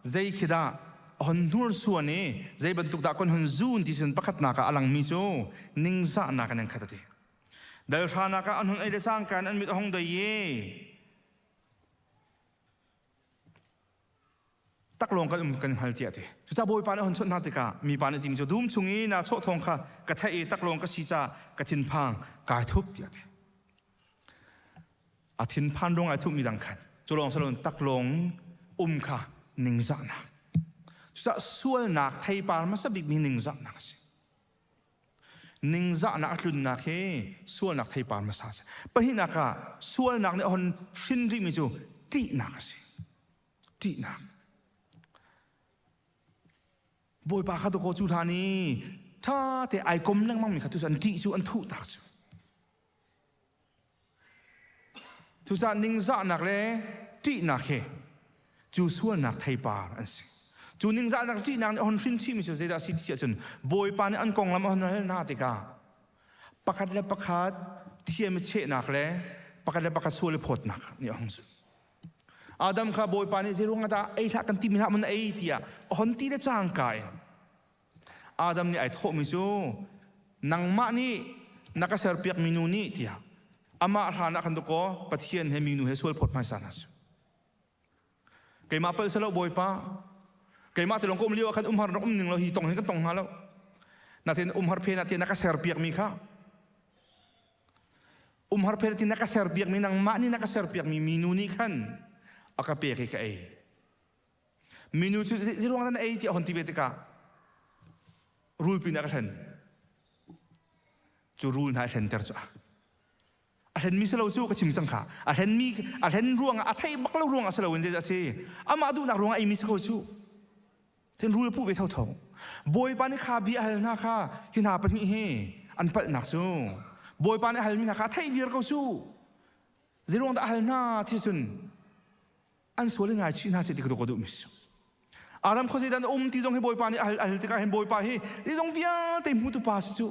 zei khi dah hon hnursuan i zei bantuk dah kon hon zun ti sin pakhatnak ah a langmi cu ningzahnak in an khat a ti. Dal hranak ah an hon ei le cangka in an mit a hong dei i taklawng kan um kan hngal tiah ti. Cucaah Bawipa nih a hun chawnh hna tikah mipa nih timi cu dum chung i naa chawh thawng kha ka theih i taklawng ka si caah ka thinphang kai thup tiah ti. A thinphan ruang ai thupmi dang khat cu lawng salon taklawng um kha ningzahnak. Cucaah sualnak theipar hmasa bikmi ningzahnak a si. Ningzahnak a tlunnak hi sualnak theipar hmasa a si. Pahnihnak ah sualnak nih a hon hrin rihmi cu ṭihnak a si. Ṭihnak. Bawipa kha dakaw cu hlan i ṭha te ai kom lengmang mi kha tu cu an ṭih cu an thuh tak cu. Cucaah ningzahnak le ṭihnak hi cu sualnak theipar an si. Cu ningzahnak ṭihnak nih a hon hrin chihmi cu zeidah a si ti ahcun Bawipa nih an konglam a hon hal hna tikah pakhat le pakhat thiam i chehnak le pakhat le pakhat sual i phawtnak nih a hung zulh. Adam kha Bawipa nih zeiruang ah dah ei hlah kan timi hlah maw na ei tiah a hon ti le cangka in Adam nih ai thawhmi cu nangmah nih na ka serpiakmi nu nih tiah amah hlan ah khan dakaw Pathian he minu he sual phawt hmaisa hna su. Keimah palh selo Bawipa keimah te lawng ka um lio ah khan umhar rak um ning lo hi tong hin kan tong hnga lo. Natin umhar phen ah tiah na ka serpiakmi kha umhar phen ah na ka serpiakmi nangmah nih na ka serpiakmi minu nih khan a ka pek i ka ei. Minu cu zeiruang dah na ei tiah a hon ti ve tikah rulpi nih a ka hlen. Cu rul hna a hlenter cu a hlenmi si lo cu ka chim cang kha. A hlenmi a hlen ruangah a theih bak lo ruangah si loin zeidah a si. Amah duhnak ruangah eimi si ko cu. Then rul puh ve thotho. Bawipa nih kha bia a hal hna kha hi hna pahnih hi an palhnak cu. Bawipa nih a halmi hna kha a theih viar ko cu. Zeiruang dah a hal hna ti cun an sual i ngaichih hna seh ti ka duh duhmi si. Adam khuazei dah na um ti zong hi Bawipa nih a hal, a hal tikah hin Bawipa hi zong vialte hmutu pa si cu.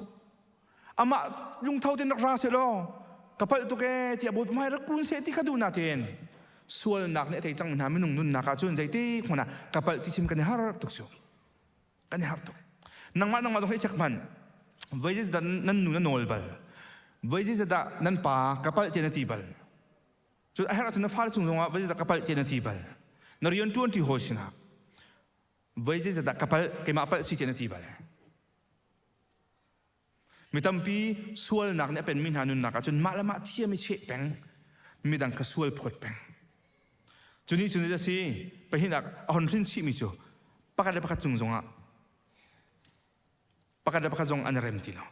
Amah lungtho tein rak ra seh law ka palh tuk ee tiah Bawipa hmai rak kun seh ti kha duh natein sualnak nih a tei cang hna minung nunnak ah cun zeitik hmanh ah ka palh ti chim kan i har tuk cu. Kan i har tuk. Nangmah nangmah zong hi check hmanh. Voi zeidah nan nu na nawl bal. Voi zeidah nan pa ka palh tiah na ti bal. Cun a herh ahcun na fale cung zongah voi zeidah ka palh tiah na ti bal. Na rian ṭuan ṭi hawi sinah voi zeidah ka palh keimah palh si tiah na ti bal. Mi tampi sualnak nih a penmi hna nunnak ahcun mah le mah thiam i cheh peng, midang kha sual phawt peng. Cu nih cun a si pahnihnak a hon hrin chihmi cu pakhat le pakhat cung zongah pakhat le pakhat zong an i rem ti lo.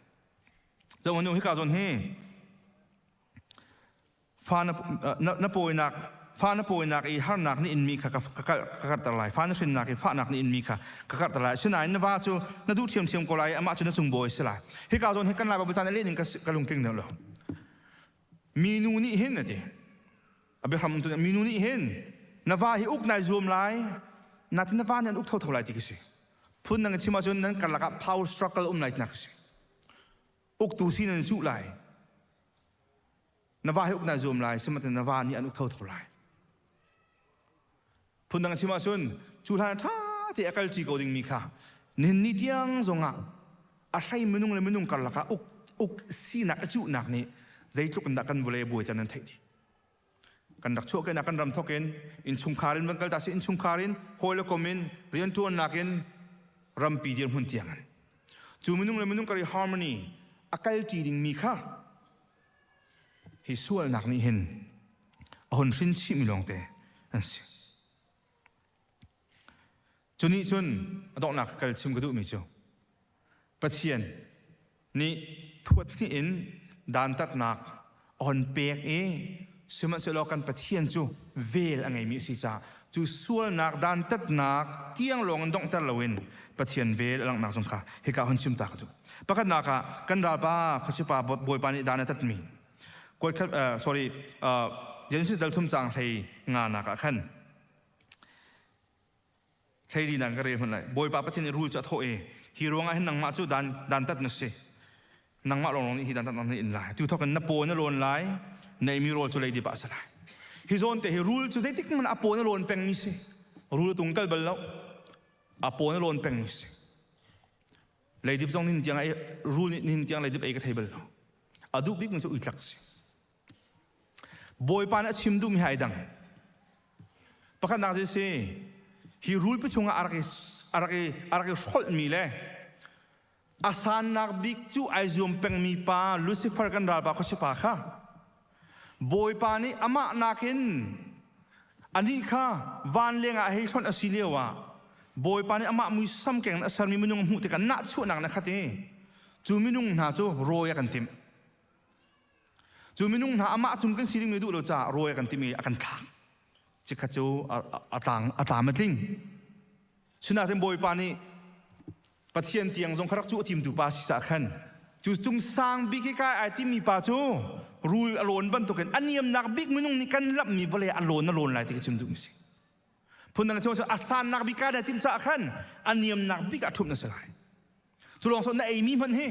Zoh nu hika zawn hi fa na, na, na pawinak fa na pawinak i harnak na inmi kha ka, ka, ka karhter lai fa na hrinnak i fahnak na inmi kha ka karhter lai asinain na va cu na duh ṭhiamṭhiam ko lai i amah cu na cung bawi a si lai hika zawn hi kan lai Baibal caan a leh ning ka, ka lungtling deuh lo minu nih hin a ti a biahram tu minu nih hin na va hi uk nai zuam lai natin na va nih an uk thotho lai ti ka si phun nang chim ahcun nan karlak ah power struggle um lai tinak a si uktu si nan cuh lai na va hi uk nai zuam lai sihmanhsehlaw na va nih an uk thotho lai phundang chim ahcun cu hlan ṭha te a kalṭi ko dingmi kha nihin ni tiang zongah a hlei minung le minung karlak ah uk uk sinak a cuhnak nih zeitluk in dah kan vawlei a buai can nan theih ti kan rak chuah kenak kan ram thok in innchungkhar in van kal ta si innchungkhar in hawi le kom in rianṭuannak in rampi dirhmun tiang in cu minung le minung kar i harmony a kalṭi dingmi kha hi sualnak nih hin a hun hrin chihmi lawngte an si. Cu nih cun a donghnak kal chim ka duhmi cu Pathian nih thuat hnih in dantatnak a hon pek i sihmanhsehlaw kan Pathian cu vel a ngeimi a si caah cu sualnak dantatnak tiang lawng in donghter loin Pathian vel a langhnak zong kha hika hun chim ta ka duh. Pakhatnak ah kan ralpa khuachipa Bawipa nih dan a tatmi sorry Genesis dal thum caang hlei nga nak ah khan hlei li ka rel hmanh lai Bawipa Pathian nih rul cu a thawh i hi ruangah hin nangmah cu dan dantat na si nangmah lawnglawng nih hi dantat na in lai tu thawk in na paw na lawn lai na eimi rawl cu leidip ah a si lai hi zawn te hi rul cu zeitik hmanh a paw na lawn pengmi si rul a tung kal bal lo a paw na lawn pengmi si Leidip zong nin tiang rul nih nin tiang leidip ei ka thei bal lo. A duh bik mi cu uitlak si. Bawipa nih a chim duhmi hai dang. Pakhatnak cu si hi rulpi chungah a rak i a rak i a rak i hrolhmi le a sannak bik cu ai zuam pengmi pa Lucifer kan ralpa khuasipa kha Bawipa nih amah nakin anih kha van lengah hei hlonh a si lio ah Bawipa nih amah muisam keng in a sermi minung a hmuh tikah nahchuahnak in a khat i cu minung hna cu rawi a kan timh. Cu minung hna amah cung kan si dingmi duh lo caah rawi a kan timh i a kan thlak. Cikhat cu a tlang a tlam a tling. Sinain Bawipa nih Pathian tiang zong kha rak cu a timtu pa si caah khan cu cung sang bik i kai ai timi pa cu rul a lawn bantukin a niamnak bik minung nih kan lamhmi vawlei a lawn a lawn lai ti ka chim duhmi si. Phundang chim cu a sannak bik kai na timh caah khan a niamnak bik ah ṭhumh na si lai. Cu lawng na eimi hmanh hi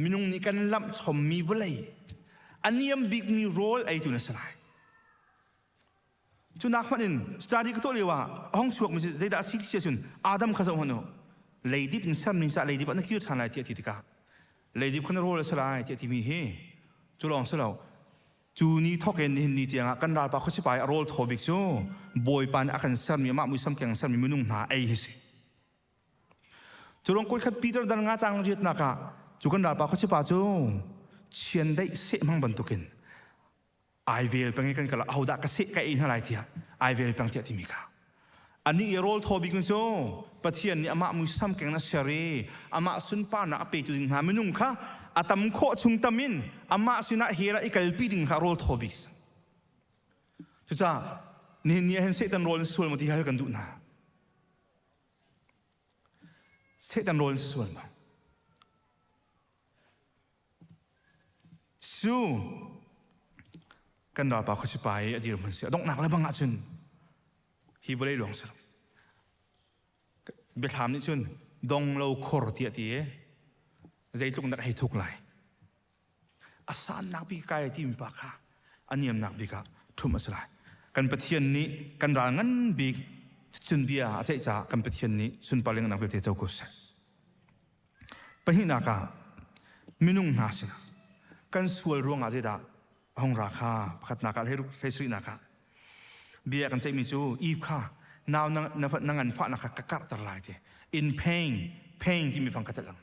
minung nih kan lamh chommi vawlei a niam bikmi rawl eitu na si lai. Cu nak hmanh in study ka tuah lio ah a hong chuakmi cu zeidah a si ti si ahcun Adam kha zoh hmanh u. Leidip in sermi caah leidip ah na kir ṭhan lai tiah a ti tikah leidip kha na rawl a si lai tiah a timi hi cu lawng si lo. Cu ni thawk in nihin ni tiangah kan ralpa khuachipa i a rawl thaw bik cu Bawipa nih a kan sermi amah muisam keng sermi minung hna ei hi si. Cu ruang khat Peter dal nga cang riatnak ah cu kan ralpa khuachipa cu chiandeih seh hmang bantukin ai vel peng i kan kal ahodah ka seh ka ei hna lai tiah ai vel peng tiah timi kha anih i rawl thaw bik cu Pathian nih amah muisam keng na ser i amah sunparnak a petu ding hna minung kha a tam khawh chung tam in amah sinah hera i kalpi ding kha rawl thaw bik cucaah nihin ni ah hin Satan rawl in sual maw ti hal kan duh hna Satan rawl in sual maw Cu kan ralpa khuasipa i a dirhmun si a donghnak le bang ahcun hi vawlei luang si lo. Biathlam nih cun dong lo khor tiah ti i zeitluk nak hei thuk lai. A sannak bik kai timi pa kha a niamnak bik ah ṭhumh a si lai. Kan Pathian nih kan ral ngan bik cun bia a ceih caah kan Pathian nih sunpar lengnak vialte co ko seh. Pahnihnak ah minung hna sinah kan sual ruangah zeidah a hung ra kha pakhatnak ah hleisarihnak ah bia kan ceihmi cu Eve kha nau na, na, na nganfahnak kha ka karhter lai ti in pain pain timi fang kha telh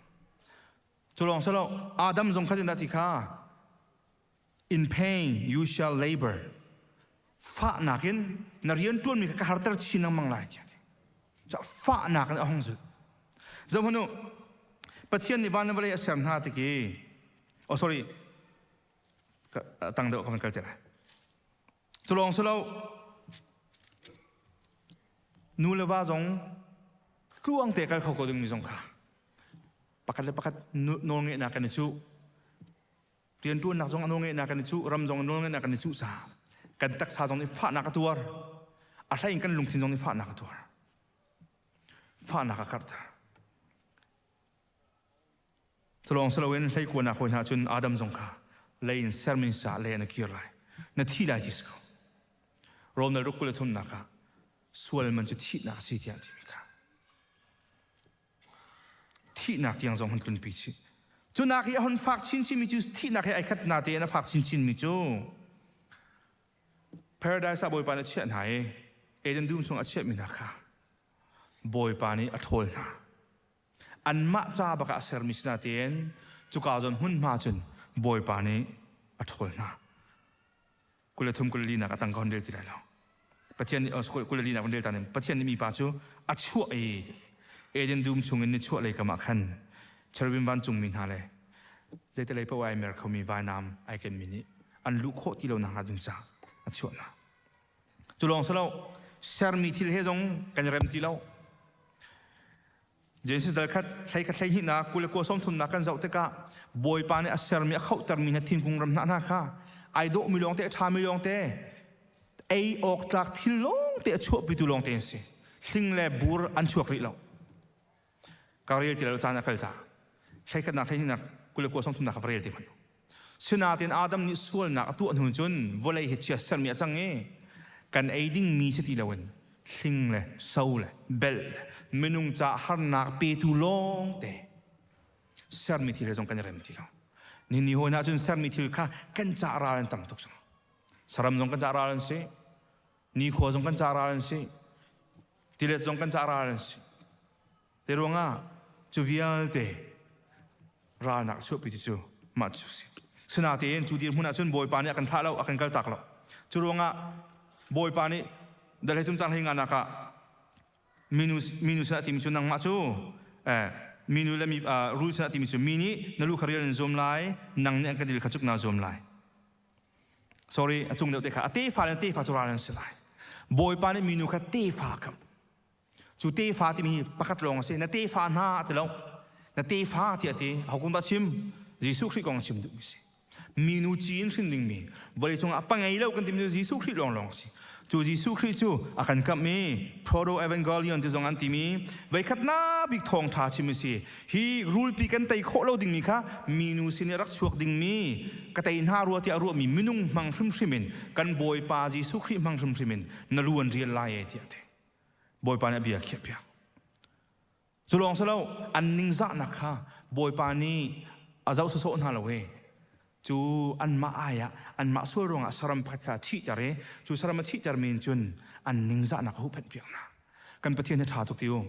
cu lawng silo Adam zong kha zindah ti kha in pain you shall labor fahnak in na rian ṭuanmi kha ka harter chin lengmang lai tiah ti fahnak in a hung zul zohhmanh u Pathian nih van le vawlei a ser hna tik i. Oh sorry. Tang deuh ka van kal te lai. Cu lawng si lo nu le va zong tluang te kal kho ko dingmi zong kha pakhat le pakhat nawlngeihnak kan i cuh rianṭuannak zong a nawlngeihnak kan i cuh ram zong a nawlngeihnak kan i cuh caah kan taksa zong nih fahnak a tuar a hlei in kan lungthin zong nih fahnak a tuar fahnak a karhter Culawng si loin hleikuanak hawi hna cun Adam zong kha lei in sermi sa lei na kir lai. Na thi lai ti si ko. Rom dal ruk 23 nak ah sual man cu thihnak a si tiah timi kha. Thihnak tiang zong hun tlunpi chih. Cu nak i a hun fak chinchin mi cu thihnak he ai khat na tein a fak chinchin mi cu Paradise ah Bawipa nih a chiah hna i Eden dum chung a chiahmi hna kha Bawipa nih a ṭhawl hna. Anmah ca bak ah a sermi si natein cuka zawn hmunhma cun Bawipa nih a ṭhawl hna. 23 24 nak a tang ka hon rel ti lai lo. Pathian nih 24 nak van rel ta ning Pathian nih mipa cu a chuah i Eden dum chungin ni chuah lei kam ah khan cherubim vancungmi hna le zeitelei paoh ai mer khomi vainam ai kenmi nih an luh khawh ti lo nakhnga ding caah a chuah hna. Cu lawng si lo, sermi thil he zong kan i rem ti lo. Genesis dal khat hlei khat hlei hnihnak 29 30nak kan zoh tikah Bawipa nih a sermi a khohtermi hna thingkung ram hna hna kha ai dawhmi lawng te a ṭhami lawng te ei awk tlak thil lawng te a chuahpitu lawng te an si. Hling le bur an chuak rih lo. Ka rel ti lo caan a kal caah hlei khatnak hlei hnihnak 29 30nak ka va rel ti hmanh. Sinain Adam nih sualnak a tuah hnu cun vawlei hi chia sermi a cang i kan ei dingmi si ti loin hling le so le belh le minung ca harnak petu lawngte sermi thil he zong kan i rem ti lo. Ni hawi hna cun sermi thil kha kan cah ral an tam tuk cang. Saram zong kan cah ral an si. Nikhua zong kan cah ral an si. Tilet zong kan cah ral an si. Te ruangah cu vialte ralnak chuahpi ti cu mah cu si. Sinatein cu dirhmun ah cun Bawipa nih a kan thlah lo, a kan kaltak lo. Cu ruangah Bawipa nih dal he cum cang hlei nga nak ah minu minu sinah timi cu nangmah cu eh, minu le mi rul sinah timi cu mi nih na lu kha rial in zuam lai, nang nih an ka dil kha cuk naa zuam lai. Sorry, a cung deuh te kha a tefa le tefa cu ral an si lai. Bawipa nih minu kha tefa kam. Cu tefa timi hi pakhat lawng a si. Na tefa hna a ti lo. Na tefa tiah a ti. Ho dah chim? Jesuh Khrih kong chim duhmi si. Minu ci in hrin dingmi vawleicung ah pangei lo kan timi cu Jesuh Khrih lawnglawng a si. Cu Jesuh Khrih cu a kan kamh i Proto Evangelion ti zong an timi voikhat na bik thawngṭha chim a si. Hi rulpi kan tei khawh lo dingmi kha minu sin i rak chuak dingmi ka tei hna rua tiah ruahmi minung hmang hrimhrim in kan Bawipa Jesuh Khrih hmang hrimhrim in na lu an rial lai e tiah a ti. Bawipa nih a bia a khiahpiak. Cu lawng si lo, an ningzahnak kha Bawipa nih a zoh sawsawh hna lo i cu anmah ai ah anmah sual ruangah saram pakhat kha a thihter i cu saram a thihtermi in cun an ningzahnak a huhphenhpiak hna. Kan Pathian hi ṭha tuk ti u.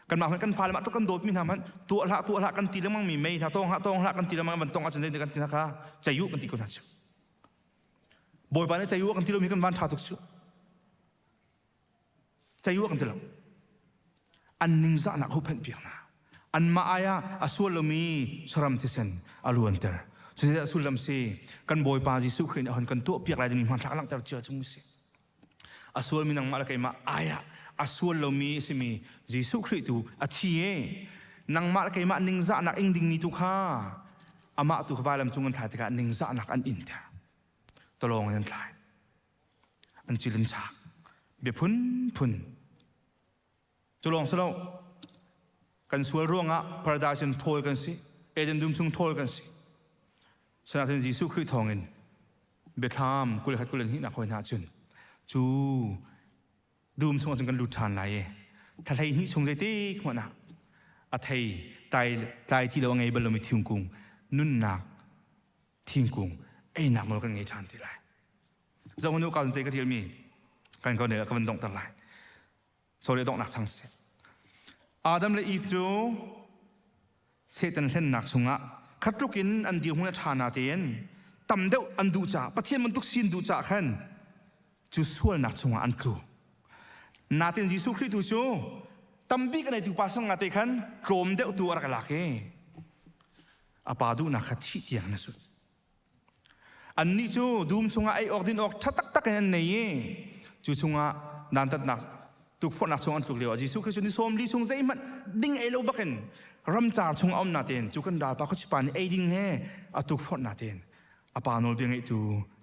Kanmah hmanh kan fale mah tluk kan dawtmi hna hmanh tuah hlah tuah hlah kan ti lengmang mi mei hna tawng hlah tawng hlah kan ti lengmang van tong ahcun zeitin kan ti hna kha cei u kan ti ko hna cu. Bawipa nih cei u kan ti lomi kan van ṭha tuk cu. Cei u kan ti lo. An ningzahnak huhphenh piak hna. Anmah ai ah a sual lomi saram thisen a luanter. Cucu sullam si kan Bawipa Jesuh Khrih nih a hun kan tuah piak lai dingmi hmanthlak langhter cia chung si. A sualmi nangmah le keimah ai ah a sual lomi a simi Jesuh Khrih tu a thi e. Nangmah le keimah ningzahnak ing dingmi tu kha amah tu kha vailam cung an thlai tikah ningzahnak an inter. Talawng in an thlai. An cil in chak. Bia phunphun. Cu lawng si lo. Kan sual ruangah paradise in ṭhawl kan si. Eden dum chung ṭhawl kan si. Sinain Jesuh Khrih thawngin biathlam 21 22 nak hoi hna cun cu dum chung cun kan lut ṭhan lai i thlahlei hnih chung zeitik hmanh ah a thei tlai tlai ti lo a ngei bal lomi thingkung nunnak thingkung einak nawl kan ngei ṭhan ti lai. Zohhmanh u ka te ka ṭialmi kan ko ne ka van donghter lai. Sorry donghnak chang si. Adam le Eve cu Satan hlennak chungah khatluk in an dirhmun a ṭha na tein tam deuh an duh caah Pathian bantuk sin duh caah khan cu sualnak chungah an tlu. Natin Jesuh Khrih tu cu tambik a neitu pa sang te khan tlawm deuh tu a rak lak i. A pa duhnak kha thih tiang na sut. Annih cu dum chungah ei awk din awk ṭha taktak in an nei i cu chungah dantatnak tukforhnak chung an tluk lio ah Jesuh Khrist cu ni sawm li chung zeihmanh ding ei lo bakin ramcar chung a um natein cu kan ralpa khuachipa nih ei ding he a tukforh natein a pa nawlbia ngeihtu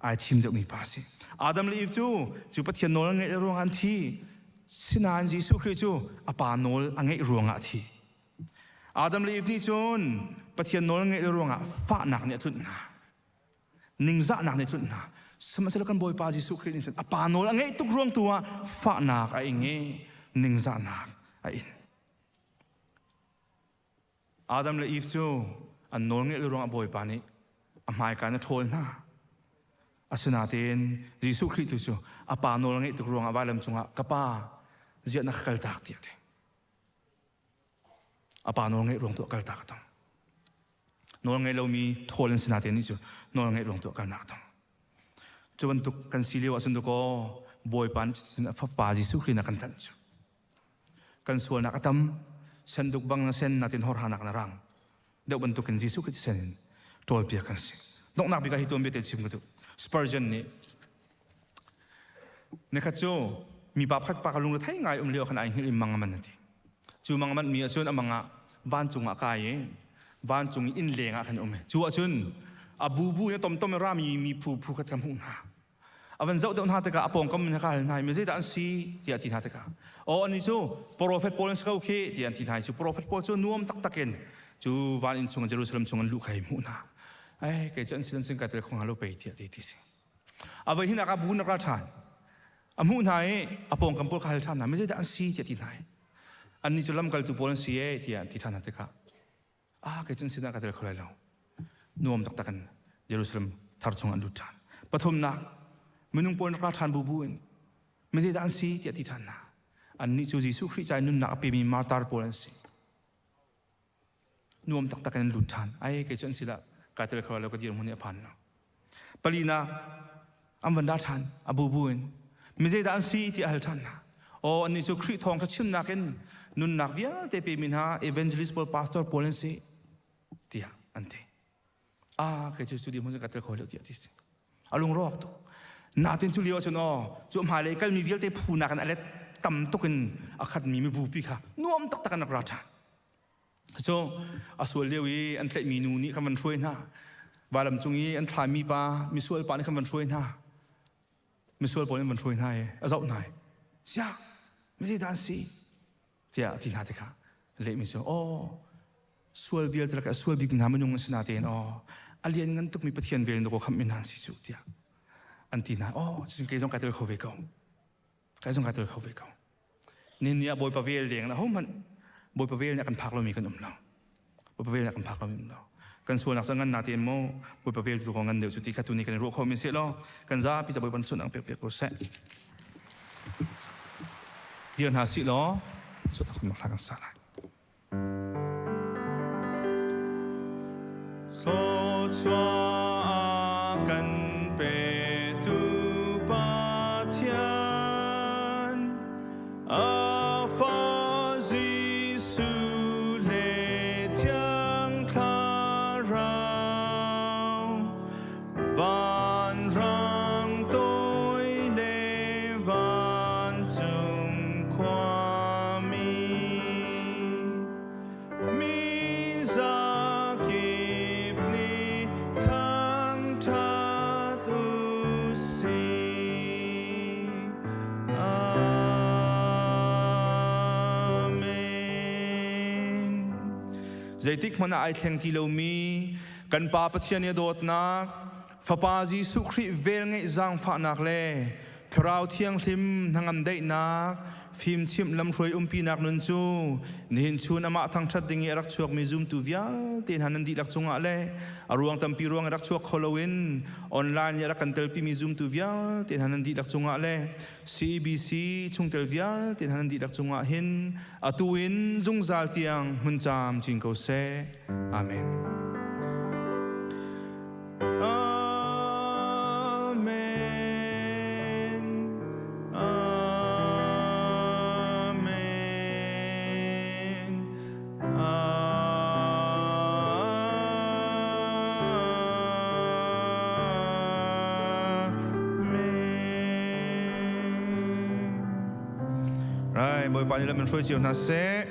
ai thim deuhmi pa a si. Adam le Eve cu cu Pathian nawl an ngeih ruangah an thi. Sinain Jesuh Khrih cu a pa nawl a ngeih ruangah a thi. Adam le Eve nih cun Pathian nawl ngeih lo ruangah fahnak nih a tlunh hna. Ningzahnak nih a tlunh hna. Sihmanhsehlaw kan Bawipa Jesuh Khrih nih cun a pa nawl a ngeih tuk ruang tu ah fahnak a ing i ningzahnak a in. Adam le Eve cu an nawl ngeih lo ruangah Bawipa nih a hmaika in a ṭhawl hna. Asinain Jesuh Khrih tu cu a pa nawl a ngeih tuk ruangah vailam cungah ka pa ziah na ka kaltak tiah a ti. A pa nawl ngeih ruang tu a kaltak a tong. Nawl ngei lomi thawl an si natein nih cu nawl ngeih ruang tu a kalnak a tong. Cu bantuk kan si lio ahcun dakaw Bawipa nih cun a fapa Jesuh Khrih na kan tanh cu. Kan sualnak a tam, senduk bang na sen natin horhanak na rang. Deuh bantukin Jesuh Khrih thisen in ṭawlpiak kan si. Donghnak bik ah hi tuanbia te chim ka duh. Spurgeon nih Nikhat cu mipa pakhat pa ka lung thei ngai um lio khan ai hngilh i mang a man a ti. Cu mang a manh mi ahcun a mang ah vancung ah kai i vancung i inn leng ah khan um i cu ahcun a bubu in tomtom in rami mi phu phu khat ka hmuh hna. A van zoh deuh hna tikah a pawngkam in ka hal hna i mi zeidah an si tiah ti hna tikah aw ani cu profet pawl an si ko khi tiah an ti hna i cu profet pawl cu nuam taktak in cu van inn chung Jerusalem chung an luh kha hei hmuh hna. Ai kei cu an sin an sin kai tel kho hnga lo pei tiah ti ti si. A voi hinak ah bu na ra ṭhan. A hmuh hna i a pawngkam pawl kha hal ṭhan hna, mi zeidah an si tiah ti hna i annih cu lamkaltu pawl an si ee tiah an ti ṭhan hna tikah ah kei cu an sinah ka tel kho lai lo. Nuam taktak in Jerusalem thar chung an lut ṭhan. Pathumnak, minung pawl rak ra ṭhan bu bu in mi zeidah an si tiah ti ṭhan hna. Annih cu Jesuh Khrih ca i nunnak a pemi martar pawl an si. Nuam taktak in an lut ṭhan. Ai kei cu an si dah kai tel kho lo ka dirhmun hi a phan lo. Palina an van ra ṭhan a bubu in mi zeidah an si ti a hal ṭhan hna. Aw annih cu Khrih thawng kha chimnak in nunnak vialte pemi hna evangelist pawl pastor pawl an si tiah an ti. Ah kei cu cu dirhmun cu ka tel kho lo tiah ti si. A lungrawk tuk. Natin cu lio ahcun aw cu hmailei kalmi vialte phu nakin a let tam tuk in a khatmi mibupi kha nuam taktak in rak ra ṭhan. Cu a sual lio i an tlaihmi nu nih khan van hruai hna. Vailam cung i an thlaimi pa, misual pa nih khan van hruai hna. Misual pawl nih van hruai hna i a zoh hna i, siah, mi zeidah an si? Tiah a ti hna tikah lehmi cu, aw, sual vialte lakah a sual bik hna minung an si natein aw, a lianngan tukmi Pathian vel in dawkaw khamhmi hna an si cu, tiah an ti hna. Aw, cucun kei zong kai tel kho ve ko. Kai zong kai tel kho ve ko. Nihin ni ah Bawipa vel leng in ahohmanh Bawipa vel nih a kan phak lomi kan um lo. Bawipa vel nih a kan phak lomi um lo. Kan sualnak cu ngan natein maw Bawipa vel tu ko ngan deuh cu ti kha tu ni kan i ruah khomi si law kan zapi ca Bawipa sun ang pek piak ko seh. Dir hna sih law sutak mak kan sa lai. Thluachuah kan petu Pathian, a Fa Jesuh le Thiang Thlarau, vanrang toi le vancung khuami. Mi zakip nih thangṭhat u sih. Amen. Zeitik hmanh ah ai thleng ti lomi kan Pa Pathian i a dawtnak, Fapa Jesuh Khrih velngeih zaangfahnak le Thlarau Thianghlim hnangam daihnak, fimchimh lamhruai umpinak nun cu nihin chun amah thangṭhat ding i a rak chuakmi zumtu vialte hna nan dihlak cungah le a ruang tampi ruang i rak chuak kho loin online i a rak kan telpimi zumtu vialte hna nan dihlak cungah le CEBC chungtel vialte hna nan dihlak cungah hin atu in zungzal tiang hmun camcin ko seh. Amen. Amen. Amen. Amen. Rai Bawipa nih lam in hruai cio hna seh.